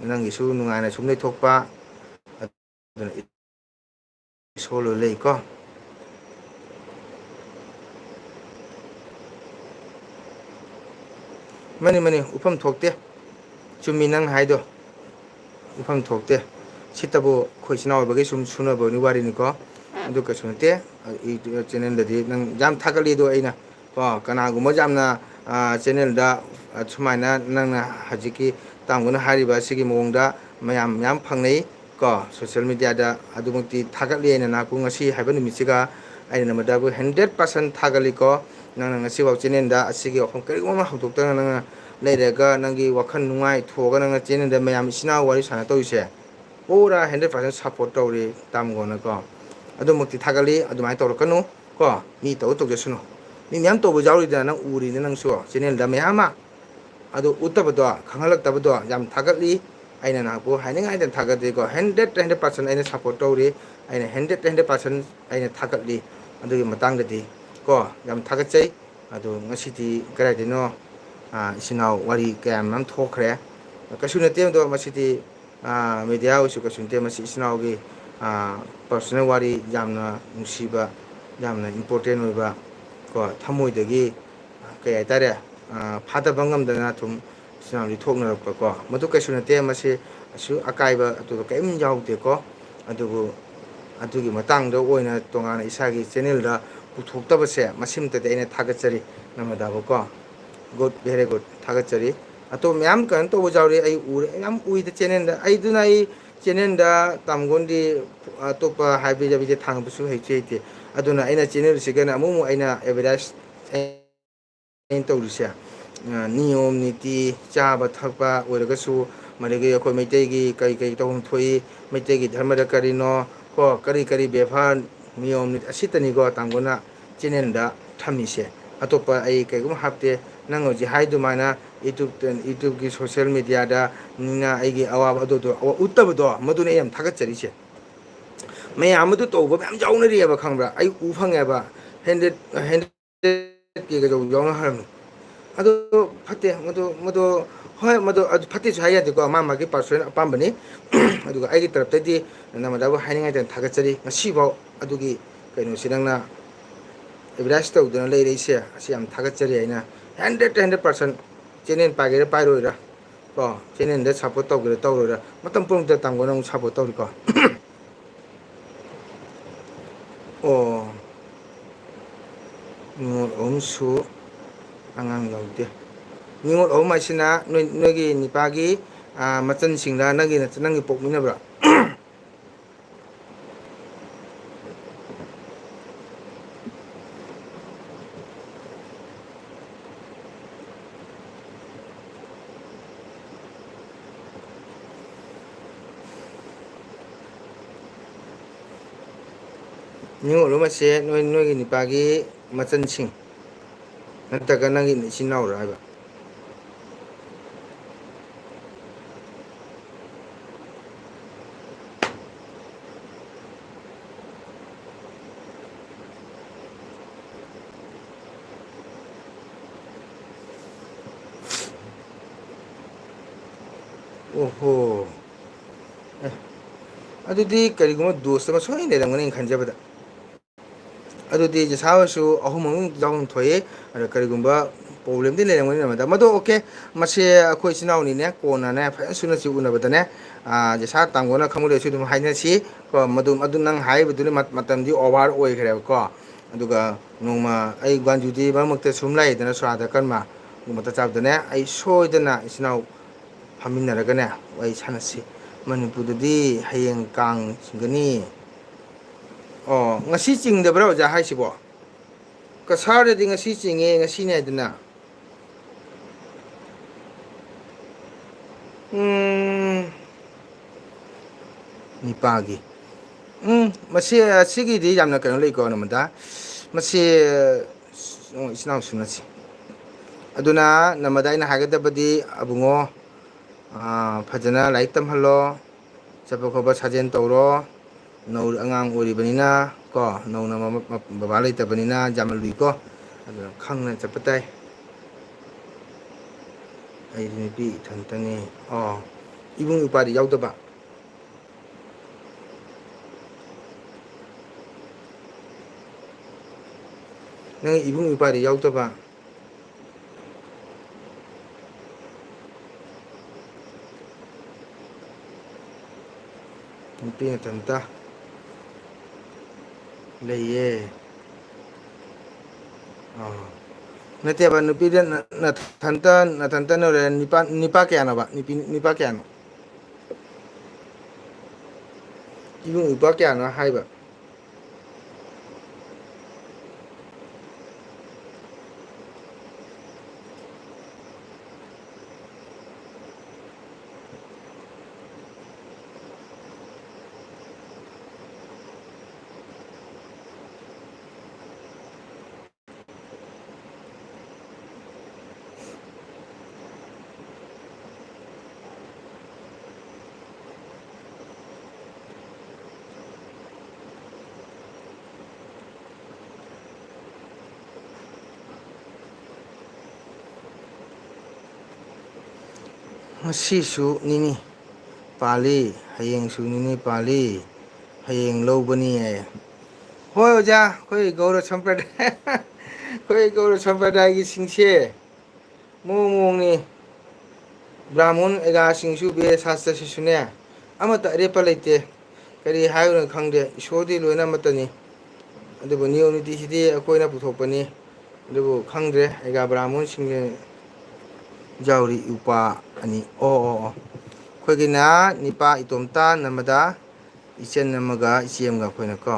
ꯅꯪꯒꯤꯁꯨ ꯅꯨꯡꯉꯥꯏꯅ ꯁꯨꯝ ꯂꯩꯊꯣꯛꯄ, ꯑꯗꯨꯅ ꯏꯁꯣꯔ ꯂꯣꯏ ꯂꯩꯀꯣ꯫ ꯃꯥꯅꯤ, ꯃꯥꯅꯤ, ꯎꯐꯝ ꯊꯣꯛꯇꯦ꯫ ꯆꯨꯝꯃꯤ ꯅꯪ ꯍꯥꯏꯗꯣ꯫ ꯎꯐꯝ ꯊꯣꯛꯇꯦ꯫ ꯁꯤꯇꯕꯨ ꯑꯩꯈꯣꯏ ꯏꯆꯤꯟ ꯏꯅꯥꯎ ꯑꯣꯏꯕꯒꯤ ꯁꯨꯝ ꯁꯨꯅꯕꯒꯤ ꯋꯥꯔꯤꯅꯤꯀꯣ꯫ ꯑꯗꯨ ꯀꯩꯁꯨ ꯅꯠꯇꯦ꯫ ꯑꯩ ꯆꯦꯅꯦꯜꯗꯗꯤ ꯅꯪ ꯌꯥꯝ ꯊꯥꯒꯠꯂꯤ, ꯑꯗꯣ ꯑꯩꯅ, ꯀꯣ, ꯀꯅꯥꯒꯨꯝꯕ ꯌꯥꯝꯅ, ꯑ, ꯆꯦꯅꯦꯜꯗ, ꯑ, ꯁꯨꯃꯥꯏꯅ ꯅꯪꯅ ꯍꯧꯖꯤꯛꯀꯤ ꯇꯥꯝꯒꯣꯅ ꯍꯥꯏꯔꯤꯕ ꯑꯁꯤꯒꯤ ꯃꯑꯣꯡꯗ ꯃꯌꯥꯝ ꯃꯌꯥꯝ ꯐꯪꯅꯩ꯫ ꯀꯣ, ꯁꯣꯁꯤꯌꯦꯜ ꯃꯦꯗꯤꯌꯥꯗ ꯑꯗꯨꯃꯛꯇꯤ ꯊꯥꯒꯠꯂꯤ꯫ ꯑꯩꯅ ꯅꯥꯀꯨ ꯉꯁꯤ ꯍꯥꯏꯕ ꯅꯨꯃꯤꯠꯁꯤꯒ ꯑꯩꯅ ꯅꯃꯗꯕꯨ ꯍꯟꯗ꯭ꯔꯦꯠ ꯄꯥꯔꯁꯦꯟ ꯊꯥꯒꯠꯂꯤꯀꯣ꯫ ꯅꯪꯅ ꯉꯁꯤꯐꯥꯎ ꯆꯦꯅꯦꯜꯗ ꯑꯁꯤꯒꯤ ꯋꯥꯐꯝ ꯀꯔꯤꯒꯨꯝꯕ ꯑꯃ ꯍꯧꯗꯣꯛꯇꯅ ꯅꯪꯅ ꯂꯩꯔꯒ ꯅꯪꯒꯤ ꯋꯥꯈꯜ ꯅꯨꯡꯉꯥꯏ ꯊꯣꯛꯑꯒ ꯅꯪꯅ ꯆꯦꯅꯦꯜꯗ ꯃꯌꯥꯝ ꯏꯆꯤꯟ ꯏꯅꯥꯎ ꯋꯥꯔꯤ ꯁꯥꯟꯅ ꯇꯧꯔꯤꯁꯦ, ꯄꯨꯔꯥ ꯍꯟꯗ꯭ꯔꯦꯠ ꯄꯥꯔꯁꯦꯟ ꯁꯞꯄꯣꯔꯠ ꯇꯧꯔꯤ ꯇꯥꯃꯣꯅꯀꯣ꯫ ꯑꯗꯨꯃꯛꯇꯤ ꯊꯥꯒꯠꯂꯤ, ꯑꯗꯨꯃꯥꯏꯅ ꯇꯧꯔꯛꯀꯅꯨ ꯀꯣ, ꯃꯤ ꯇꯧ ꯇꯧꯖꯁꯅꯨ꯫ ꯃꯤ ꯃꯌꯥꯝ ꯇꯧꯕ ꯌꯥꯎꯔꯤꯗꯅ ꯅꯪ ꯎꯔꯤꯅꯦ ꯅꯪꯁꯨ ꯆꯦꯅꯦꯜꯗ ꯃꯌꯥꯝ ꯑꯃ꯫ ꯑꯗꯨ ꯎꯠꯇꯕꯗꯣ, ꯈꯪꯍꯜꯂꯛꯇꯕꯗꯣ ꯌꯥꯝ ꯊꯥꯒꯠꯂꯤ꯫ ꯑꯩꯅ ꯅꯍꯥꯛꯄꯨ ꯍꯥꯏꯅꯤꯡꯉꯥꯏꯗ ꯊꯥꯒꯠꯇꯦꯀꯣ꯫ ꯍꯟꯗ꯭ꯔꯦꯠ ꯍꯟꯗ꯭ꯔꯦꯠ ꯄꯥꯔꯁꯦꯟ ꯑꯩꯅ ꯁꯞꯄꯣꯔꯠ ꯇꯧꯔꯤ꯫ ꯑꯩꯅ ꯍꯟꯗ꯭ꯔꯦꯠ ꯍꯟꯗ꯭ꯔꯦꯠ ꯄꯥꯔꯁꯦꯟ ꯑꯩꯅ ꯊꯥꯒꯠꯂꯤ꯫ ꯑꯗꯨꯒꯤ ꯃꯇꯥꯡꯗꯗꯤ ꯀꯣ, ꯌꯥꯝ ꯊꯥꯒꯠꯆꯩ꯫ ꯑꯗꯨ ꯉꯁꯤꯗꯤ ꯀꯗꯥꯏꯗꯩꯅꯣ, ꯑꯥ, ꯏꯆꯤꯟ ꯏꯅꯥꯎ ꯋꯥꯔꯤ ꯀꯌꯥ ꯃꯌꯥꯝ ꯊꯣꯛꯈ꯭ꯔꯦ꯫ ꯀꯩꯁꯨ ꯅꯠꯇꯦ ꯑꯗꯣ ꯃꯁꯤꯗꯤ, ꯑꯥ, ꯃꯦꯗꯤꯌꯥ ꯑꯣꯏꯁꯨ ꯀꯩꯁꯨ ꯅꯠꯇꯦ꯫ ꯃꯁꯤ ꯏꯆꯤꯟ ꯏꯅꯥꯎꯒꯤ, ꯑꯥ, ꯄꯔꯁꯣꯅꯦꯜ ꯋꯥꯔꯤ ꯌꯥꯝꯅ ꯅꯨꯡꯁꯤꯕ, ꯌꯥꯝꯅ ꯏꯝꯄꯣꯔꯇꯦꯟ ꯑꯣꯏꯕ ꯀꯣ, ꯊꯃꯣꯏꯗꯒꯤ ꯀꯩ ꯍꯥꯏꯇꯥꯔꯦ, ꯑ, ꯐꯥꯗꯕ ꯉꯝꯗꯅ ꯑꯗꯨꯝ ꯏꯆꯤꯟ ꯏꯅꯥꯎꯗꯤ ꯊꯣꯛꯅꯔꯛꯄꯀꯣ꯫ ꯃꯗꯨ ꯀꯩꯁꯨ ꯅꯠꯇꯦ, ꯃꯁꯤ ꯑꯁꯨ ꯑꯀꯥꯏꯕ ꯑꯇꯣꯞꯄ ꯀꯔꯤꯝ ꯌꯥꯎꯗꯦꯀꯣ꯫ ꯑꯗꯨꯕꯨ ꯑꯗꯨꯒꯤ ꯃꯇꯥꯡꯗ ꯑꯣꯏꯅ ꯇꯣꯉꯥꯟꯅ ꯏꯁꯥꯒꯤ ꯆꯦꯅꯦꯜꯗ ꯄꯨꯊꯣꯛꯇꯕꯁꯦ ꯃꯁꯤꯃꯇꯗꯤ ꯑꯩꯅ ꯊꯥꯒꯠꯆꯔꯤ ꯅꯝꯃꯗꯕꯀꯣ꯫ Good, very good, ꯊꯥꯒꯠꯆꯔꯤ꯫ ꯑꯇꯣꯞꯄ ꯃꯌꯥꯝ ꯀꯩꯅꯣ ꯇꯧꯕ ꯌꯥꯎꯔꯤ, ꯑꯩ ꯎꯔꯦ, ꯌꯥꯝ ꯎꯏꯗ ꯆꯦꯅꯦꯜꯗ꯫ ꯑꯩꯗꯨꯅ ꯑꯩ ꯆꯦꯅꯦꯜꯗ ꯇꯥꯝꯒꯣꯟꯗꯤ ꯑꯇꯣꯞꯄ ꯍꯥꯏꯕ ꯌꯥꯕꯤꯗꯦ, ꯊꯥꯡꯕꯁꯨ ꯍꯩꯁꯨ ꯍꯩꯇꯦ꯫ ꯑꯗꯨꯅ ꯑꯩꯅ ꯆꯦꯅꯦꯜꯁꯤꯒꯅ ꯑꯃꯨꯛ ꯑꯃꯨꯛ ꯑꯩꯅ ꯑꯦꯗꯚꯔꯇꯥꯏꯁ ꯑꯩꯅ ꯇꯧꯔꯤꯁꯦ, ꯑ, ꯅꯤꯌꯣꯝ ꯅꯤꯇꯤ, ꯆꯥꯕ ꯊꯛꯄ ꯑꯣꯏꯔꯒꯁꯨ, ꯃꯗꯒꯤ ꯑꯩꯈꯣꯏ ꯃꯩꯇꯩꯒꯤ ꯀꯔꯤ ꯀꯔꯤ ꯇꯧꯐꯝ ꯊꯣꯛꯏ, ꯃꯩꯇꯩꯒꯤ ꯙꯔꯃꯗ ꯀꯔꯤꯅꯣ, ꯀꯣ, ꯀꯔꯤ ꯀꯔꯤ ꯕꯦꯕꯥꯔ, ꯅꯤꯌꯣꯝ ꯅꯤꯇꯤ, ꯑꯁꯤꯇꯅꯤꯀꯣ ꯇꯥꯡꯒꯣꯅ ꯆꯦꯅꯦꯜꯗ ꯊꯝꯃꯤꯁꯦ꯫ ꯑꯇꯣꯞꯄ ꯑꯩ ꯀꯩꯒꯨꯝꯕ ꯍꯥꯞꯇꯦ꯫ ꯅꯪ ꯍꯧꯖꯤꯛ ꯍꯥꯏ ꯑꯗꯨꯃꯥꯏꯅ YouTube, YouTubeꯀꯤ social mediaꯗ ꯃꯤꯅ ꯑꯩꯒꯤ ꯑꯋꯥꯕ ꯑꯗꯨꯗꯣ ꯎꯠꯇꯕꯗꯣ, ꯃꯗꯨꯅ ꯑꯩ ꯌꯥꯝ ꯊꯥꯒꯠꯆꯔꯤꯁꯦ꯫ ꯃꯌꯥꯝ ꯑꯗꯨ ꯇꯧꯕ ꯃꯌꯥꯝ ꯌꯥꯎꯅꯔꯤꯑꯕ, ꯈꯪꯕ꯭ꯔꯥ? ꯑꯩ ꯎ ꯐꯪꯉꯦꯕ꯫ ꯍꯟꯗ꯭ꯔꯦꯠ, ꯍꯟꯗ꯭ꯔꯦꯠ ꯀꯦꯒ ꯌꯧ-, ꯌꯧꯅꯈ꯭ꯔꯕꯅꯤ꯫ ꯑꯗꯨ ꯐꯠꯇꯦ, ꯃꯗꯨ, ꯃꯗꯨ, ꯍꯣꯏ, ꯃꯗꯨ, ꯑꯗꯨ ꯐꯠꯇꯦꯁꯨ ꯍꯥꯏ ꯌꯥꯗꯦꯀꯣ, ꯃꯥ ꯃꯥꯒꯤ personal ꯑꯄꯥꯝꯕꯅꯤ꯫ ꯑꯗꯨꯒ ꯑꯩꯒꯤ ꯇꯔꯞꯇꯩꯗꯤ ꯅꯃꯗꯥꯕꯨ ꯍꯥꯏꯅꯤꯡꯉꯥꯏꯗꯅ ꯊꯥꯒꯠꯆꯔꯤ꯫ ꯉꯁꯤꯐꯥꯎ ꯑꯗꯨꯒꯤ ꯀꯩꯅꯣꯁꯤ ꯅꯪꯅ advertise ꯇꯧꯗꯅ ꯂꯩꯔꯛꯏꯁꯦ, ꯑꯁꯤ ꯌꯥꯝ ꯊꯥꯒꯠꯆꯔꯤ꯫ ꯑꯩꯅ ꯍꯟꯗ꯭ꯔꯦꯠꯇ ꯍꯟꯗ꯭ꯔꯦꯠ percent, ꯆꯦꯅꯦꯜ ꯄꯥꯏꯒꯦꯔꯥ ꯄꯥꯏꯔꯣꯏꯔꯥ, ꯀꯣ, ꯆꯦꯅꯦꯜꯗ support ꯇꯧꯒꯦꯔꯥ ꯇꯧꯔꯣꯏꯔꯥ, ꯃꯇꯝ ꯄꯨꯝꯅꯃꯛꯇ ꯇꯥꯡꯒꯣꯟꯅ ꯑꯃꯨꯛ support ꯇꯧꯔꯤꯀꯣ꯫ ꯑꯣ, ꯅꯤꯉꯣꯜ ꯑꯍꯨꯝꯁꯨ ꯑꯉꯥꯡ ꯌꯥꯎꯗꯦ꯫ ꯅꯤꯉꯣꯜ ꯑꯍꯨꯝ ꯍꯥꯏꯁꯤꯅ ꯅꯣꯏ, ꯅꯣꯏꯒꯤ ꯅꯤꯄꯥꯒꯤ, ꯑꯥ, ꯃꯆꯟꯁꯤꯡꯂ, ꯅꯪꯒꯤ ꯅꯆ-, ꯅꯪꯒꯤ ꯄꯣꯛꯃꯤꯟꯅꯕ꯭ꯔꯥ? ꯅꯤꯉꯣꯜ ꯑꯃꯁꯦ ꯅꯣꯏ, ꯅꯣꯏꯒꯤ ꯅꯤꯄꯥꯒꯤ ꯃꯆꯟꯁꯤꯡ ꯅꯠꯇ꯭ꯔꯒ ꯅꯪꯒꯤ ꯏꯆꯤꯟ ꯏꯅꯥꯎꯔꯣ ꯍꯥꯏꯕ? ꯑꯣꯍꯣ꯫ ꯑꯦ, ꯑꯗꯨꯗꯤ ꯀꯔꯤꯒꯨꯝꯕ ꯗꯣꯁ ꯑꯃ ꯁꯣꯏꯅ ꯂꯩꯔꯝꯒꯅꯤ ꯑꯩꯅ ꯈꯟꯖꯕꯗ꯫ ꯑꯗꯨꯗꯤ ꯖꯦꯁꯥ ꯍꯣꯏꯁꯨ ꯑꯍꯨꯝ ꯑꯍꯨꯝ ꯌꯥꯎꯐꯝ ꯊꯣꯛꯏ꯫ ꯑꯗ ꯀꯔꯤꯒꯨꯝꯕ problemꯗꯤ ꯂꯩꯔꯝꯒꯅꯤ ꯃꯗ-, ꯃꯗꯣ okay, ꯃꯁꯦ ꯑꯩꯈꯣꯏ ꯏꯆꯤꯟ ꯏꯅꯥꯎꯅꯤꯅꯦ, ꯀꯣꯟꯅꯅꯦ ꯐꯖꯅ ꯁꯨꯅꯁꯤ ꯎꯅꯕꯗꯅꯦ, ꯑꯥ, ꯖꯦꯁꯥ ꯇꯥꯡꯒꯣꯅ ꯈꯪꯕ ꯂꯩꯔꯁꯨ ꯑꯗꯨꯝ ꯍꯥꯏꯅꯁꯤ꯫ ꯀꯣ, ꯃꯗꯨ, ꯑꯗꯨ ꯅꯪ ꯍꯥꯏꯔꯤꯕꯗꯨꯅ ꯃꯠ-, ꯃꯇꯝꯗꯤ over ꯑꯣꯏꯈ꯭ꯔꯦꯕꯀꯣ꯫ ꯑꯗꯨꯒ ꯅꯣꯡꯃ ꯑꯩ ꯒ꯭ꯋꯥꯟꯖꯨꯗꯤ ꯃꯔꯛ ꯃꯔꯛꯇ ꯁꯨꯝ ꯂꯥꯛꯏꯗꯅ ꯁꯣꯔꯥꯠꯇ ꯀꯟꯃ, ꯑꯗꯨ ꯃꯇꯝ ꯆꯥꯕꯗꯅꯦ ꯑꯩ ꯁꯣꯏꯗꯅ ꯏꯆꯤꯟ ꯏꯅꯥꯎ ꯐꯝꯃꯤꯟꯅꯔꯒꯅꯦ ꯋꯥꯔꯤ ꯁꯥꯟꯅꯁꯤ꯫ ꯃꯅꯤꯄꯨꯔꯗꯗꯤ ꯍꯌꯦꯡ ꯀꯥꯡ ꯆꯤꯡꯒꯅꯤ꯫ ꯑꯣ, ꯉꯁꯤ ꯆꯤꯡꯗꯕ꯭ꯔꯥ ꯑꯣꯖꯥ ꯍꯥꯏꯁꯤꯕꯣ? ꯀꯁꯥꯔꯗꯗꯤ ꯉꯁꯤ ꯆꯤꯡꯉꯦ, ꯉꯁꯤꯅꯦ ꯍꯥꯏꯗꯅ꯫ ꯎꯝ, ꯅꯤꯄꯥꯒꯤ꯫ ꯎꯝ, ꯃꯁꯤ, ꯁꯤꯒꯤꯗꯤ ꯌꯥꯝꯅ ꯀꯩꯅꯣ ꯂꯩꯀꯣ, ꯅꯃꯗ꯫ ꯃꯁꯤ, ꯑꯣ, ꯏꯆꯤꯟ ꯏꯅꯥꯎꯁꯨ ꯅꯠꯁꯤ꯫ ꯑꯗꯨꯅ ꯅꯃꯗ ꯑꯩꯅ ꯍꯥꯏꯒꯗꯕꯗꯤ, ꯑꯕꯨꯡꯉꯣ, ꯑꯥ, ꯐꯖꯅ ꯂꯥꯏꯔꯤꯛ ꯇꯝꯍꯜꯂꯣ, ꯆꯠꯄ ꯈꯣꯠꯄ ꯁꯥꯖꯦꯜ ꯇꯧꯔꯣ꯫ ꯅꯧ ꯑꯉꯥꯡ ꯑꯣꯏꯔꯤꯕꯅꯤꯅ ꯀꯣ, ꯅꯧꯅ ꯃꯃ-, ꯃ-, ꯕꯕꯥ ꯂꯩꯇꯕꯅꯤꯅ ꯌꯥꯝꯃꯜꯂꯨꯏꯀꯣ꯫ ꯑꯗꯨꯅ ꯈꯪꯅ ꯆꯠꯄ ꯇꯥꯏ꯫ ꯑꯩꯗꯤ ꯅꯨꯄꯤ ꯏꯊꯟꯇꯅꯤ꯫ ꯑꯣ, ꯏꯕꯨꯡ ꯏꯄ꯭ꯋꯥꯗꯤ ꯌꯥꯎꯗꯕ? ꯅꯪ ꯏꯕꯨꯡ ꯏꯄ꯭ꯋꯥꯗꯤ ꯌꯥꯎꯗꯕ? ꯅꯨꯄꯤ ꯅꯊꯟꯇ ꯂꯩꯌꯦ꯫ ꯑꯥ꯫ ꯅꯠꯇꯦꯕ, ꯅꯨꯄꯤꯗ ꯅ-, ꯅꯊꯟꯇ, ꯅꯊꯟꯇ ꯅꯣꯏꯔꯦ, ꯅꯤꯄꯥ, ꯅꯤꯄꯥ ꯀꯌꯥꯅꯣꯕ? ꯅꯨꯄꯤ, ꯅꯤꯄꯥ ꯀꯌꯥꯅꯣ? ꯏꯕꯨꯡ ꯏꯄ꯭ꯋꯥ ꯀꯌꯥꯅꯣ ꯍꯥꯏꯕ? ꯉꯁꯤꯁꯨ ꯅꯤꯅꯤ ꯄꯥꯜꯂꯤ, ꯍꯌꯦꯡꯁꯨ ꯅꯤꯅꯤ ꯄꯥꯜꯂꯤ, ꯍꯌꯦꯡ ꯂꯧꯕꯅꯤ ꯍꯥꯏꯌꯦ꯫ ꯍꯣꯏ ꯑꯣꯖꯥ, ꯑꯩꯈꯣꯏ ꯒꯧꯔ ꯁꯝꯄ꯭ꯔꯗꯥꯌ, ꯑꯩꯈꯣꯏ ꯒꯧꯔ ꯁꯝꯄ꯭ꯔꯗꯥꯌꯒꯤꯁꯤꯡꯁꯦ ꯃꯑꯣꯡ ꯃꯑꯣꯡꯅꯤ꯫ ꯕ꯭ꯔꯥꯍꯃꯟ ꯑꯦꯒꯥꯁꯤꯡꯁꯨ ꯕꯦꯗ ꯁꯥꯁꯇ꯭ꯔꯁꯤꯁꯨꯅꯦ, ꯑꯃꯠꯇ ꯑꯔꯦꯞꯄ ꯂꯩꯇꯦ꯫ ꯀꯔꯤ ꯍꯥꯏꯌꯨꯅꯣ ꯈꯪꯗꯦ, ꯏꯁꯣꯔꯗꯤ ꯂꯣꯏꯅ ꯑꯃꯠꯇꯅꯤ꯫ ꯑꯗꯨꯕꯨ ꯅꯤꯌꯣꯝ ꯅꯤꯇꯤꯁꯤꯗꯤ ꯑꯩꯈꯣꯏꯅ ꯄꯨꯊꯣꯛꯄꯅꯤ꯫ ꯑꯗꯨꯕꯨ ꯈꯪꯗ꯭ꯔꯦ, ꯑꯩꯒ ꯕ꯭ꯔꯥꯍꯃꯟꯁꯤꯡꯁꯦ ꯌꯥꯎꯔꯤ, ꯏꯄꯥ ꯑꯅꯤ꯫ ꯑꯣ, ꯑꯣ, ꯑꯣ꯫ ꯑꯩꯈꯣꯏꯒꯤꯅ ꯅꯤꯄꯥ ꯏꯇꯣꯝꯇ ꯅꯝꯃꯗ ꯏꯆꯟ ꯑꯃꯒ ꯏꯆꯦ ꯑꯃꯒ ꯑꯩꯈꯣꯏꯅ ꯀꯣ꯫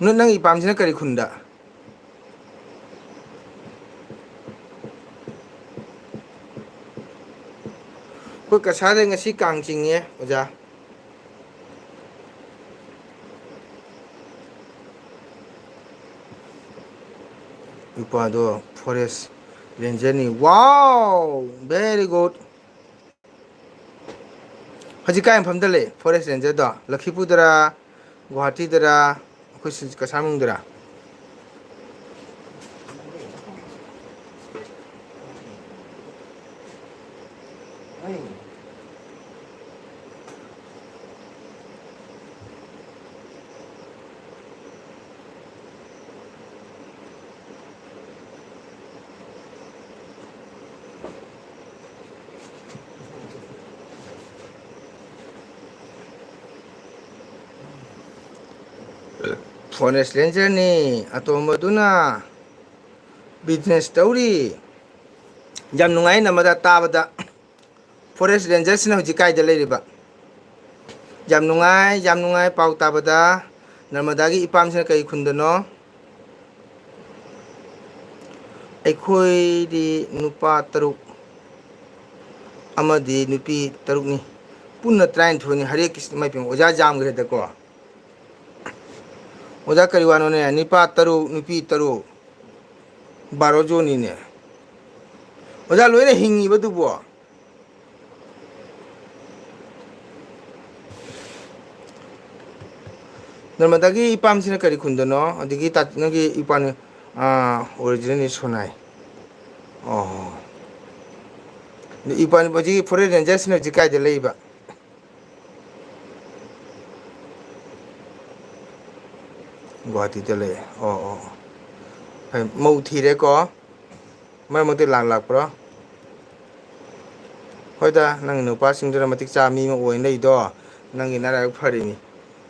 ꯅ-, ꯅꯪ ꯏꯄꯥꯝꯁꯤꯅ ꯀꯔꯤ ꯈꯨꯟꯗ? ꯑꯩꯈꯣꯏ ꯀꯁꯥꯔꯗ ꯉꯁꯤ ꯀꯥꯡ ꯆꯤꯡꯉꯦ, ꯑꯣꯖꯥ꯫ ꯅꯨꯄꯥꯗꯣ ꯐꯣꯔꯦꯁ ꯔꯦꯟꯖꯔꯅꯤ꯫ Wow, very good꯫ ꯍꯧꯖꯤꯛ ꯀꯥꯏ ꯃꯐꯝꯗ ꯂꯩ ꯐꯣꯔꯦꯁ ꯔꯦꯟꯖꯔꯗꯣ? ꯂꯛꯈꯤꯄꯨꯔꯗꯔꯥ, ꯒꯨꯋꯥꯍꯥꯇꯤꯗꯔꯥ, ꯑꯩꯈꯣꯏ ꯁꯤ ꯀꯁꯥꯔ ꯃꯅꯨꯡꯗꯔꯥ? ꯐꯣꯔꯦꯁ ꯔꯦꯟꯖꯔꯅꯤ ꯑꯇꯣꯝꯕꯗꯨꯅ꯫ ꯕꯤꯖꯤꯅꯦꯁ ꯇꯧꯔꯤ꯫ ꯌꯥꯝ ꯅꯨꯡꯉꯥꯏ ꯅꯃꯗ ꯇꯥꯕꯗ꯫ ꯐꯣꯔꯦꯁ ꯔꯦꯟꯖꯔꯁꯤꯅ ꯍꯧꯖꯤꯛ ꯀꯥꯏꯗ ꯂꯩꯔꯤꯕ? ꯌꯥꯝ ꯅꯨꯡꯉꯥꯏ, ꯌꯥꯝ ꯅꯨꯡꯉꯥꯏ ꯄꯥꯎ ꯇꯥꯕꯗ꯫ ꯅꯔꯃꯗꯥꯒꯤ ꯏꯄꯥꯝꯁꯤꯅ ꯀꯔꯤ ꯈꯨꯟꯗꯅꯣ? ꯑꯩꯈꯣꯏꯗꯤ ꯅꯨꯄꯥ ꯇꯔꯨꯛ ꯑꯃꯗꯤ ꯅꯨꯄꯤ ꯇꯔꯨꯛꯅꯤ꯫ ꯄꯨꯟꯅ ꯇꯔꯥꯅꯤꯊꯣꯏꯅꯤ꯫ ꯍꯔꯦ ꯀ꯭ꯔꯤꯁꯅ, ꯏꯃꯥꯏ ꯄꯦꯝꯃ, ꯑꯣꯖꯥ ꯌꯥꯝꯈ꯭ꯔꯦꯗꯀꯣ꯫ ꯑꯣꯖꯥ ꯀꯔꯤ ꯋꯥꯅꯣꯅꯦ? ꯅꯨꯄꯥ ꯇꯔꯨꯛ, ꯅꯨꯄꯤ ꯇꯔꯨꯛ, ꯕꯥꯔꯣ ꯖꯣꯟꯅꯤꯅꯦ꯫ ꯑꯣꯖꯥ ꯂꯣꯏꯅ ꯍꯤꯡꯉꯤꯕꯗꯨꯕꯣ? ꯅꯔꯃꯗꯥꯒꯤ ꯏꯄꯥꯝꯁꯤꯅ ꯀꯔꯤ ꯈꯨꯟꯗꯅꯣ? ꯑꯗꯒꯤ ꯇꯥ-, ꯅꯪꯒꯤ ꯏꯄꯥꯅꯤ, ꯑꯥ, originally ꯁꯣꯅꯥꯏ꯫ ꯑꯣ꯫ ꯏꯄꯥꯅꯤ, ꯍꯧꯖꯤꯛ ꯐꯣꯔꯦꯁ ꯔꯦꯟꯖꯔꯁꯤꯅ ꯍꯧꯖꯤꯛ ꯀꯥꯏꯗ ꯂꯩꯕ? ꯒꯨꯋꯥꯍꯥꯇꯤꯗ ꯂꯩ꯫ ꯑꯣ, ꯑꯣ, ꯑꯣ꯫ ꯐꯩ, ꯃꯧ ꯊꯤꯔꯦꯀꯣ? ꯃꯔꯛ ꯃꯔꯛꯇ ꯂꯥꯛ ꯂꯥꯛꯄ꯭ꯔꯣ? ꯍꯣꯏꯗ, ꯅꯪꯒꯤ ꯅꯨꯄꯥꯁꯤꯡꯗꯨꯅ ꯃꯇꯤꯛ ꯆꯥꯕ ꯃꯤ ꯑꯃ ꯑꯣꯏꯅ ꯂꯩꯗꯣ, ꯅꯪꯒꯤ ꯅꯔꯥꯏꯕꯛ ꯐꯔꯤꯅꯤ꯫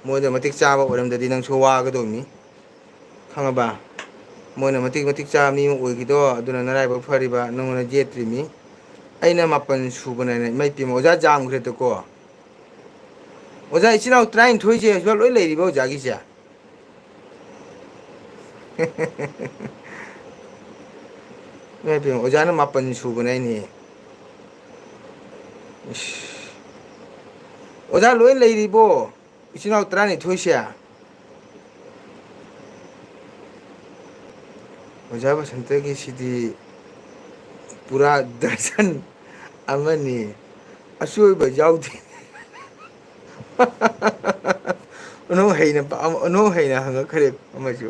ꯃꯣꯏꯗ ꯃꯇꯤꯛ ꯆꯥꯕ ꯑꯣꯏꯔꯝꯗ꯭ꯔꯗꯤ ꯅꯪꯁꯨ ꯋꯥꯒꯗꯧꯅꯤ꯫ ꯈꯪꯉꯕ? ꯃꯣꯏꯅ ꯃꯇꯤꯛ, ꯃꯇꯤꯛ ꯆꯥꯕ ꯃꯤ ꯑꯃ ꯑꯣꯏꯈꯤꯗꯣ, ꯑꯗꯨꯅ ꯅꯔꯥꯏꯕꯛ ꯐꯔꯤꯕ, ꯅꯪꯉꯣꯟꯗ ꯌꯦꯠꯇ꯭ꯔꯤꯃꯤ꯫ ꯑꯩꯅ ꯃꯥꯄꯟ ꯁꯨꯕꯅꯦꯅ, ꯏꯃꯩ ꯄꯦꯝꯃ, ꯑꯣꯖꯥ ꯌꯥꯝꯈ꯭ꯔꯦꯗꯀꯣ꯫ ꯑꯣꯖꯥ, ꯏꯆꯤꯟ ꯏꯅꯥꯎ ꯇꯔꯥꯅꯤꯊꯣꯏꯁꯦ ꯍꯧꯖꯤꯛ ꯂꯣꯏ ꯂꯩꯔꯤꯕ ꯑꯣꯖꯥꯒꯤꯁꯦ? ꯏꯃꯩ ꯄꯦꯝꯃ, ꯑꯣꯖꯥꯅ ꯃꯥꯄꯟ ꯁꯨꯕꯅꯦ ꯍꯥꯏꯅꯦ꯫ ꯏꯁ꯫ ꯑꯣꯖꯥ ꯂꯣꯏ ꯂꯩꯔꯤꯕꯣ? ꯏꯆꯤꯟ ꯏꯅꯥꯎ ꯇꯔꯥꯅꯤꯊꯣꯏꯁꯦ? ꯑꯣꯖꯥ ꯕꯁꯟꯇꯒꯤꯁꯤꯗꯤ ꯄꯨꯔꯥ ꯗꯔꯖꯟ ꯑꯃꯅꯤ꯫ ꯑꯆꯣꯏꯕ ꯌꯥꯎꯗꯦ꯫ ꯑꯣꯟꯊꯣꯛ ꯍꯩꯅ ꯄ-, ꯑꯣꯟꯊꯣꯛ ꯍꯩꯅ ꯍꯪꯉꯛꯈ꯭ꯔꯦ ꯑꯃꯁꯨ꯫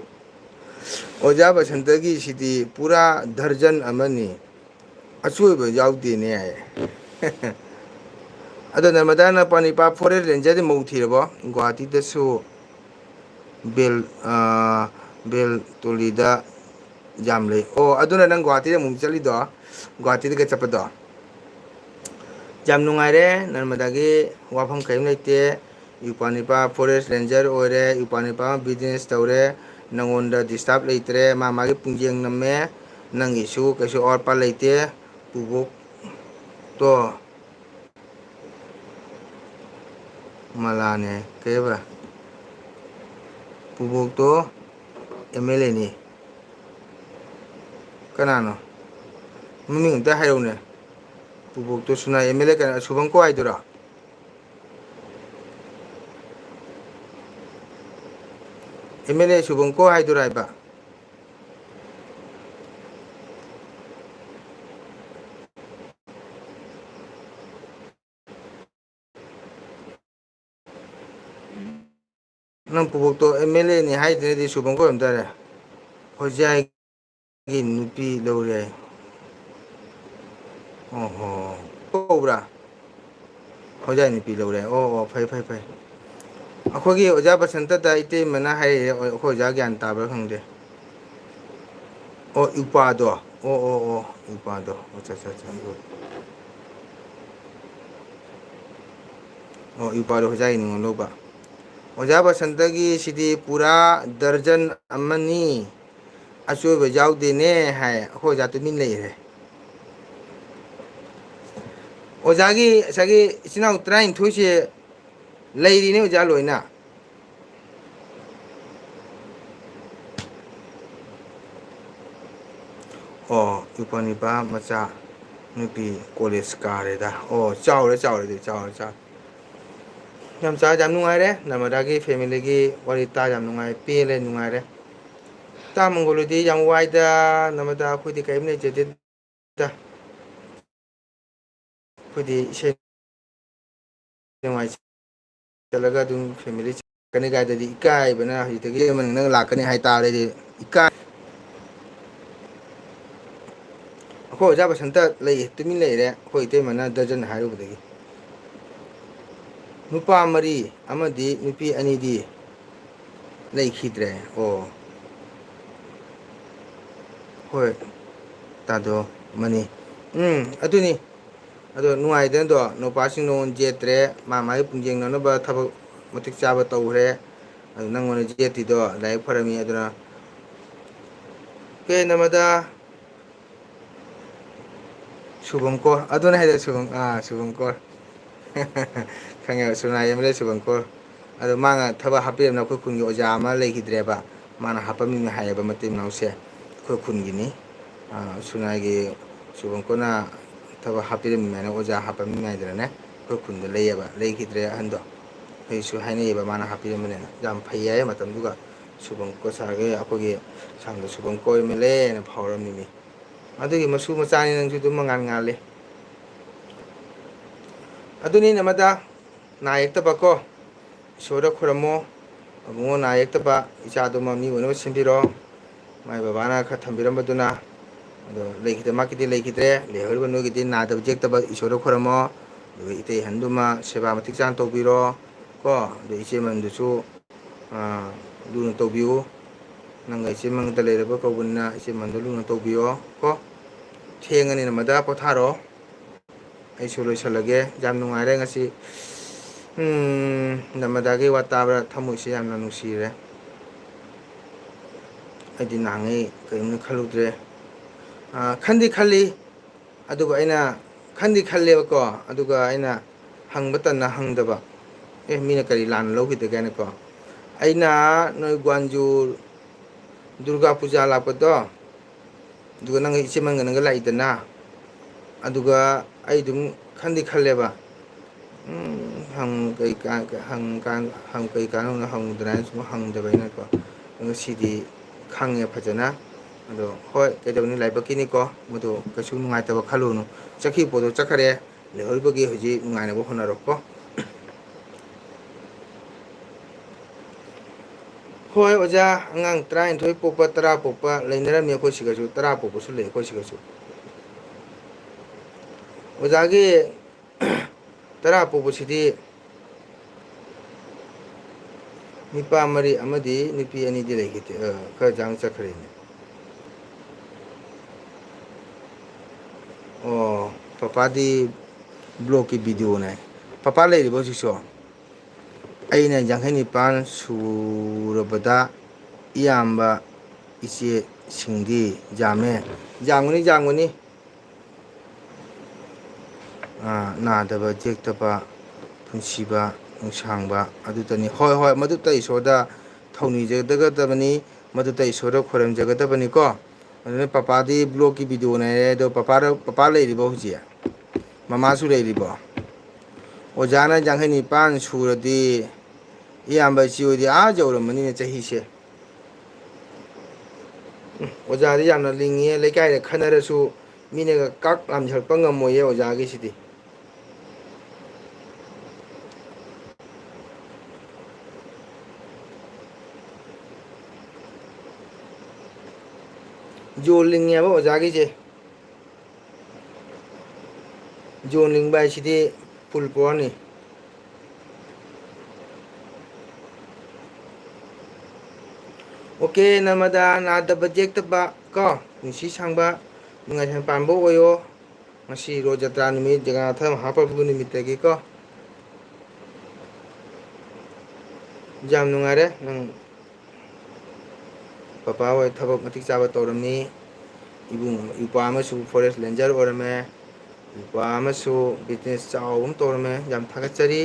ꯑꯣꯖꯥ ꯕꯁꯟꯇꯒꯤꯁꯤꯗꯤ ꯄꯨꯔꯥ ꯗꯔꯖꯟ ꯑꯃꯅꯤ꯫ ꯑꯆꯣꯏꯕ ꯌꯥꯎꯗꯦꯅꯦ ꯍꯥꯏ꯫ ꯑꯗꯣ ꯅꯔꯃꯗꯥ ꯅꯄꯥ ꯅꯤꯄꯥ ꯐꯣꯔꯦꯁ ꯔꯦꯟꯖꯔꯗꯤ ꯃꯧ ꯊꯤꯔꯕꯣ? ꯒꯨꯍꯥꯇꯤꯗꯁꯨ ꯕꯦꯜ, ꯑꯥ, ꯕꯦꯜꯇꯣꯂꯤꯗ ꯌꯥꯝ ꯂꯩ꯫ ꯑꯣ, ꯑꯗꯨꯅ ꯅꯪ ꯒꯨꯍꯥꯇꯤꯗ ꯑꯃꯨꯛ ꯆꯠꯂꯤꯗꯣ? ꯒꯨꯍꯥꯇꯤꯗꯒ ꯆꯠꯄꯗꯣ? ꯌꯥꯝ ꯅꯨꯡꯉꯥꯏꯔꯦ, ꯅꯔꯃꯗꯥꯒꯤ ꯋꯥꯐꯝ ꯀꯔꯤꯝ ꯂꯩꯇꯦ꯫ ꯏꯄ꯭ꯋꯥ ꯅꯤꯄꯥ ꯐꯣꯔꯦꯁ ꯔꯦꯟꯖꯔ ꯑꯣꯏꯔꯦ, ꯏꯄ꯭ꯋꯥ ꯅꯤꯄꯥ ꯑꯃ ꯕꯤꯖꯤꯅꯦꯁ ꯇꯧꯔꯦ, ꯅꯪꯉꯣꯟꯗ ꯗꯤꯁꯇꯥꯔꯕ ꯂꯩꯇ꯭ꯔꯦ, ꯃꯥ ꯃꯥꯒꯤ ꯄꯨꯡꯖꯦꯡ ꯅꯝꯃꯦ, ꯅꯪꯒꯤꯁꯨ ꯀꯩꯁꯨ ꯑꯋꯥꯠꯄ ꯂꯩꯇꯦ꯫ ꯄꯨꯕꯣꯛꯇꯣ, ꯃꯂꯥꯅꯦ, ꯀꯩꯕ? ꯄꯨꯕꯣꯛꯇꯣ ꯑꯦꯝ ꯑꯦꯜ ꯑꯦꯅꯤ꯫ ꯀꯅꯥꯅꯣ? ꯃꯃꯤꯡ ꯑꯝꯇ ꯍꯥꯏꯔꯛꯎꯅꯦ꯫ ꯄꯨꯕꯣꯛꯇꯣ ꯁꯨꯅꯥ ꯑꯦꯝ ꯑꯦꯜ ꯑꯦ ꯀꯅꯥ? ꯁꯨꯚꯪꯀꯣ ꯍꯥꯏꯗꯨꯔꯣ? ꯑꯦꯝ ꯑꯦꯜ ꯑꯦ ꯁꯨꯚꯪꯀꯣ ꯍꯥꯏꯗꯨꯔꯥ ꯍꯥꯏꯕ? ꯅꯪ ꯄꯨꯕꯣꯛꯇꯣ ꯑꯦꯝ ꯑꯦꯜ ꯑꯦꯅꯤ ꯍꯥꯏꯗ꯭ꯔꯗꯤ ꯁꯨꯚꯪꯀꯣ ꯑꯣꯏꯔꯝ ꯇꯥꯔꯦ꯫ ꯍꯣꯏꯖꯥꯏꯒꯤ ꯅꯨꯄꯤ ꯂꯧꯔꯦ꯫ ꯑꯣꯍꯣ꯫ ꯀꯧꯕ꯭ꯔꯥ? ꯍꯣꯏꯖꯥꯏ ꯅꯨꯄꯤ ꯂꯧꯔꯦ꯫ ꯑꯣ, ꯑꯣ, ꯐꯩ, ꯐꯩ, ꯐꯩ꯫ ꯑꯩꯈꯣꯏꯒꯤ ꯑꯣꯖꯥ ꯕꯁꯟꯇꯗ ꯏꯇꯩꯃꯅ ꯍꯥꯏꯔꯛꯑꯦ, ꯑꯩꯈꯣꯏ ꯑꯣꯖꯥ ꯒ꯭ꯌꯥꯟ ꯇꯥꯕ꯭ꯔꯥ ꯈꯪꯗꯦ꯫ ꯑꯣ, ꯏꯄꯥꯗꯣ꯫ ꯑꯣ, ꯑꯣ, ꯑꯣ, ꯏꯄꯥꯗꯣ꯫ ꯑꯠꯆꯥ, ꯑꯠꯆꯥ, ꯑꯠꯆꯥ꯫ ꯑꯣ, ꯏꯄꯥꯗꯣ ꯑꯣꯖꯥꯒꯤ ꯅꯤꯉꯣꯜ ꯂꯧꯕ꯫ ꯑꯣꯖꯥ ꯕꯁꯟꯇꯒꯤ ꯁꯤꯗꯤ ꯄꯨꯔꯥ ꯗꯔꯖꯟ ꯑꯃꯅꯤ꯫ ꯑꯆꯣꯏꯕ ꯌꯥꯎꯗꯦꯅꯦ ꯍꯥꯏ꯫ ꯑꯩꯈꯣꯏ ꯑꯣꯖꯥ ꯇꯨꯃꯤꯟ ꯂꯩꯈ꯭ꯔꯦ꯫ ꯑꯣꯖꯥꯒꯤ ꯉꯁꯥꯏꯒꯤ ꯏꯆꯤꯟ ꯏꯅꯥꯎ ꯇꯔꯥꯅꯤꯊꯣꯏꯁꯦ ꯂꯩꯔꯤꯅꯦ ꯑꯣꯖꯥ ꯂꯣꯏꯅ꯫ ꯑꯣ, ꯏꯄ꯭ꯋꯥ ꯅꯤꯄꯥ ꯃꯆꯥ꯫ ꯅꯨꯄꯤ ꯀꯣꯂꯦꯖ ꯀꯥꯔꯦꯗ꯫ ꯑꯣ, ꯆꯥꯎꯔꯦ, ꯆꯥꯎꯔꯦ, ꯑꯗꯨꯗꯤ ꯆꯥꯎꯔꯦ, ꯆꯥꯎꯔꯦ꯫ ꯌꯥꯝ ꯆꯥ-, ꯌꯥꯝ ꯅꯨꯡꯉꯥꯏꯔꯦ꯫ ꯅꯔꯃꯗꯥꯒꯤ ꯐꯦꯃꯤꯂꯤꯒꯤ ꯋꯥꯔꯤ ꯇꯥ ꯌꯥꯝ ꯅꯨꯡꯉꯥꯏ, ꯄꯦꯜꯂꯦ, ꯅꯨꯡꯉꯥꯏꯔꯦ꯫ ꯇꯥ ꯃꯪꯒꯣꯂꯨꯗꯤ ꯌꯥꯝ ꯋꯥꯏꯗ, ꯅꯔꯃꯗꯥ, ꯑꯩꯈꯣꯏꯗꯤ ꯀꯔꯤꯝ ꯂꯩꯖꯗꯦꯗ꯫ ꯑꯩꯈꯣꯏꯗꯤ ꯏꯁꯩ ꯅꯨꯡꯉꯥꯏ ꯆꯠꯂꯒ ꯑꯗꯨꯝ ꯐꯦꯃꯤꯂꯤ ꯆꯠꯀꯅꯤ ꯀꯥꯏꯗꯗꯤ ꯏꯀꯥꯏꯕꯅ ꯍꯧꯖꯤꯛꯇꯒꯤ ꯑꯃꯅꯤ ꯅꯪ ꯂꯥꯛꯀꯅꯤ ꯍꯥꯏꯇꯥꯔꯗꯤ ꯏꯀꯥꯏ꯫ ꯑꯩꯈꯣꯏ ꯑꯣꯖꯥ ꯕꯁꯟꯇ ꯂꯩ, ꯇꯨꯃꯤꯟ ꯂꯩꯔꯦ꯫ ꯑꯩꯈꯣꯏ ꯏꯇꯩꯃꯅ ꯗꯔꯖꯟ ꯍꯥꯏꯔꯨꯕꯗꯒꯤ ꯅꯨꯄꯥ ꯃꯔꯤ ꯑꯃꯗꯤ ꯅꯨꯄꯤ ꯑꯅꯤꯗꯤ ꯂꯩꯈꯤꯗ꯭ꯔꯦ꯫ ꯑꯣ, ꯍꯣꯏ, ꯇꯥꯗꯣ, ꯃꯅꯤ꯫ ꯎꯝ, ꯑꯗꯨꯅꯤ꯫ ꯑꯗꯣ ꯅꯨꯡꯉꯥꯏꯗꯅꯗꯣ, ꯅꯨꯄꯥꯁꯤꯡ ꯅꯉꯣꯟ ꯌꯦꯠꯇ꯭ꯔꯦ, ꯃꯥ ꯃꯥꯒꯤ ꯄꯨꯡ ꯌꯦꯡꯅꯅꯕ ꯊꯕꯛ ꯃꯇꯤꯛ ꯆꯥꯕ ꯇꯧꯈ꯭ꯔꯦ꯫ ꯑꯗꯨ ꯅꯪꯉꯣꯟꯗ ꯌꯦꯠꯇꯤꯗꯣ ꯂꯥꯏꯕꯛ ꯐꯔꯝꯃꯤ꯫ ꯑꯗꯨꯅ ꯀꯦ ꯅꯃꯗ ꯁꯨꯚꯪꯀꯣꯔ, ꯑꯗꯨꯅ ꯍꯥꯏꯗꯣ ꯁꯨꯚꯪ-, ꯑꯥ, ꯁꯨꯚꯪꯀꯣꯔ꯫ ꯈꯪꯉꯦꯕ, ꯁꯨꯅꯥ ꯑꯦꯝ ꯑꯦꯜ ꯑꯦ ꯁꯨꯚꯪꯀꯣꯔ꯫ ꯑꯗꯣ ꯃꯥꯅ ꯊꯕꯛ ꯍꯥꯞꯄꯤꯔꯝꯅ ꯑꯩꯈꯣꯏ ꯈꯨꯟꯒꯤ ꯑꯣꯖꯥ ꯑꯃ ꯂꯩꯈꯤꯗ꯭ꯔꯦꯕ, ꯃꯥꯅ ꯍꯥꯞꯄꯝꯃꯤꯅꯦ ꯍꯥꯏꯌꯦꯕ, ꯃꯇꯩ ꯃꯅꯥꯎꯁꯦ ꯑꯩꯈꯣꯏ ꯈꯨꯟꯒꯤꯅꯤ꯫ ꯑꯥ, ꯁꯨꯅꯥꯒꯤ ꯁꯨꯚꯪꯀꯣꯔꯅ ꯊꯕꯛ ꯍꯥꯞꯄꯤꯔꯝꯃꯤꯃꯥꯏꯅ, ꯑꯣꯖꯥ ꯍꯥꯞꯄꯝꯃꯤꯃꯥꯏꯗꯅꯅꯦ ꯑꯩꯈꯣꯏ ꯈꯨꯟꯗ ꯂꯩꯌꯦꯕ, ꯂꯩꯈꯤꯗ꯭ꯔꯦ ꯑꯍꯟꯗꯣ꯫ ꯑꯩꯁꯨ ꯍꯥꯏꯅꯩꯌꯦꯕ, ꯃꯥꯅ ꯍꯥꯞꯄꯤꯔꯝꯕꯅꯦꯅ꯫ ꯌꯥꯝ ꯐꯩ ꯍꯥꯏꯌꯦ꯫ ꯃꯇꯝꯗꯨꯒ ꯁꯨꯚꯪꯀꯣꯔ ꯁꯥꯔꯒ ꯑꯩꯈꯣꯏꯒꯤ ꯁꯥꯡꯗ ꯁꯨꯚꯪꯀꯣꯔ ꯑꯦꯝ ꯑꯦꯜ ꯑꯦꯅ ꯐꯥꯎꯔꯝꯃꯤꯅꯤ꯫ ꯑꯗꯨꯒꯤ ꯃꯁꯨ ꯃꯆꯥꯅꯤ ꯅꯪꯁꯨ ꯑꯗꯨꯝ ꯃꯉꯥꯜ ꯉꯥꯜꯂꯤ꯫ ꯑꯗꯨꯅꯤ ꯅꯃꯗ ꯅꯥ ꯌꯦꯛꯇꯕ ꯀꯣ, ꯏꯁꯣꯔꯗ ꯈꯨꯔꯝꯃꯣ꯫ ꯑꯕꯨꯡꯉꯣ ꯅꯥ ꯌꯦꯛꯇꯕ ꯏꯆꯥꯗꯨꯃ ꯃꯤ ꯑꯣꯏꯅꯕ ꯁꯦꯝꯕꯤꯔꯣ꯫ ꯃꯥꯏ ꯕꯕꯥꯅ ꯈꯔ ꯊꯝꯕꯤꯔꯝꯕꯗꯨꯅ꯫ ꯑꯗꯣ ꯂꯩꯈꯤꯗ-, ꯃꯥꯒꯤꯗꯤ ꯂꯩꯈꯤꯗ꯭ꯔꯦ꯫ ꯂꯩꯍꯧꯔꯤꯕ ꯅꯣꯏꯒꯤꯗꯤ ꯅꯥꯗꯕ ꯌꯦꯛꯇꯕ ꯏꯁꯣꯔꯗ ꯈꯨꯔꯝꯃꯣ꯫ ꯑꯗꯨꯒ ꯏꯇꯩ ꯑꯍꯟꯗꯨꯃ ꯁꯦꯕꯥ ꯃꯇꯤꯛ ꯆꯥꯅ ꯇꯧꯕꯤꯔꯣ ꯀꯣ꯫ ꯑꯗꯨ ꯏꯆꯦ ꯃꯟꯗꯨꯁꯨ, ꯑꯥ, ꯂꯨꯅ ꯇꯧꯕꯤꯌꯨ꯫ ꯅꯪꯒ ꯏꯆꯦ ꯃꯟꯗ ꯂꯩꯔꯕ ꯀꯧꯕꯅꯤꯅ ꯏꯆꯦ ꯃꯟꯗꯨ ꯂꯨꯅ ꯇꯧꯕꯤꯌꯣ ꯀꯣ꯫ ꯊꯦꯡꯉꯅꯤ ꯅꯃꯗ, ꯄꯣꯊꯥꯔꯣ꯫ ꯑꯩꯁꯨ ꯂꯣꯏꯁꯤꯜꯂꯒꯦ꯫ ꯌꯥꯝ ꯅꯨꯡꯉꯥꯏꯔꯦ ꯉꯁꯤ꯫ ꯎꯝ, ꯅꯃꯗꯥꯒꯤ ꯋꯥ ꯇꯥꯕꯗ ꯊꯃꯣꯏꯁꯦ ꯌꯥꯝꯅ ꯅꯨꯡꯁꯤꯔꯦ꯫ ꯑꯩꯗꯤ ꯅꯍꯥꯟꯉꯩ ꯀꯔꯤꯝꯇ ꯈꯜꯂꯨꯗ꯭ꯔꯦ꯫ ꯑꯥ, ꯈꯟꯗꯤ ꯈꯜꯂꯤ, ꯑꯗꯨꯕꯨ ꯑꯩꯅ ꯈꯟꯗꯤ ꯈꯜꯂꯦꯕꯀꯣ, ꯑꯗꯨꯒ ꯑꯩꯅ ꯍꯪꯕ ꯇꯟꯅ ꯍꯪꯗꯕ꯫ ꯑꯦ, ꯃꯤꯅ ꯀꯔꯤ ꯂꯥꯟꯅ ꯂꯧꯈꯤꯗꯒꯦ ꯍꯥꯏꯅꯀꯣ꯫ ꯑꯩꯅ ꯅꯣꯏ ꯒ꯭ꯋꯥꯟꯖꯨ ꯗꯨꯔꯒꯥ ꯄꯨꯖꯥ ꯂꯥꯛꯄꯗꯣ, ꯑꯗꯨꯒ ꯅꯪꯒ ꯏꯆꯦ ꯃꯟꯒ ꯅꯪꯒ ꯂꯥꯛꯏꯗꯅ, ꯑꯗꯨꯒ ꯑꯩ ꯑꯗꯨꯝ ꯈꯟꯗꯤ ꯈꯜꯂꯦꯕ, ꯎꯝ, ꯍꯪ ꯀꯩ ꯀꯥꯟ-, ꯍꯪ ꯀꯥꯟ-, ꯍꯪ ꯀꯩ ꯀꯥꯟꯅꯕꯅꯣ ꯍꯪꯉꯨꯗꯅ ꯍꯥꯏꯅ ꯁꯨꯝ ꯍꯪꯗꯕ ꯑꯩꯅꯀꯣ꯫ ꯉꯁꯤꯗꯤ ꯈꯪꯉꯦ ꯐꯖꯅ꯫ ꯑꯗꯣ ꯍꯣꯏ, ꯀꯩꯗꯧꯅꯤ, ꯂꯥꯏꯕꯛꯀꯤꯅꯤꯀꯣ꯫ ꯃꯗꯨ ꯀꯩꯁꯨ ꯅꯨꯡꯉꯥꯏꯇꯕ ꯈꯜꯂꯨꯅꯨ꯫ ꯆꯠꯈꯤꯕ ꯄꯣꯠꯇꯣ ꯆꯠꯈꯔꯦ, ꯂꯩꯍꯧꯔꯤꯕꯒꯤ ꯍꯧꯖꯤꯛ ꯅꯨꯡꯉꯥꯏꯅꯕ ꯍꯣꯠꯅꯔꯣꯀꯣ꯫ ꯍꯣꯏ ꯑꯣꯖꯥ, ꯑꯉꯥꯡ ꯇꯔꯥꯅꯤꯊꯣꯏ ꯄꯣꯛꯄ, ꯇꯔꯥ ꯄꯣꯛꯄ ꯂꯩꯅꯔꯝꯃꯤ ꯑꯩꯈꯣꯏ ꯁꯤꯒꯁꯨ, ꯇꯔꯥ ꯄꯣꯛꯄꯁꯨ ꯂꯩ ꯑꯩꯈꯣꯏ ꯁꯤꯒꯁꯨ꯫ ꯑꯣꯖꯥꯒꯤ ꯇꯔꯥ ꯄꯣꯛꯄꯁꯤꯗꯤ ꯅꯨꯄꯥ ꯃꯔꯤ ꯑꯃꯗꯤ ꯅꯨꯄꯤ ꯑꯅꯤꯗꯤ ꯂꯩꯈꯤꯗꯦ, ꯑ, ꯈꯔ ꯖꯥꯡ ꯆꯠꯈ꯭ꯔꯦꯅꯦ꯫ ꯑꯣ, ꯄꯄꯥꯗꯤ ꯕ꯭ꯂꯣꯛꯀꯤ ꯚꯤꯗꯤꯑꯣꯅꯦ꯫ ꯄꯄꯥ ꯂꯩꯔꯤꯕꯣ ꯍꯧꯖꯤꯛꯁꯨ? ꯑꯩꯅ ꯌꯥꯡꯈꯩ ꯅꯤꯄꯥꯟ ꯁꯨꯔꯕꯗ ꯏꯌꯥꯝꯕ ꯏꯆꯦꯁꯤꯡꯗꯤ ꯌꯥꯝꯃꯦ꯫ ꯌꯥꯝꯒꯅꯤ, ꯌꯥꯝꯒꯅꯤ꯫ ꯑꯥ, ꯅꯥꯗꯕ ꯌꯦꯛꯇꯕ, ꯄꯨꯟꯁꯤꯕ, ꯅꯨꯡꯁꯥꯡꯕ ꯑꯗꯨꯇꯅꯤ꯫ ꯍꯣꯏ, ꯍꯣꯏ, ꯃꯗꯨꯇ ꯏꯁꯣꯔꯗ ꯊꯧꯅꯤꯖꯒꯗꯕꯅꯤ, ꯃꯗꯨꯇ ꯏꯁꯣꯔꯗ ꯈꯣꯏꯔꯝꯖꯒꯗꯕꯅꯤꯀꯣ꯫ ꯑꯗꯨꯅ ꯄꯄꯥꯗꯤ ꯕ꯭ꯂꯣꯛꯀꯤ ꯚꯤꯗꯤꯑꯣ ꯅꯥꯏꯔꯦ, ꯑꯗꯣ ꯄꯄꯥ, ꯄꯄꯥ ꯂꯩꯔꯤꯕꯣ ꯍꯧꯖꯤꯛ? ꯃꯃꯥꯁꯨ ꯂꯩꯔꯤꯕꯣ? ꯑꯣꯖꯥꯅ ꯌꯥꯡꯈꯩ ꯅꯤꯄꯥꯟ ꯁꯨꯔꯗꯤ ꯏꯌꯥꯝꯕ ꯏꯆꯦ ꯍꯣꯏꯗꯤ ꯑꯥ ꯌꯧꯔꯝꯃꯅꯤꯅꯦ ꯆꯍꯤꯁꯦ꯫ ꯎꯝ, ꯑꯣꯖꯥꯗꯤ ꯌꯥꯝꯅ ꯂꯤꯡꯉꯤꯌꯦ, ꯂꯩꯀꯥꯏꯗ ꯈꯟꯅꯔꯁꯨ ꯃꯤꯅꯒ ꯀꯥꯛ ꯂꯥꯝꯖꯤꯜꯂꯛꯄ ꯉꯝꯃꯣꯏꯌꯦ ꯑꯣꯖꯥꯒꯤꯁꯤꯗꯤ꯫ ꯖꯣ ꯂꯤꯡꯉꯦꯕ ꯑꯣꯖꯥꯒꯤꯁꯦ꯫ ꯖꯣ ꯂꯤꯡꯕ ꯍꯥꯏꯁꯤꯗꯤ ꯐꯨꯜ ꯄꯋꯥꯔꯅꯤ꯫ ꯑꯣꯀꯦ, ꯅꯃꯗꯥ ꯅꯥꯗꯕ ꯌꯦꯛꯇꯕ ꯀꯣ, ꯄꯨꯟꯁꯤ ꯁꯥꯡꯕ, ꯅꯨꯡꯉꯥꯏ ꯌꯥꯏꯐꯅ ꯄꯥꯟꯕ ꯑꯣꯏꯌꯣ꯫ ꯉꯁꯤ ꯔꯣꯖ ꯖꯇ꯭ꯔꯥ ꯅꯨꯃꯤꯠ, ꯖꯒꯟꯅꯥꯊ ꯃꯍꯥꯄ꯭ꯔꯚꯨꯒꯤ ꯅꯨꯃꯤꯠꯇꯒꯤꯀꯣ꯫ ꯌꯥꯝ ꯅꯨꯡꯉꯥꯏꯔꯦ ꯅꯪ꯫ ꯄꯄꯥ ꯍꯣꯏ ꯊꯕꯛ ꯃꯇꯤꯛ ꯆꯥꯕ ꯇꯧꯔꯝꯃꯤ꯫ ꯏꯕꯨꯡ, ꯏꯄ꯭ꯋꯥ ꯑꯃꯁꯨ ꯐꯣꯔꯦꯁ ꯔꯦꯟꯖꯔ ꯑꯣꯏꯔꯝꯃꯦ꯫ ꯏꯄ꯭ꯋꯥ ꯑꯃꯁꯨ ꯕꯤꯖꯤꯅꯦꯁ ꯆꯥꯎꯕ ꯑꯃ ꯇꯧꯔꯝꯃꯦ꯫ ꯌꯥꯝ ꯊꯥꯒꯠꯆꯔꯤ꯫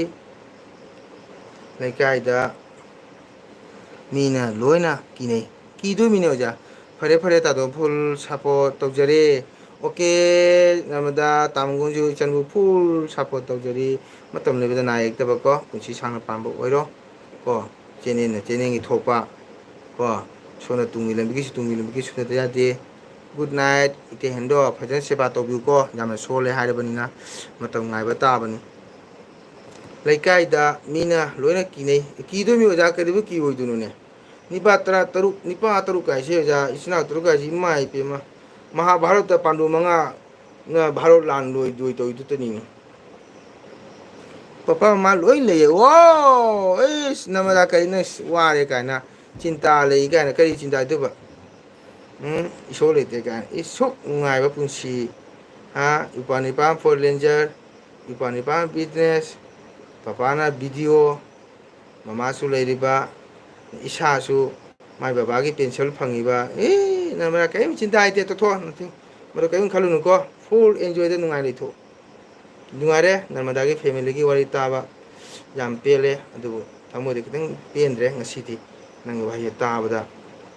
ꯂꯩꯀꯥꯏꯗ ꯃꯤꯅ ꯂꯣꯏꯅ ꯀꯤꯅꯩ꯫ ꯀꯤꯗꯣꯏꯃꯤꯅꯦ ꯑꯣꯖꯥ꯫ ꯐꯔꯦ, ꯐꯔꯦ ꯇꯥꯗꯣ, ꯐꯨꯜ ꯁꯄꯣꯔꯠ ꯇꯧꯖꯔꯦ꯫ ꯑꯣꯀꯦ, ꯅꯔꯃꯗꯥ ꯇꯥꯃꯒꯨꯟꯁꯨ ꯏꯆꯟꯕꯨ ꯐꯨꯜ ꯁꯞꯄꯣꯔꯠ ꯇꯧꯖꯔꯤ꯫ ꯃꯇꯝ ꯂꯩꯕꯗ ꯅꯥ ꯌꯦꯛꯇꯕ ꯀꯣ, ꯄꯨꯟꯁꯤ ꯁꯥꯡꯅ ꯄꯥꯟꯕ ꯑꯣꯏꯔꯣ ꯀꯣ꯫ ꯆꯦꯅꯦꯜꯅ ꯆꯦꯅꯦꯜꯒꯤ ꯊꯣꯛꯄ ꯀꯣ, ꯁꯣꯟꯅ ꯇꯨꯡꯒꯤ ꯂꯝꯕꯤꯒꯤꯁꯨ ꯇꯨꯡꯒꯤ ꯂꯝꯕꯤꯒꯤ ꯁꯨꯅꯗ ꯌꯥꯗꯦ꯫ Good night. ꯏꯇꯩ ꯍꯦꯟꯗꯣ ꯐꯖꯅ ꯁꯦꯕꯥ ꯇꯧꯕꯤꯌꯨꯀꯣ, ꯌꯥꯝꯅ ꯁꯣꯜꯂꯦ ꯍꯥꯏꯔꯕꯅꯤꯅ ꯃꯇꯝ ꯉꯥꯏꯕ ꯇꯥꯕꯅꯤ꯫ ꯂꯩꯀꯥꯏꯗ ꯃꯤꯅ ꯂꯣꯏꯅ ꯀꯤꯅꯩ꯫ ꯀꯤꯗꯣꯏꯃꯤ ꯑꯣꯖꯥ, ꯀꯩꯗꯧꯕꯩ ꯀꯤꯔꯣꯏꯗꯣꯏꯅꯣꯅꯦ? ꯅꯤꯄꯥ ꯇꯔꯥ ꯇꯔꯨꯛ, ꯅꯤꯄꯥ ꯇꯔꯨꯛ ꯀꯥꯏꯁꯦ ꯑꯣꯖꯥ, ꯏꯆꯤꯟ ꯏꯅꯥꯎ ꯇꯔꯨꯛ ꯀꯥꯏꯁꯦ ꯏꯃꯥ ꯏꯄꯦꯝꯃ꯫ ꯃꯍꯥꯚꯥꯔꯠꯇ ꯄꯥꯟꯗꯨ ꯃꯉꯥ ꯅ ꯚꯥꯔꯠ ꯂꯥꯟ ꯂꯣꯏꯗꯣꯏ ꯇꯧꯔꯤꯗꯨꯇꯅꯤꯅꯦ꯫ ꯄꯄꯥ ꯃꯃꯥ ꯂꯣꯏ ꯂꯩꯌꯦ꯫ ꯑꯣ ꯑꯩꯁ ꯅꯃꯗꯥ ꯀꯔꯤꯅꯣ? ꯏꯁ, ꯋꯥꯔꯦ ꯀꯥꯏꯅ, ꯆꯤꯟꯇꯥ ꯂꯩ ꯀꯥꯏꯅ, ꯀꯔꯤ ꯆꯤꯟꯇꯥ ꯂꯩꯗꯣꯏꯕ? ꯎꯝ, ꯏꯁꯣꯔ ꯂꯩꯇꯦ ꯀꯥꯏꯅ꯫ ꯏꯁ, ꯁꯨꯛ ꯅꯨꯡꯉꯥꯏꯕ ꯄꯨꯟꯁꯤ꯫ ꯍꯥ? ꯏꯄꯥ ꯅꯤꯄꯥ ꯐꯣꯔ ꯂꯦꯟꯖꯔ, ꯏꯄꯥ ꯅꯤꯄꯥ ꯕꯤꯖꯤꯅꯦꯁ, ꯄꯄꯥꯅ ꯚꯤꯗꯤꯑꯣ, ꯃꯃꯥꯁꯨ ꯂꯩꯔꯤꯕ, ꯏꯁꯥꯁꯨ ꯃꯥꯏ ꯕꯕꯥꯒꯤ ꯄꯦꯟꯁꯤꯜ ꯐꯪꯉꯤꯕ꯫ ꯑꯦ, ꯅꯃꯗꯥ ꯀꯔꯤꯝ ꯆꯤꯟꯇꯥ ꯂꯩꯇꯦ, ꯇꯣꯛꯊꯣꯛꯑꯣ꯫ ꯃꯗꯨ ꯀꯔꯤꯝ ꯈꯜꯂꯨꯅꯨꯀꯣ꯫ ꯐꯨꯜ ꯑꯦꯟꯖꯣꯏꯗ ꯅꯨꯡꯉꯥꯏ ꯂꯩꯊꯣꯛꯎ꯫ ꯅꯨꯡꯉꯥꯏꯔꯦ, ꯅꯔꯃꯗꯥꯒꯤ ꯐꯦꯃꯤꯂꯤꯒꯤ ꯋꯥꯔꯤ ꯇꯥꯕ ꯌꯥꯝ ꯄꯦꯜꯂꯦ, ꯑꯗꯨꯕꯨ ꯊꯃꯣꯏꯗ ꯈꯤꯇꯪ ꯄꯦꯟꯗ꯭ꯔꯦ ꯉꯁꯤꯗꯤ꯫ ꯅꯪꯒꯤ ꯋꯥꯍꯩ ꯇꯥꯕꯗ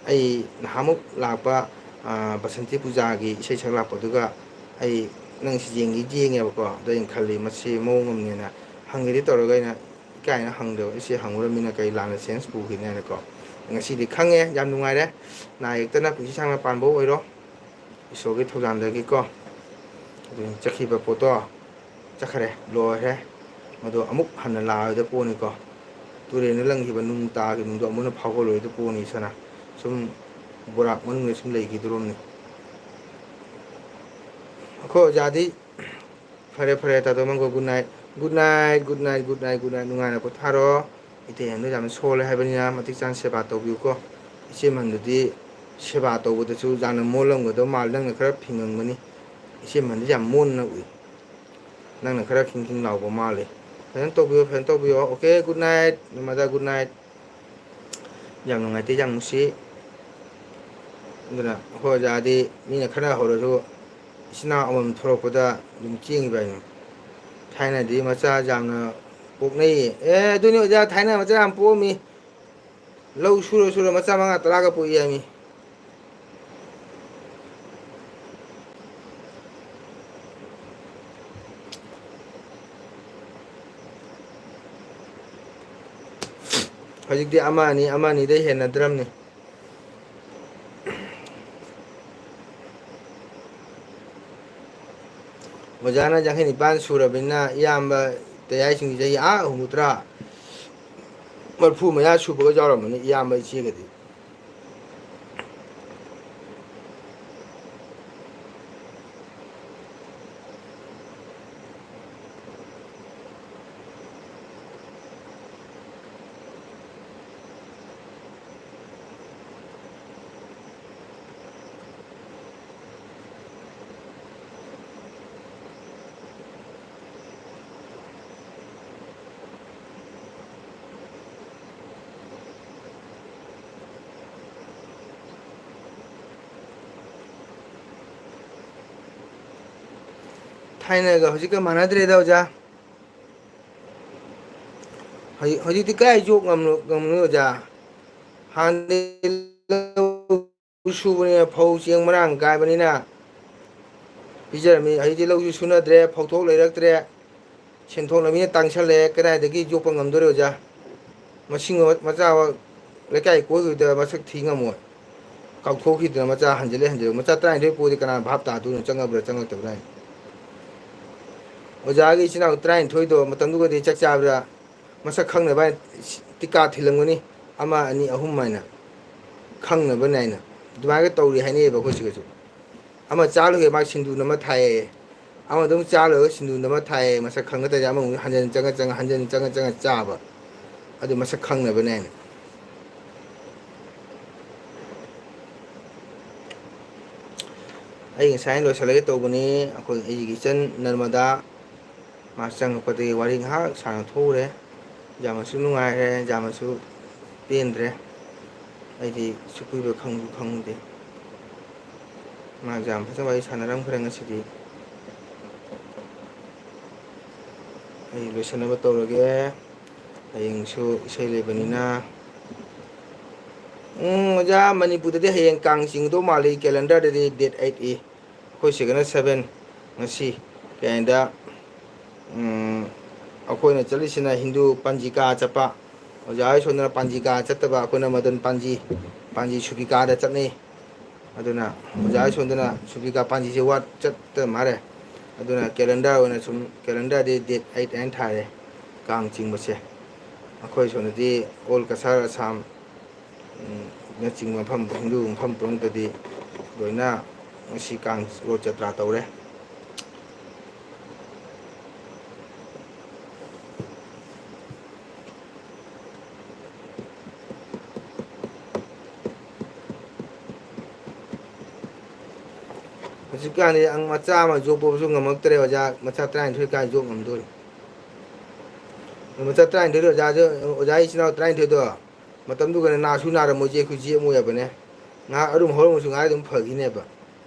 ꯑꯩ ꯅꯍꯥꯟꯃꯨꯛ ꯂꯥꯛꯄ, ꯑ, ꯕꯁꯟꯇꯤ ꯄꯨꯖꯥꯒꯤ ꯏꯁꯩ ꯁꯛ ꯂꯥꯛꯄꯗꯨꯒ ꯑꯩ ꯅꯪꯁꯤ ꯌꯦꯡꯒꯦ ꯌꯦꯡꯉꯦꯕꯀꯣ, ꯑꯗꯣ ꯑꯩꯅ ꯈꯜꯂꯤ ꯃꯁꯤ ꯃꯑꯣꯡ ꯑꯃꯅꯦꯅ ꯍꯪꯒꯦꯗꯤ ꯇꯧꯔꯒ ꯑꯩꯅ ꯏꯀꯥꯏꯅ ꯍꯪꯗꯕ, ꯏꯆꯦ ꯍꯪꯉꯨꯔꯃꯤꯅ ꯀꯩ ꯂꯥꯟꯅ ꯁꯦꯟꯁ ꯄꯨꯈꯤꯅꯤ ꯍꯥꯏꯅꯀꯣ꯫ ꯉꯁꯤꯗꯤ ꯈꯪꯉꯦ, ꯌꯥꯝ ꯅꯨꯡꯉꯥꯏꯔꯦ, ꯅꯥ ꯌꯦꯛꯇꯅ ꯄꯨꯟꯁꯤ ꯁꯥꯡꯅ ꯄꯥꯟꯕ ꯑꯣꯏꯔꯣ꯫ ꯏꯁꯣꯔꯒꯤ ꯊꯧꯖꯥꯜꯗꯒꯤꯀꯣ꯫ ꯑꯗꯨꯅꯤ ꯆꯠꯈꯤꯕ ꯄꯣꯠꯇꯣ ꯆꯠꯈ꯭ꯔꯦ, ꯂꯣꯏꯈ꯭ꯔꯦ꯫ ꯃꯗꯣ ꯑꯃꯨꯛ ꯍꯟꯅ ꯂꯥꯛꯑꯣꯏꯗ ꯄꯣꯠꯅꯤꯀꯣ꯫ ꯇꯨꯔꯦꯟꯗ ꯂꯪꯈꯤꯕ ꯅꯨꯡ ꯇꯥꯈꯤꯕ ꯅꯨꯡꯗꯣ ꯑꯃꯨꯛ ꯍꯟꯅ ꯐꯥꯎꯒꯠꯂꯣꯏꯗ ꯄꯣꯠꯅꯤ ꯁꯅ꯫ ꯁꯨꯝ ꯕꯣꯔꯥꯛ ꯃꯅꯨꯡꯗ ꯁꯨꯝ ꯂꯩꯈꯤꯗꯣꯔꯝꯅꯤ꯫ ꯑꯩꯈꯣꯏ ꯑꯣꯖꯥꯗꯤ ꯐꯔꯦ, ꯐꯔꯦ, ꯇꯥꯗꯣ ꯃꯪꯒꯣ, good night. Good night, good night, good night, good night. ꯅꯨꯡꯉꯥꯏꯅ ꯄꯣꯊꯥꯔꯣ꯫ ꯏꯇꯩ ꯑꯍꯟꯗꯣ ꯌꯥꯝꯅ ꯁꯣꯜꯂꯦ ꯍꯥꯏꯕꯅꯤꯅ ꯃꯇꯤꯛ ꯆꯥꯅ ꯁꯦꯕꯥ ꯇꯧꯕꯤꯌꯨꯀꯣ꯫ ꯏꯆꯦ ꯃꯍꯟꯗꯨꯗꯤ ꯁꯦꯕꯥ ꯇꯧꯕꯗꯁꯨ ꯌꯥꯝꯅ ꯃꯣꯜꯂꯝꯒꯗꯧ ꯃꯥꯜꯂꯦ, ꯅꯪꯅ ꯈꯔ ꯐꯤꯡꯉꯝꯒꯅꯤ꯫ ꯏꯆꯦ ꯃꯍꯟꯗꯤ ꯌꯥꯝ ꯃꯣꯟꯅ ꯎꯏ꯫ ꯅꯪꯅ ꯈꯔ ꯈꯤꯡ ꯈꯤꯡ ꯂꯥꯎꯕ ꯃꯥꯜꯂꯦ꯫ ꯐꯖꯅ ꯇꯧꯕꯤꯌꯣ, ꯐꯖꯅ ꯇꯧꯕꯤꯌꯣ꯫ ꯑꯣꯀꯦ, ꯒꯨꯗ ꯅꯥꯏꯠ, ꯅꯃꯗꯥ, ꯒꯨꯗ ꯅꯥꯏꯠ꯫ ꯌꯥꯝ ꯅꯨꯡꯉꯥꯏꯇꯦ, ꯌꯥꯝ ꯅꯨꯡꯁꯤ꯫ ꯑꯗꯨꯅ ꯑꯩꯈꯣꯏ ꯑꯣꯖꯥꯗꯤ ꯃꯤꯅ ꯈꯠꯅ ꯍꯧꯔꯁꯨ ꯏꯆꯤꯟ ꯏꯅꯥꯎ ꯑꯃꯃꯝ ꯊꯣꯛꯂꯛꯄꯗ ꯑꯗꯨꯝ ꯆꯦꯟꯈꯤꯕ ꯍꯥꯏꯅꯤ꯫ ꯊꯥꯏꯅꯗꯤ ꯃꯆꯥ ꯌꯥꯝꯅ ꯄꯣꯛꯅꯩꯌꯦ꯫ ꯑꯦ, ꯑꯗꯨꯅꯤ ꯑꯣꯖꯥ, ꯊꯥꯏꯅ ꯃꯆꯥ ꯌꯥꯝ ꯄꯣꯛꯑꯝꯃꯤ꯫ ꯂꯧ ꯁꯨꯔ ꯁꯨꯔ ꯃꯆꯥ ꯃꯉꯥ ꯇꯔꯥꯒ ꯄꯣꯛꯏ ꯍꯥꯏꯃꯤ꯫ ꯍꯧꯖꯤꯛꯇꯤ ꯑꯃ ꯑꯅꯤ, ꯑꯃ ꯑꯅꯤꯗꯩ ꯍꯦꯟꯅꯗ꯭ꯔꯝꯅꯤ꯫ ꯑꯣꯖꯥꯅ ꯌꯥꯡꯈꯩ ꯅꯤꯄꯥꯟ ꯁꯨꯔꯕꯅꯤꯅ ꯏꯌꯥꯝꯕ ꯇꯌꯥꯏꯁꯤꯡꯒꯤ ꯆꯍꯤ ꯑꯥ ꯍꯨꯝꯐꯨꯇꯔꯥ, ꯃꯔꯤꯐꯨ ꯃꯌꯥ ꯁꯨꯕꯒ ꯌꯥꯎꯔꯝꯃꯅꯤ, ꯏꯌꯥꯝꯕ ꯏꯆꯦꯒꯗꯤ꯫ ꯊꯥꯏꯅꯒ ꯍꯧꯖꯤꯛꯀ ꯃꯥꯟꯅꯗ꯭ꯔꯦꯗ, ꯑꯣꯖꯥ꯫ ꯍꯧꯖꯤꯛ, ꯍꯧꯖꯤꯛꯇꯤ ꯀꯥꯏ ꯌꯣꯛ ꯉꯝꯅꯣ-, ꯉꯝꯅꯣꯏ, ꯑꯣꯖꯥ? ꯍꯥꯟꯅꯗꯤ ꯂꯧ ꯁꯨꯕꯅꯤꯅ, ꯐꯧ ꯆꯦꯡ ꯃꯔꯥꯡ ꯀꯥꯏꯕꯅꯤꯅ ꯄꯤꯖꯔꯝꯃꯤ꯫ ꯍꯧꯖꯤꯛꯇꯤ ꯂꯧꯁꯨ ꯁꯨꯅꯗ꯭ꯔꯦ, ꯐꯧꯊꯣꯛ ꯂꯩꯔꯛꯇ꯭ꯔꯦ, ꯁꯦꯟꯊꯣꯛ ꯂꯝꯕꯤꯅ ꯇꯥꯡꯁꯜꯂꯛꯑꯦ, ꯀꯗꯥꯏꯗꯒꯤ ꯌꯣꯛꯄ ꯉꯝꯗꯣꯔꯤ, ꯑꯣꯖꯥ? ꯃꯁꯤꯡ ꯃꯆꯥ ꯂꯩꯀꯥꯏ ꯀꯣꯏꯈꯤꯕꯗ ꯃꯁꯛ ꯊꯤ ꯉꯝꯃꯣꯏ꯫ ꯀꯥꯎꯊꯣꯛꯈꯤꯗꯅ ꯃꯆꯥ ꯍꯟꯖꯤꯜꯂꯦ, ꯍꯟꯖꯤꯜꯂꯦ꯫ ꯃꯆꯥ ꯇꯔꯥꯅꯤꯊꯣꯏ ꯄꯣꯛꯑꯗꯤ ꯀꯅꯥꯅ ꯚꯥꯞ ꯇꯥꯗꯣꯏꯅꯣ, ꯆꯪꯉꯕ꯭ꯔꯥ ꯆꯪꯉꯛꯇꯕ꯭ꯔꯥ ꯍꯥꯏꯅ? ꯑꯣꯖꯥꯒꯤ ꯏꯆꯤꯟ ꯏꯅꯥꯎ ꯇꯔꯥꯅꯤꯊꯣꯏꯗꯣ ꯃꯇꯝꯗꯨꯒꯗꯤ ꯆꯥꯛ ꯆꯥꯕꯗ ꯃꯁꯛ ꯈꯪꯅꯕ ꯍꯥꯏꯅ ꯇꯤꯀꯥ ꯊꯤꯜꯂꯝꯒꯅꯤ, ꯑꯃ, ꯑꯅꯤ, ꯑꯍꯨꯝ ꯍꯥꯏꯅ, ꯈꯪꯅꯕꯅꯦ ꯍꯥꯏꯅ꯫ ꯑꯗꯨꯃꯥꯏꯅ ꯇꯧꯔꯤ ꯍꯥꯏꯅꯩꯌꯦꯕ ꯑꯩꯈꯣꯏ ꯁꯤꯒꯁꯨ꯫ ꯑꯃ ꯆꯥ ꯂꯣꯏꯔꯦ, ꯃꯥ ꯁꯤꯡꯖꯨ ꯅꯝꯃ ꯊꯥꯏꯌꯦ꯫ ꯑꯃ ꯑꯗꯨꯝ ꯆꯥ ꯂꯣꯏꯔꯒ ꯁꯤꯡꯖꯨ ꯅꯝꯃ ꯊꯥꯏꯌꯦ, ꯃꯁꯛ ꯈꯪꯅꯗꯕ ꯑꯃꯃꯨꯛ ꯍꯟꯖꯟ ꯆꯪꯉ ꯆꯪꯉ, ꯍꯟꯖꯟ ꯆꯪꯉ ꯆꯪꯉ ꯆꯥꯕ꯫ ꯑꯗꯨ ꯃꯁꯛ ꯈꯪꯅꯕꯅꯦ ꯍꯥꯏꯅ꯫ ꯑꯩ ꯉꯁꯥꯏ ꯂꯣꯏꯁꯤꯜꯂꯒꯦ ꯇꯧꯕꯅꯤ꯫ ꯑꯩꯈꯣꯏ, ꯑꯩꯒꯤ ꯏꯆꯟ ꯅꯔꯃꯗꯥ, ꯃꯥ ꯆꯪꯉꯛꯄꯗꯒꯤ ꯋꯥꯔꯤ ꯉꯥꯏꯍꯥꯛ ꯁꯥꯟꯅ ꯊꯣꯛꯎꯔꯦ꯫ ꯌꯥꯝꯅꯁꯨ ꯅꯨꯡꯉꯥꯏꯔꯦ, ꯌꯥꯝꯅꯁꯨ ꯄꯦꯟꯗ꯭ꯔꯦ꯫ ꯑꯩꯗꯤ ꯁꯨꯛ ꯀꯨꯏꯕ ꯈꯪꯁꯨ ꯈꯪꯗꯦ꯫ ꯃꯥ ꯌꯥꯝ ꯐꯖꯅ ꯋꯥꯔꯤ ꯁꯥꯟꯅꯔꯝꯈ꯭ꯔꯦ ꯉꯁꯤꯗꯤ꯫ ꯑꯩ ꯂꯣꯏꯁꯤꯟꯅꯕ ꯇꯧꯔꯒꯦ꯫ ꯍꯌꯦꯡꯁꯨ ꯏꯁꯩ ꯂꯩꯕꯅꯤꯅ꯫ ꯎꯝ, ꯑꯣꯖꯥ, ꯃꯅꯤꯄꯨꯔꯗꯗꯤ ꯍꯌꯦꯡ ꯀꯥꯡ ꯆꯤꯡꯒꯗꯧ ꯃꯥꯜꯂꯤ, calendar ꯗꯗꯤ date eight ꯏ꯫ ꯑꯩꯈꯣꯏ ꯁꯤꯒꯅ seven꯫ ꯉꯁꯤ ꯀꯩ ꯍꯥꯏꯗ, ꯎꯝ, ꯑꯩꯈꯣꯏꯅ ꯆꯠꯂꯤꯁꯤꯅ ꯍꯤꯟꯗꯨ ꯄꯟꯖꯤꯀꯥ ꯆꯠꯄ꯫ ꯑꯣꯖꯥ ꯍꯣꯏ ꯁꯣꯝꯗꯅ ꯄꯥꯟꯖꯤ ꯀꯥ ꯆꯠꯇꯕ, ꯑꯩꯈꯣꯏꯅ ꯃꯗꯟ ꯄꯥꯟꯖꯤ, ꯄꯥꯟꯖꯤ ꯁꯨꯕꯤ ꯀꯥꯗ ꯆꯠꯅꯩ꯫ ꯑꯗꯨꯅ ꯑꯣꯖꯥ ꯍꯣꯏ ꯁꯣꯝꯗꯅ ꯁꯨꯕꯤ ꯀꯥ ꯄꯥꯟꯖꯤꯁꯦ ꯋꯥꯠ ꯆꯠꯇ ꯃꯥꯜꯂꯦ꯫ ꯑꯗꯨꯅ calendar ꯑꯣꯏꯅ ꯁꯨꯝ, calendarꯗꯤ date eight ꯍꯥꯏꯅ ꯊꯥꯔꯦ, ꯀꯥꯡ ꯆꯤꯡꯕꯁꯦ꯫ ꯑꯩꯈꯣꯏ ꯁꯣꯝꯗꯗꯤ all Cachar Assam ꯅꯆꯤꯡꯕ ꯃꯐꯝ, ꯍꯤꯟꯗꯨ ꯃꯐꯝ ꯄꯨꯝꯅꯃꯛꯇꯗꯤ ꯂꯣꯏꯅ ꯉꯁꯤ ꯀꯥꯡ ꯔꯣꯠ ꯖꯇ꯭ꯔꯥ ꯇꯧꯔꯦ꯫ ꯍꯧꯖꯤꯛꯀꯥꯟꯗꯤ ꯑꯉꯥꯡ ꯃꯆꯥ ꯑꯃ ꯌꯣꯛꯄꯕꯨꯁꯨ ꯉꯝꯃꯛꯇ꯭ꯔꯦ ꯑꯣꯖꯥ, ꯃꯆꯥ ꯇꯔꯥꯅꯤꯊꯣꯏ ꯀꯥꯏ ꯌꯣꯛ ꯉꯝꯗꯣꯔꯤ? ꯃꯆꯥ ꯇꯔꯥꯅꯤꯊꯣꯏꯗꯣ ꯑꯣꯖꯥꯁꯨ, ꯑꯣꯖꯥ ꯏꯆꯤꯟ ꯏꯅꯥꯎ ꯇꯔꯥꯅꯤꯊꯣꯏꯗꯣ ꯃꯇꯝꯗꯨꯒ ꯅꯥꯁꯨ ꯅꯥꯔꯝꯃꯣꯏꯁꯦ, ꯑꯩꯈꯣꯏ ꯆꯦ ꯑꯃ ꯑꯣꯏꯔꯕꯅꯦ꯫ ꯉꯥꯏꯍꯥꯛ ꯑꯔꯨꯝ ꯍꯧꯔꯝꯃꯁꯨ ꯉꯥꯏꯍꯥꯛ ꯑꯗꯨꯝ ꯐꯈꯤꯅꯦꯕ,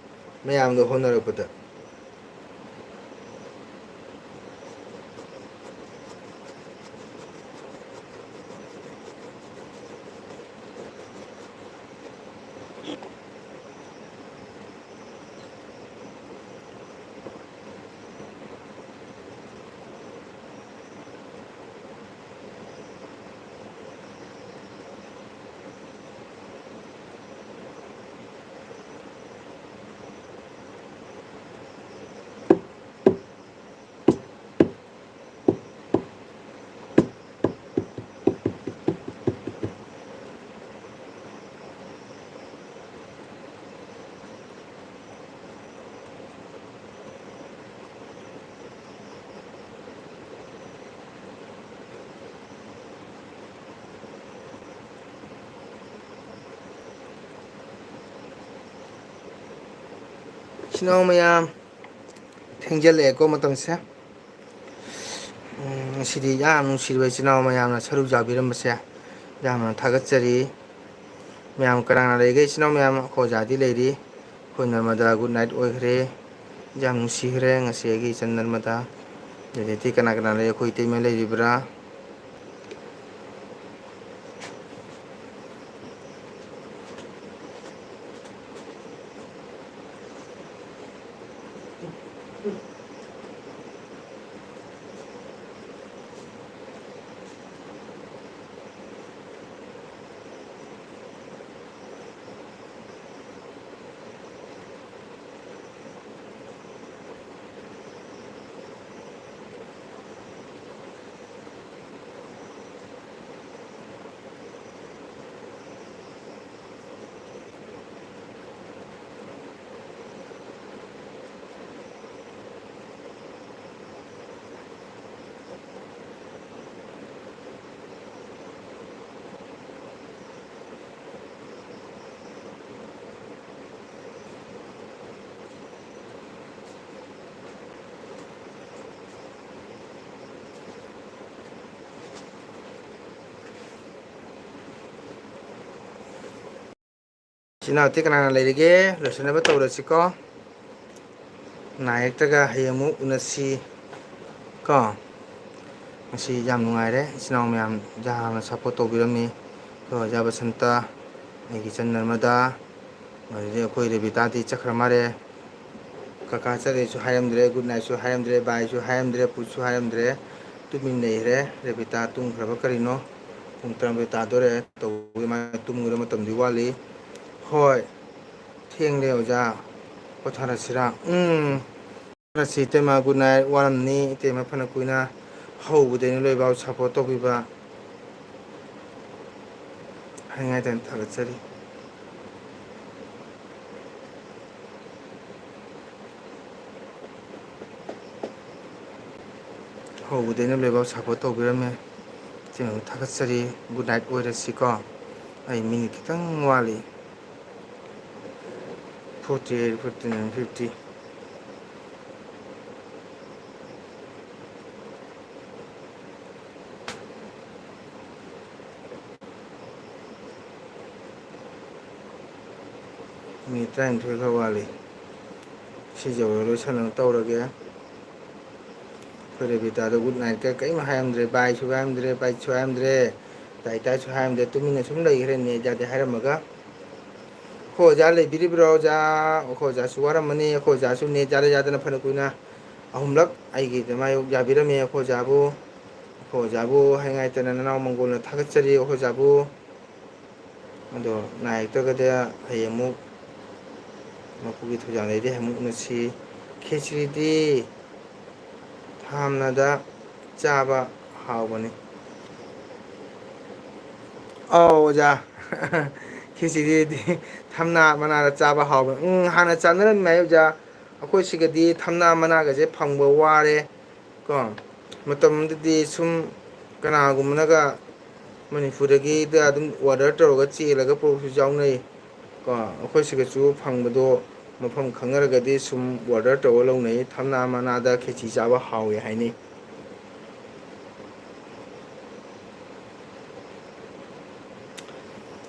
ꯃꯌꯥꯝꯗꯣ ꯍꯣꯠꯅꯔꯛꯄꯗ꯫ ꯏꯆꯤꯟ ꯏꯅꯥꯎ ꯃꯌꯥꯝ, ꯊꯦꯡꯖꯤꯜꯂꯛꯑꯦꯀꯣ ꯃꯇꯝꯁꯦ꯫ ꯎꯝ, ꯉꯁꯤꯗꯤ ꯌꯥꯝ ꯅꯨꯡꯁꯤꯔꯕ ꯏꯆꯤꯟ ꯏꯅꯥꯎ ꯃꯌꯥꯝꯅ ꯁꯔꯨꯛ ꯌꯥꯕꯤꯔꯝꯕꯁꯦ ꯌꯥꯝꯅ ꯊꯥꯒꯠꯆꯔꯤ꯫ ꯃꯌꯥꯝ ꯀꯅꯥ ꯀꯅꯥ ꯂꯩꯒꯦ? ꯏꯆꯤꯟ ꯏꯅꯥꯎ ꯃꯌꯥꯝ, ꯑꯩꯈꯣꯏ ꯑꯣꯖꯥꯗꯤ ꯂꯩꯔꯤ꯫ ꯑꯩꯈꯣꯏ ꯅꯔꯃꯗꯥ good night ꯑꯣꯏꯈ꯭ꯔꯦ꯫ ꯌꯥꯝ ꯅꯨꯡꯁꯤꯈ꯭ꯔꯦ ꯉꯁꯤ ꯑꯩꯒꯤ ꯏꯆꯟ ꯅꯔꯃꯗꯥ꯫ ꯑꯗꯩꯗꯤ ꯀꯅꯥ ꯀꯅꯥ ꯂꯩ? ꯑꯩꯈꯣꯏ ꯏꯇꯩꯃ ꯂꯩꯔꯤꯕ꯭ꯔꯥ? ꯏꯆꯤꯟ ꯏꯅꯥꯎꯗꯤ ꯀꯅꯥ ꯀꯅꯥ ꯂꯩꯔꯤꯒꯦ? ꯂꯣꯏꯁꯤꯟꯅꯕ ꯇꯧꯔꯁꯤꯀꯣ꯫ ꯅꯥ ꯌꯦꯛꯇꯒ ꯍꯌꯦꯡ ꯑꯃꯨꯛ ꯎꯅꯁꯤ ꯀꯣ꯫ ꯉꯁꯤ ꯌꯥꯝ ꯅꯨꯡꯉꯥꯏꯔꯦ, ꯏꯆꯤꯟ ꯏꯅꯥꯎ ꯃꯌꯥꯝ ꯌꯥꯝꯅ ꯁꯞꯄꯣꯔꯠ ꯇꯧꯕꯤꯔꯝꯃꯤ꯫ ꯑꯩꯈꯣꯏ ꯑꯣꯖꯥ ꯕꯁꯟꯇ, ꯑꯩꯒꯤ ꯏꯆꯟ ꯅꯔꯃꯗꯥ, ꯑꯗꯨꯗꯒꯤ ꯑꯩꯈꯣꯏ ꯔꯦꯕꯤꯇꯥꯗꯤ ꯆꯠꯈ꯭ꯔ ꯃꯥꯜꯂꯦ꯫ ꯀꯀꯥ ꯆꯠꯂꯦꯁꯨ ꯍꯥꯏꯔꯝꯗ꯭ꯔꯦ, ꯒꯨꯗ ꯅꯥꯏꯠꯁꯨ ꯍꯥꯏꯔꯝꯗ꯭ꯔꯦ, ꯕꯥꯏꯁꯨ ꯍꯥꯏꯔꯝꯗ꯭ꯔꯦ, ꯄꯨꯠꯁꯨ ꯍꯥꯏꯔꯝꯗ꯭ꯔꯦ꯫ ꯇꯨꯃꯤꯟ ꯂꯩꯈ꯭ꯔꯦ꯫ ꯔꯦꯕꯤꯇꯥ ꯇꯨꯝꯈ꯭ꯔꯕ ꯀꯔꯤꯅꯣ? ꯄꯨꯡ ꯇꯔꯥꯃꯥꯊꯣꯏ ꯇꯥꯗꯣꯔꯦ꯫ ꯇꯧꯕꯒꯤ ꯃꯥ ꯇꯨꯝꯈ꯭ꯔ ꯃꯇꯝꯗꯤ ꯋꯥꯠꯂꯤ꯫ ꯍꯣꯏ, ꯊꯦꯡꯂꯦ ꯑꯣꯖꯥ, ꯄꯣꯊꯥꯔꯁꯤꯔꯥ? ꯎꯝ, ꯄꯣꯊꯥꯔꯁꯤ ꯏꯇꯩꯃ, ꯒꯨꯗ ꯅꯥꯏꯠ꯫ ꯋꯥꯔꯝꯅꯤ ꯏꯇꯩꯃ, ꯐꯅ ꯀꯨꯏꯅ ꯍꯧꯕꯗꯩꯅ ꯂꯣꯏꯐꯥꯎ ꯁꯞꯄꯣꯔꯠ ꯇꯧꯕꯤꯕ꯫ ꯍꯥꯏꯅꯤꯡꯉꯥꯏꯇꯅ ꯊꯥꯒꯠꯆꯔꯤ꯫ ꯍꯧꯕꯗꯩꯅ ꯂꯣꯏꯐꯥꯎ ꯁꯞꯄꯣꯔꯠ ꯇꯧꯕꯤꯔꯝꯃꯦ꯫ ꯏꯆꯤꯟ ꯏꯅꯥꯎ ꯊꯥꯒꯠꯆꯔꯤ꯫ ꯒꯨꯗ ꯅꯥꯏꯠ ꯑꯣꯏꯔꯁꯤꯀꯣ꯫ ꯑꯩ ꯃꯤꯅꯤꯠ ꯈꯤꯇꯪ ꯋꯥꯠꯂꯤ꯫ Forty eight, forty nine, fifty꯫ Minute ꯇꯔꯥꯅꯤꯊꯣꯏ ꯈꯔ ꯋꯥꯠꯂꯤ꯫ ꯁꯤ ꯌꯧꯔ ꯂꯣꯏꯁꯟꯅꯕ ꯇꯧꯔꯒꯦ꯫ ꯑꯩꯈꯣꯏ ꯔꯦꯕꯤꯇꯥꯗꯣ ꯒꯨꯗ ꯅꯥꯏꯠꯀ ꯀꯔꯤꯝ ꯍꯥꯏꯔꯝꯗ꯭ꯔꯦ, ꯕꯥꯏꯁꯨ ꯍꯥꯏꯔꯝꯗ꯭ꯔꯦ, ꯕꯥꯏꯁꯨ ꯍꯥꯏꯔꯝꯗ꯭ꯔꯦ, ꯇꯥꯏ ꯇꯥꯏꯁꯨ ꯍꯥꯏꯔꯝꯗ꯭ꯔꯦ, ꯇꯨꯃꯤꯟꯅ ꯁꯨꯝ ꯂꯩꯈ꯭ꯔꯦ, ꯅꯦꯠ ꯌꯥꯗꯦ ꯍꯥꯏꯔꯝꯃꯒ꯫ ꯑꯩꯈꯣꯏ ꯑꯣꯖꯥ ꯂꯩꯕꯤꯔꯤꯕ꯭ꯔꯣ ꯑꯣꯖꯥ? ꯑꯩꯈꯣꯏ ꯑꯣꯖꯥꯁꯨ ꯋꯥꯔꯝꯃꯅꯤ, ꯑꯩꯈꯣꯏ ꯑꯣꯖꯥꯁꯨ ꯅꯦꯠ ꯌꯥꯗ ꯌꯥꯗꯅ ꯐꯅ ꯀꯨꯏꯅ ꯑꯍꯨꯝꯂꯛ ꯑꯩꯒꯤ ꯃꯥꯌꯣꯛ ꯌꯥꯕꯤꯔꯝꯃꯤ ꯑꯩꯈꯣꯏ ꯑꯣꯖꯥꯕꯨ꯫ ꯑꯩꯈꯣꯏ ꯑꯣꯖꯥꯕꯨ ꯍꯥꯏꯉꯥꯏꯇꯅ ꯅꯅꯥꯎ ꯃꯪꯒꯣꯜꯅ ꯊꯥꯒꯠꯆꯔꯤ ꯑꯩꯈꯣꯏ ꯑꯣꯖꯥꯕꯨ꯫ ꯑꯗꯣ ꯅꯥꯏ ꯌꯦꯛꯇ꯭ꯔꯒꯗꯤ ꯍꯌꯦꯡ ꯑꯃꯨꯛ ꯃꯄꯨꯒꯤ ꯊꯧꯖꯥꯜꯗꯩꯗꯤ ꯑꯃꯨꯛ ꯎꯅꯁꯤ꯫ ꯈꯦꯆ꯭ꯔꯤꯗꯤ ꯊꯥꯝꯅꯗ ꯆꯥꯕ ꯍꯥꯎꯕꯅꯤ꯫ ꯑꯧ ꯑꯣꯖꯥ, ꯈꯦꯆ꯭ꯔꯤꯗꯤ ꯊꯝꯅꯥ ꯃꯅꯥꯗ ꯆꯥꯕ ꯍꯥꯎꯕꯅꯤ꯫ ꯎꯝ, ꯍꯥꯟꯅ ꯆꯥꯅꯔꯝꯃꯤ ꯍꯥꯏ ꯑꯣꯖꯥ꯫ ꯑꯩꯈꯣꯏ ꯁꯤꯒꯗꯤ ꯊꯝꯅꯥ ꯃꯅꯥꯒꯁꯦ ꯐꯪꯕ ꯋꯥꯔꯦ ꯀꯣ꯫ ꯃꯇꯝꯗꯨꯗꯗꯤ ꯁꯨꯝ ꯀꯅꯥꯒꯨꯝꯕꯅꯒ ꯃꯅꯤꯄꯨꯔꯗꯒꯤꯗ ꯑꯗꯨꯝ ꯑꯣꯔꯗꯔ ꯇꯧꯔꯒ ꯆꯦꯜꯂꯒ ꯄꯨꯔꯛꯄꯁꯨ ꯌꯥꯎꯅꯩ ꯀꯣ꯫ ꯑꯩꯈꯣꯏ ꯁꯤꯒꯁꯨ ꯐꯪꯕꯗꯣ ꯃꯐꯝ ꯈꯪꯅꯔꯒꯗꯤ ꯁꯨꯝ ꯑꯣꯔꯗꯔ ꯇꯧꯔ ꯂꯧꯅꯩ꯫ ꯊꯝꯅꯥ ꯃꯅꯥꯗ ꯈꯦꯆꯤ ꯆꯥꯕ ꯍꯥꯎꯋꯦ ꯍꯥꯏꯅꯩ꯫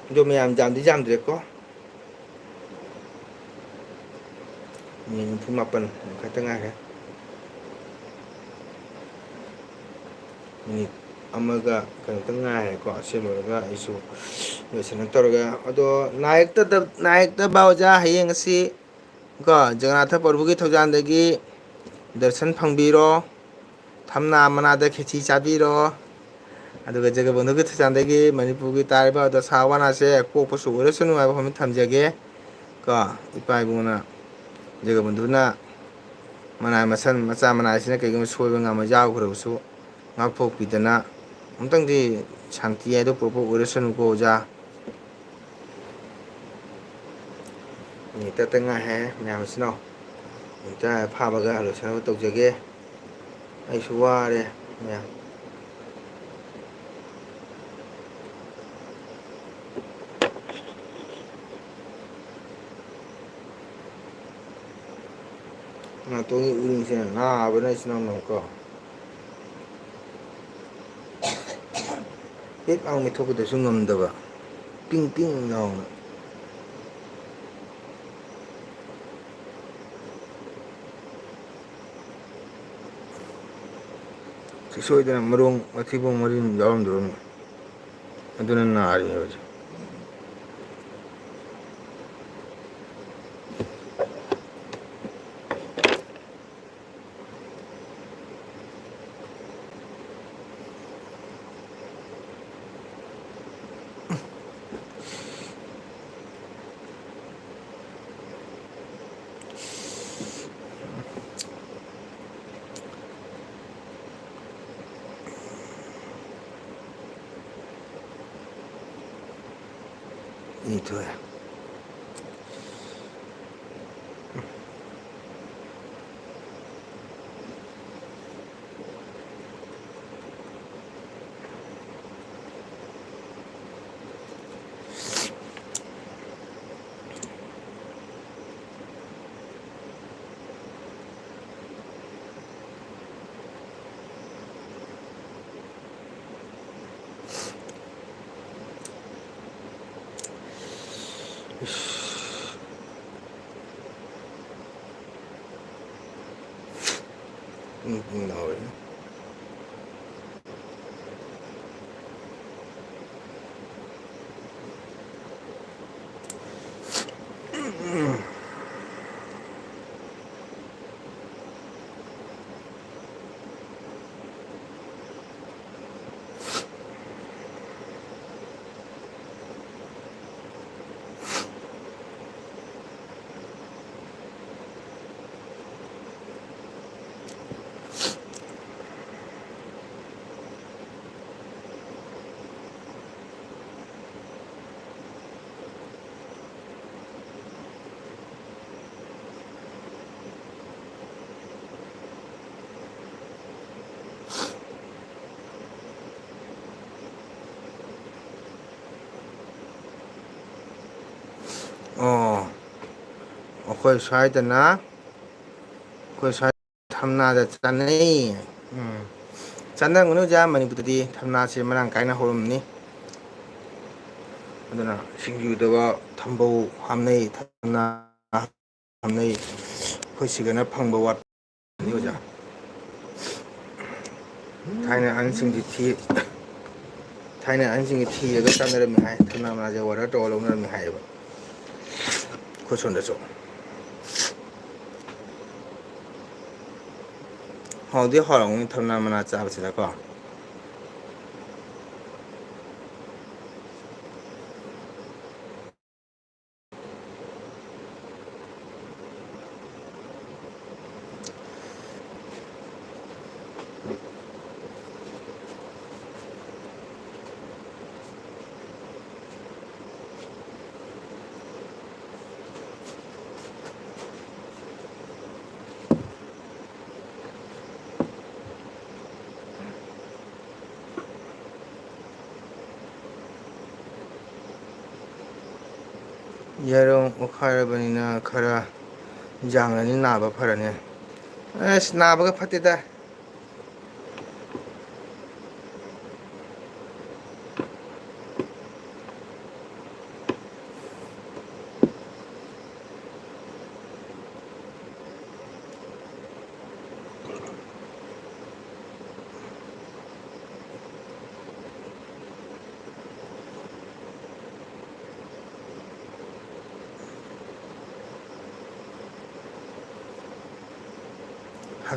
ꯑꯗꯣ ꯃꯌꯥꯝ ꯌꯥꯝꯗꯤ ꯌꯥꯝꯗ꯭ꯔꯦꯀꯣ꯫ ꯅꯤꯐꯨ ꯃꯥꯄꯟ ꯈꯛꯇ ꯉꯥꯏꯔꯦ꯫ ꯃꯤꯅꯤꯠ ꯑꯃꯒ ꯀꯩꯅꯣꯇꯪ ꯉꯥꯏꯔꯦꯀꯣ꯫ ꯑꯁꯤ ꯂꯣꯏꯔꯒ ꯑꯩꯁꯨ ꯂꯣꯏꯁꯤꯟꯅ ꯇꯧꯔꯒꯦ꯫ ꯑꯗꯣ ꯅꯥꯌꯦꯛꯇꯗ-, ꯅꯥꯌꯦꯛꯇꯕ ꯑꯣꯖꯥ ꯍꯌꯦꯡ ꯑꯁꯤ ꯀꯣ, ꯖꯒꯅꯥꯊ ꯄ꯭ꯔꯚꯨꯒꯤ ꯊꯧꯖꯥꯟꯗꯒꯤ ꯗꯔꯁꯟ ꯐꯪꯕꯤꯔꯣ꯫ ꯊꯝꯅꯥ ꯃꯅꯥꯗ ꯈꯦꯆꯤ ꯆꯥꯕꯤꯔꯣ꯫ ꯑꯗꯨꯒ ꯖꯒꯕꯟꯙꯨꯒꯤ ꯊꯧꯖꯥꯟꯗꯒꯤ ꯃꯅꯤꯄꯨꯔꯒꯤ ꯇꯥꯔꯤꯕ ꯗꯁꯥ ꯋꯥꯅꯥꯁꯦ ꯀꯣꯛꯄꯁꯨ ꯑꯣꯏꯔꯁꯅꯨ ꯍꯥꯏꯕ ꯋꯥꯐꯝ ꯊꯝꯖꯒꯦ꯫ ꯀꯣ, ꯏꯄꯥ ꯏꯕꯨꯡꯅ ꯖꯒꯕꯟꯙꯨꯅ ꯃꯅꯥꯏ ꯃꯁꯟ ꯃꯆꯥ ꯃꯅꯥꯏꯁꯤꯅ ꯀꯩꯒꯨꯝꯕ ꯁꯣꯏꯕ ꯉꯥꯝꯕ ꯌꯥꯎꯈ꯭ꯔꯕꯁꯨ ꯉꯥꯛꯊꯣꯛꯄꯤꯗꯅ ꯑꯃꯨꯛꯇꯪꯗꯤ ꯁꯥꯟꯇꯤ ꯍꯥꯏꯗꯣ ꯄꯨꯔꯛꯄ ꯑꯣꯏꯔꯁꯅꯨꯀꯣ ꯑꯣꯖꯥ꯫ ꯃꯤꯅꯤꯠ ꯇꯔꯥꯇꯪ ꯉꯥꯏꯍꯦ ꯃꯌꯥꯝ ꯏꯆꯤꯟ ꯏꯅꯥꯎ꯫ ꯃꯤꯅꯤꯠ ꯇꯔꯥ ꯐꯥꯕꯒ ꯂꯣꯏꯁꯤꯟꯅꯕ ꯇꯧꯖꯒꯦ꯫ ꯑꯩꯁꯨ ꯋꯥꯔꯦ ꯃꯌꯥꯝ꯫ ꯅꯥꯇꯣꯟꯒꯤ ꯎꯔꯤꯡꯁꯤꯅ ꯅꯥꯕꯅ ꯏꯆꯤꯟ ꯏꯅꯥꯎ ꯀꯣ꯫ ꯍꯦꯛ ꯂꯥꯎ ꯃꯤꯠꯊꯣꯛꯄꯗꯁꯨ ꯉꯝꯗꯕ꯫ ꯇꯤꯡ ꯇꯤꯡ ꯂꯥꯎꯅ꯫ ꯁꯤ ꯁꯣꯏꯗꯅ ꯃꯔꯣꯡ ꯃꯊꯤꯕꯣꯡ ꯃꯔꯤꯟ ꯌꯥꯎꯔꯝꯗꯣꯔꯝꯅꯤ꯫ ꯑꯗꯨꯅ ꯅꯥꯔꯤꯅꯦ ꯍꯧꯖꯤꯛ꯫ ꯏ ꯊꯣꯛꯑꯦ꯫ ꯎꯝ, ꯎꯝ, ꯂꯥꯎꯔꯦ꯫ ꯑꯣ, ꯑꯩꯈꯣꯏ ꯁ꯭ꯋꯥꯏꯗꯅ, ꯑꯩꯈꯣꯏ ꯁ꯭ꯋꯥꯏ ꯊꯝꯅꯥꯗ ꯆꯥꯅꯩ꯫ ꯎꯝ꯫ ꯆꯥꯅꯔꯝꯒꯅꯤ ꯑꯣꯖꯥ, ꯃꯅꯤꯄꯨꯔꯗꯗꯤ ꯊꯝꯅꯥꯁꯦ ꯃꯔꯥꯡ ꯀꯥꯏꯅ ꯍꯧꯔꯝꯅꯤ꯫ ꯑꯗꯨꯅ ꯁꯤꯡꯖꯨꯗꯒ ꯊꯝꯕꯧ ꯍꯥꯞꯅꯩ, ꯊꯝꯅꯥ ꯍꯥꯞꯅꯩ꯫ ꯑꯩꯈꯣꯏ ꯁꯤꯗꯅ ꯐꯪꯕ ꯋꯥꯠꯄꯅꯤ ꯑꯣꯖꯥ꯫ ꯊꯥꯏꯅ ꯑꯍꯟꯁꯤꯡꯗꯤ ꯊꯤ-, ꯊꯥꯏꯅ ꯑꯍꯟꯁꯤꯡꯗꯤ ꯊꯤꯔꯒ ꯆꯥꯟꯅꯔꯝꯃꯤ ꯍꯥꯏ, ꯊꯝꯅꯥ ꯃꯅꯥꯁꯦ water ꯇꯧꯔ ꯂꯧꯅꯔꯝꯃꯤ ꯍꯥꯏꯌꯦꯕ꯫ ꯑꯩꯈꯣꯏ ꯁꯣꯝꯗꯁꯨ꯫ ꯍꯥꯎꯗꯤ ꯍꯥꯎꯔꯝꯒꯅꯤ ꯊꯝꯅꯥ ꯃꯅꯥ ꯆꯥꯕꯁꯤꯗꯀꯣ꯫ ꯌꯦꯔꯨꯝ ꯑꯣꯠꯈꯥꯏꯔꯕꯅꯤꯅ ꯈꯔ ꯌꯥꯡꯂꯅꯤ, ꯅꯥꯕ ꯐꯔꯅꯤ꯫ ꯑꯁ, ꯅꯥꯕꯒ ꯐꯠꯇꯦꯗ꯫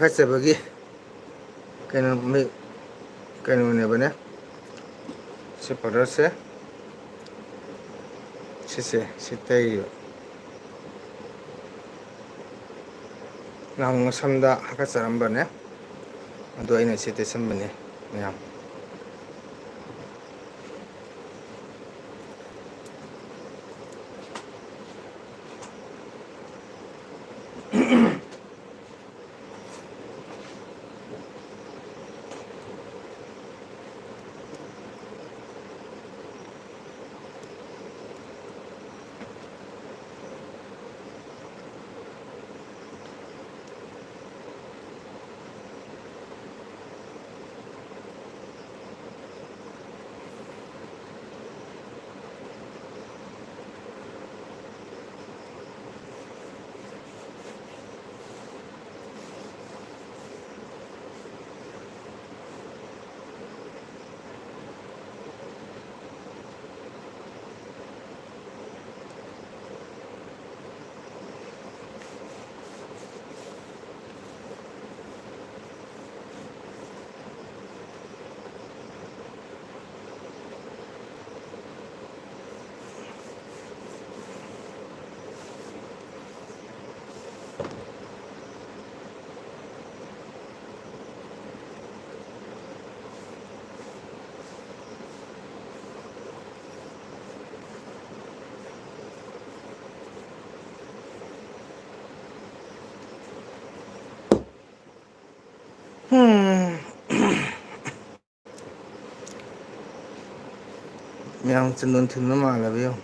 ꯍꯥꯀꯠꯆꯕꯒꯤ ꯀꯩꯅꯣ, ꯃꯤ-, ꯀꯩꯅꯣꯅꯦꯕꯅꯦ꯫ ꯁꯤ powderꯁꯦ, ꯁꯤꯁꯦ, ꯁꯤ ꯇꯩꯔꯤꯕ꯫ ꯅꯍꯥꯟ ꯃꯁꯝꯗ ꯍꯥꯀꯠꯆꯔꯝꯕꯅꯦ, ꯑꯗꯣ ꯑꯩꯅ ꯁꯤ ꯇꯩꯁꯟꯕꯅꯦ ꯃꯌꯥꯝ꯫ ꯎꯝ꯫ ꯃꯌꯥꯝ ꯆꯟꯗꯣꯟ ꯊꯤꯟꯕ ꯃꯥꯜꯂꯕ ꯌꯦꯡꯉꯨ꯫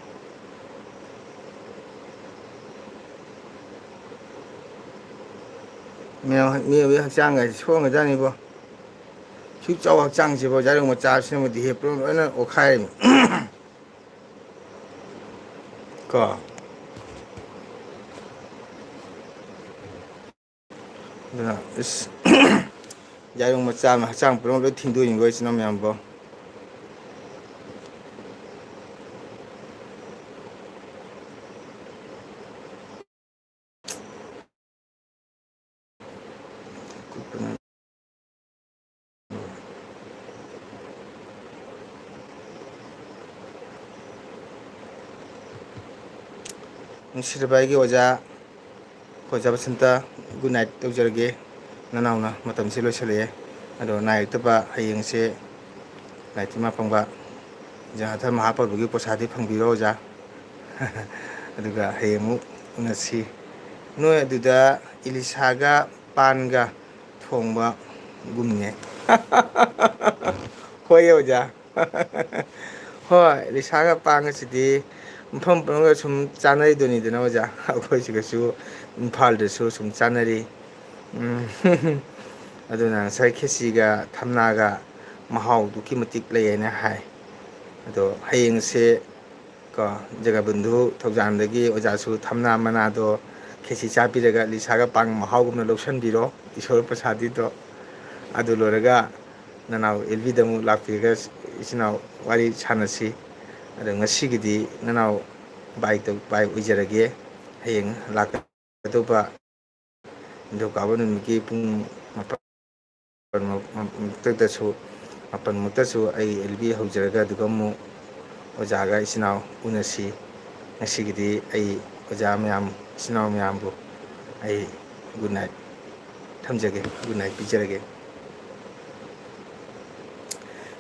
ꯃꯌꯥꯝ, ꯃꯤꯑꯣꯏꯕꯒꯤ ꯍꯛꯆꯥꯡ ꯍꯥꯏꯁꯦ ꯁꯣꯛꯂꯝꯒꯖꯥꯠꯅꯤꯕꯣ꯫ ꯁꯨꯛ ꯆꯥꯎꯕ ꯍꯛꯆꯥꯡꯁꯤꯕꯣ, ꯖꯥꯏꯔꯣꯡ ꯃꯆꯥꯁꯤꯅꯕꯨꯗꯤ ꯍꯦ ꯄꯨꯂꯞ ꯂꯣꯏꯅ ꯑꯣꯠꯈꯥꯏꯔꯤꯃꯤ꯫ ꯀꯣ꯫ ꯑꯗꯨꯅ ꯏꯁ, ꯌꯥꯏꯔꯣꯡ ꯃꯆꯥ ꯑꯃ ꯍꯛꯆꯥꯡ ꯄꯨꯝꯅꯃꯛ ꯂꯣꯏ ꯊꯤꯟꯗꯣꯛꯏꯅꯤꯀꯣ, ꯏꯆꯤꯟ ꯏꯅꯥꯎ ꯃꯌꯥꯝꯕꯣ꯫ ꯅꯨꯡꯁꯤꯔꯕ ꯑꯩꯒꯤ ꯑꯣꯖꯥ, ꯑꯣꯖꯥ ꯕꯁꯟꯇ, good night ꯇꯧꯖꯔꯒꯦ꯫ ꯅꯅꯥꯎꯅ ꯃꯇꯝꯁꯤ ꯂꯣꯏꯁꯤꯜꯂꯛꯑꯦ꯫ ꯑꯗꯣ ꯅꯥꯏꯔꯛꯇꯕ ꯍꯌꯦꯡꯁꯦ ꯂꯥꯏ ꯇꯤꯟꯃꯥ ꯄꯪꯕ ꯖꯒꯅꯥꯊ ꯃꯍꯥꯄ꯭ꯔꯚꯨꯒꯤ ꯄ꯭ꯔꯁꯥꯗꯤ ꯐꯪꯕꯤꯔꯣ ꯑꯣꯖꯥ꯫ ꯑꯗꯨꯒ ꯍꯌꯦꯡ ꯑꯃꯨꯛ ꯎꯅꯁꯤ꯫ ꯅꯣꯏ ꯑꯗꯨꯗ ꯏꯂꯤꯁꯥꯒ ꯄꯥꯟꯒ ꯊꯣꯡꯕꯒꯨꯝꯅꯦ꯫ ꯍꯣꯏ ꯑꯣꯖꯥ꯫ ꯍꯣꯏ, ꯏꯂꯤꯁꯥꯒ ꯄꯥꯟꯒꯁꯤꯗꯤ ꯃꯐꯝ ꯄꯨꯝꯅꯃꯛꯇ ꯁꯨꯝ ꯆꯥꯅꯔꯤꯗꯨꯅꯤꯗꯅ ꯑꯣꯖꯥ, ꯑꯩꯈꯣꯏ ꯁꯤꯗꯁꯨ, ꯏꯝꯐꯥꯜꯗꯁꯨ ꯁꯨꯝ ꯆꯥꯅꯔꯤ꯫ ꯎꯝ꯫ ꯑꯗꯨꯅ ꯉꯁꯥꯏ ꯈꯦꯆꯤꯒ ꯊꯝꯅꯥꯒ ꯃꯍꯥꯎ ꯑꯗꯨꯛꯀꯤ ꯃꯇꯤꯛ ꯂꯩ ꯍꯥꯏꯅ ꯍꯥꯏ꯫ ꯑꯗꯣ ꯍꯌꯦꯡꯁꯦ ꯀꯣ, ꯖꯒꯕꯟꯙꯨ ꯊꯧꯖꯥꯟꯗꯒꯤ ꯑꯣꯖꯥꯁꯨ ꯊꯝꯅꯥ ꯃꯅꯥꯗꯣ ꯈꯦꯆꯤ ꯆꯥꯕꯤꯔꯒ ꯏꯂꯤꯁꯥꯒ ꯄꯥꯟꯒ ꯃꯍꯥꯎꯒꯨꯝꯅ ꯂꯧꯁꯤꯟꯕꯤꯔꯣ, ꯏꯁꯣꯔ ꯄ꯭ꯔꯁꯥꯗꯤꯗꯣ꯫ ꯑꯗꯨ ꯂꯣꯏꯔꯒ ꯅꯅꯥꯎ ꯑꯦꯜꯕꯤꯗ ꯑꯃꯨꯛ ꯂꯥꯛꯄꯤꯔꯒ ꯏꯆꯤꯟ ꯏꯅꯥꯎ ꯋꯥꯔꯤ ꯁꯥꯟꯅꯁꯤ꯫ ꯑꯗꯣ ꯉꯁꯤꯒꯤꯗꯤ ꯅꯅꯥꯎ ꯕꯥꯏ ꯇꯧ-, ꯕꯥꯏ ꯑꯣꯏꯖꯔꯒꯦ꯫ ꯍꯌꯦꯡ ꯂꯥꯛꯀꯗꯧꯕ ꯅꯤꯡꯊꯧꯀꯥꯕ ꯅꯨꯃꯤꯠꯀꯤ ꯄꯨꯡ ꯃꯥꯄꯟ ꯃꯨꯛꯇꯗꯁꯨ, ꯃꯥꯄꯟ ꯃꯨꯛꯇꯁꯨ ꯑꯩ ꯑꯦꯜꯕꯤ ꯍꯧꯖꯔꯒ ꯑꯗꯨꯒ ꯑꯃꯨꯛ ꯑꯣꯖꯥꯒ ꯏꯆꯤꯟ ꯏꯅꯥꯎ ꯎꯅꯁꯤ꯫ ꯉꯁꯤꯒꯤꯗꯤ ꯑꯩ ꯑꯣꯖꯥ ꯃꯌꯥꯝ, ꯏꯆꯤꯟ ꯏꯅꯥꯎ ꯃꯌꯥꯝꯕꯨ ꯑꯩ good night ꯊꯝꯖꯒꯦ, good night ꯄꯤꯖꯔꯒꯦ꯫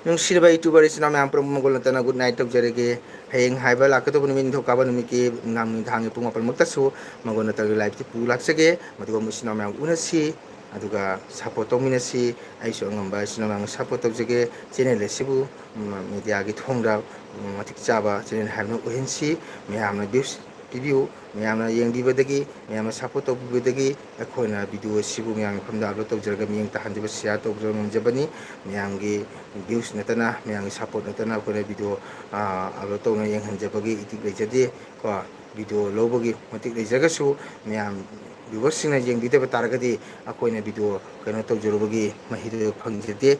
ꯅꯨꯡꯁꯤꯔꯕ YouTuber ꯏꯆꯤꯟ ꯏꯅꯥꯎ ꯃꯌꯥꯝ ꯄꯨꯝꯅꯃꯛ ꯃꯒꯨꯟ ꯂꯩꯇꯅ good night ꯇꯧꯖꯔꯒꯦ꯫ ꯍꯌꯦꯡ ꯍꯥꯏꯕ ꯂꯥꯛꯀꯗꯧꯕ ꯅꯨꯃꯤꯠ ꯅꯤꯡꯊꯧꯀꯥꯕ ꯅꯨꯃꯤꯠꯀꯤ ꯅꯨꯡꯗꯥꯡ, ꯅꯨꯃꯤꯗꯥꯡꯒꯤ ꯄꯨꯡ ꯃꯥꯄꯟ ꯃꯨꯛꯇꯁꯨ ꯃꯒꯨꯟ ꯂꯩꯇꯅ live ꯇꯤ ꯄꯨ ꯂꯥꯛꯆꯒꯦ꯫ ꯃꯗꯨꯒ ꯑꯃꯨꯛ ꯏꯆꯤꯟ ꯏꯅꯥꯎ ꯃꯌꯥꯝ ꯎꯅꯁꯤ꯫ ꯑꯗꯨꯒ support ꯇꯧꯃꯤꯟꯅꯁꯤ꯫ ꯑꯩꯁꯨ ꯑꯉꯝꯕ ꯏꯆꯤꯟ ꯏꯅꯥꯎ ꯃꯌꯥꯝ support ꯇꯧꯖꯒꯦ꯫ Channel ꯑꯁꯤꯕꯨ, ꯎꯝ, media ꯒꯤ ꯊꯣꯡꯗ, ꯎꯝ, ꯃꯇꯤꯛ ꯆꯥꯕ channel ꯍꯥꯏꯕꯗꯨ ꯑꯣꯏꯍꯟꯁꯤ꯫ ꯃꯌꯥꯝꯅ views ꯄꯤꯕꯤꯌꯨ꯫ ꯃꯌꯥꯝꯅ ꯌꯦꯡꯕꯤꯕꯗꯒꯤ, ꯃꯌꯥꯝꯅ support ꯇꯧꯕꯤꯕꯗꯒꯤ ꯑꯩꯈꯣꯏꯅ video ꯑꯁꯤꯕꯨ ꯃꯌꯥꯝꯒꯤ ꯃꯐꯝꯗ upload ꯇꯧꯖꯔꯒ ꯃꯤꯠꯌꯦꯡ ꯇꯥꯍꯟꯖꯕ, share ꯇꯧꯖꯕ ꯉꯝꯖꯕꯅꯤ꯫ ꯃꯌꯥꯝꯒꯤ views ꯅꯠꯇꯅ, ꯃꯌꯥꯝꯒꯤ support ꯅꯠꯇꯅ ꯑꯩꯈꯣꯏꯅ video, ꯑ, upload ꯇꯧꯅ ꯌꯦꯡꯍꯟꯖꯕꯒꯤ ꯏꯊꯤꯛ ꯂꯩꯖꯗꯦ꯫ ꯀꯣ, video ꯂꯧꯕꯒꯤ ꯃꯇꯤꯛ ꯂꯩꯖꯔꯒꯁꯨ ꯃꯌꯥꯝ viewers ꯁꯤꯡꯅ ꯌꯦꯡꯕꯤꯗꯕ ꯇꯥꯔꯒꯗꯤ ꯑꯩꯈꯣꯏꯅ video ꯀꯩꯅꯣ ꯇꯧꯖꯔꯨꯕꯒꯤ ꯃꯍꯩꯗꯨ ꯐꯪꯖꯗꯦ꯫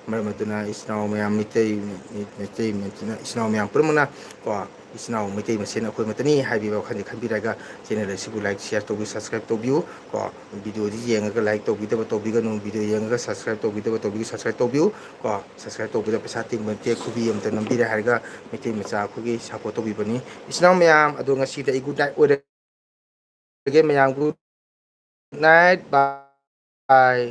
ꯃꯔꯝ ꯑꯗꯨꯅ ꯏꯆꯤꯟ ꯏꯅꯥꯎ ꯃꯌꯥꯝ ꯃꯩꯇꯩ ꯃꯩꯇꯩ ꯏꯆꯤꯟ ꯏꯅꯥꯎ ꯃꯌꯥꯝ ꯄꯨꯝꯅꯃꯛꯅ ꯀꯣ, ꯏꯆꯤꯟ ꯏꯅꯥꯎ ꯃꯩꯇꯩ ꯃꯁꯦꯟ ꯑꯩꯈꯣꯏ ꯑꯃꯠꯇꯅꯤ ꯍꯥꯏꯕꯒꯤ ꯋꯥꯈꯜꯁꯦ ꯈꯟꯕꯤꯔꯒ channel ꯑꯁꯤꯕꯨ like, share ꯇꯧꯕꯤꯌꯨ, subscribe ꯇꯧꯕꯤꯌꯨ ꯀꯣ꯫ Video ꯁꯤ ꯌꯦꯡꯉꯒ like ꯇꯧꯕꯤꯗꯕ ꯇꯧꯕꯤꯒꯅꯨ, video ꯌꯦꯡꯉꯒ subscribe ꯇꯧꯕꯤꯗꯕ ꯇꯧꯕꯤꯒꯅꯨ, subscribe ꯇꯧꯕꯤꯌꯨ ꯀꯣ꯫ Subscribe ꯇꯧꯕꯗ ꯄꯩꯁꯥ ꯇꯤꯡꯕ ꯅꯠꯇꯦ, ꯈꯨꯕꯤ ꯑꯃꯇ ꯅꯝꯕꯤꯔꯦ ꯍꯥꯏꯔꯒ ꯃꯩꯇꯩ ꯃꯆꯥ ꯑꯩꯈꯣꯏꯒꯤ support ꯇꯧꯕꯤꯕꯅꯤ꯫ ꯏꯆꯤꯟ ꯏꯅꯥꯎ ꯃꯌꯥꯝ ꯑꯗꯣ, ꯉꯁꯤꯗ ꯑꯩ good night ꯑꯣꯏꯔꯒꯦ ꯃꯌꯥꯝ, good night, bye꯫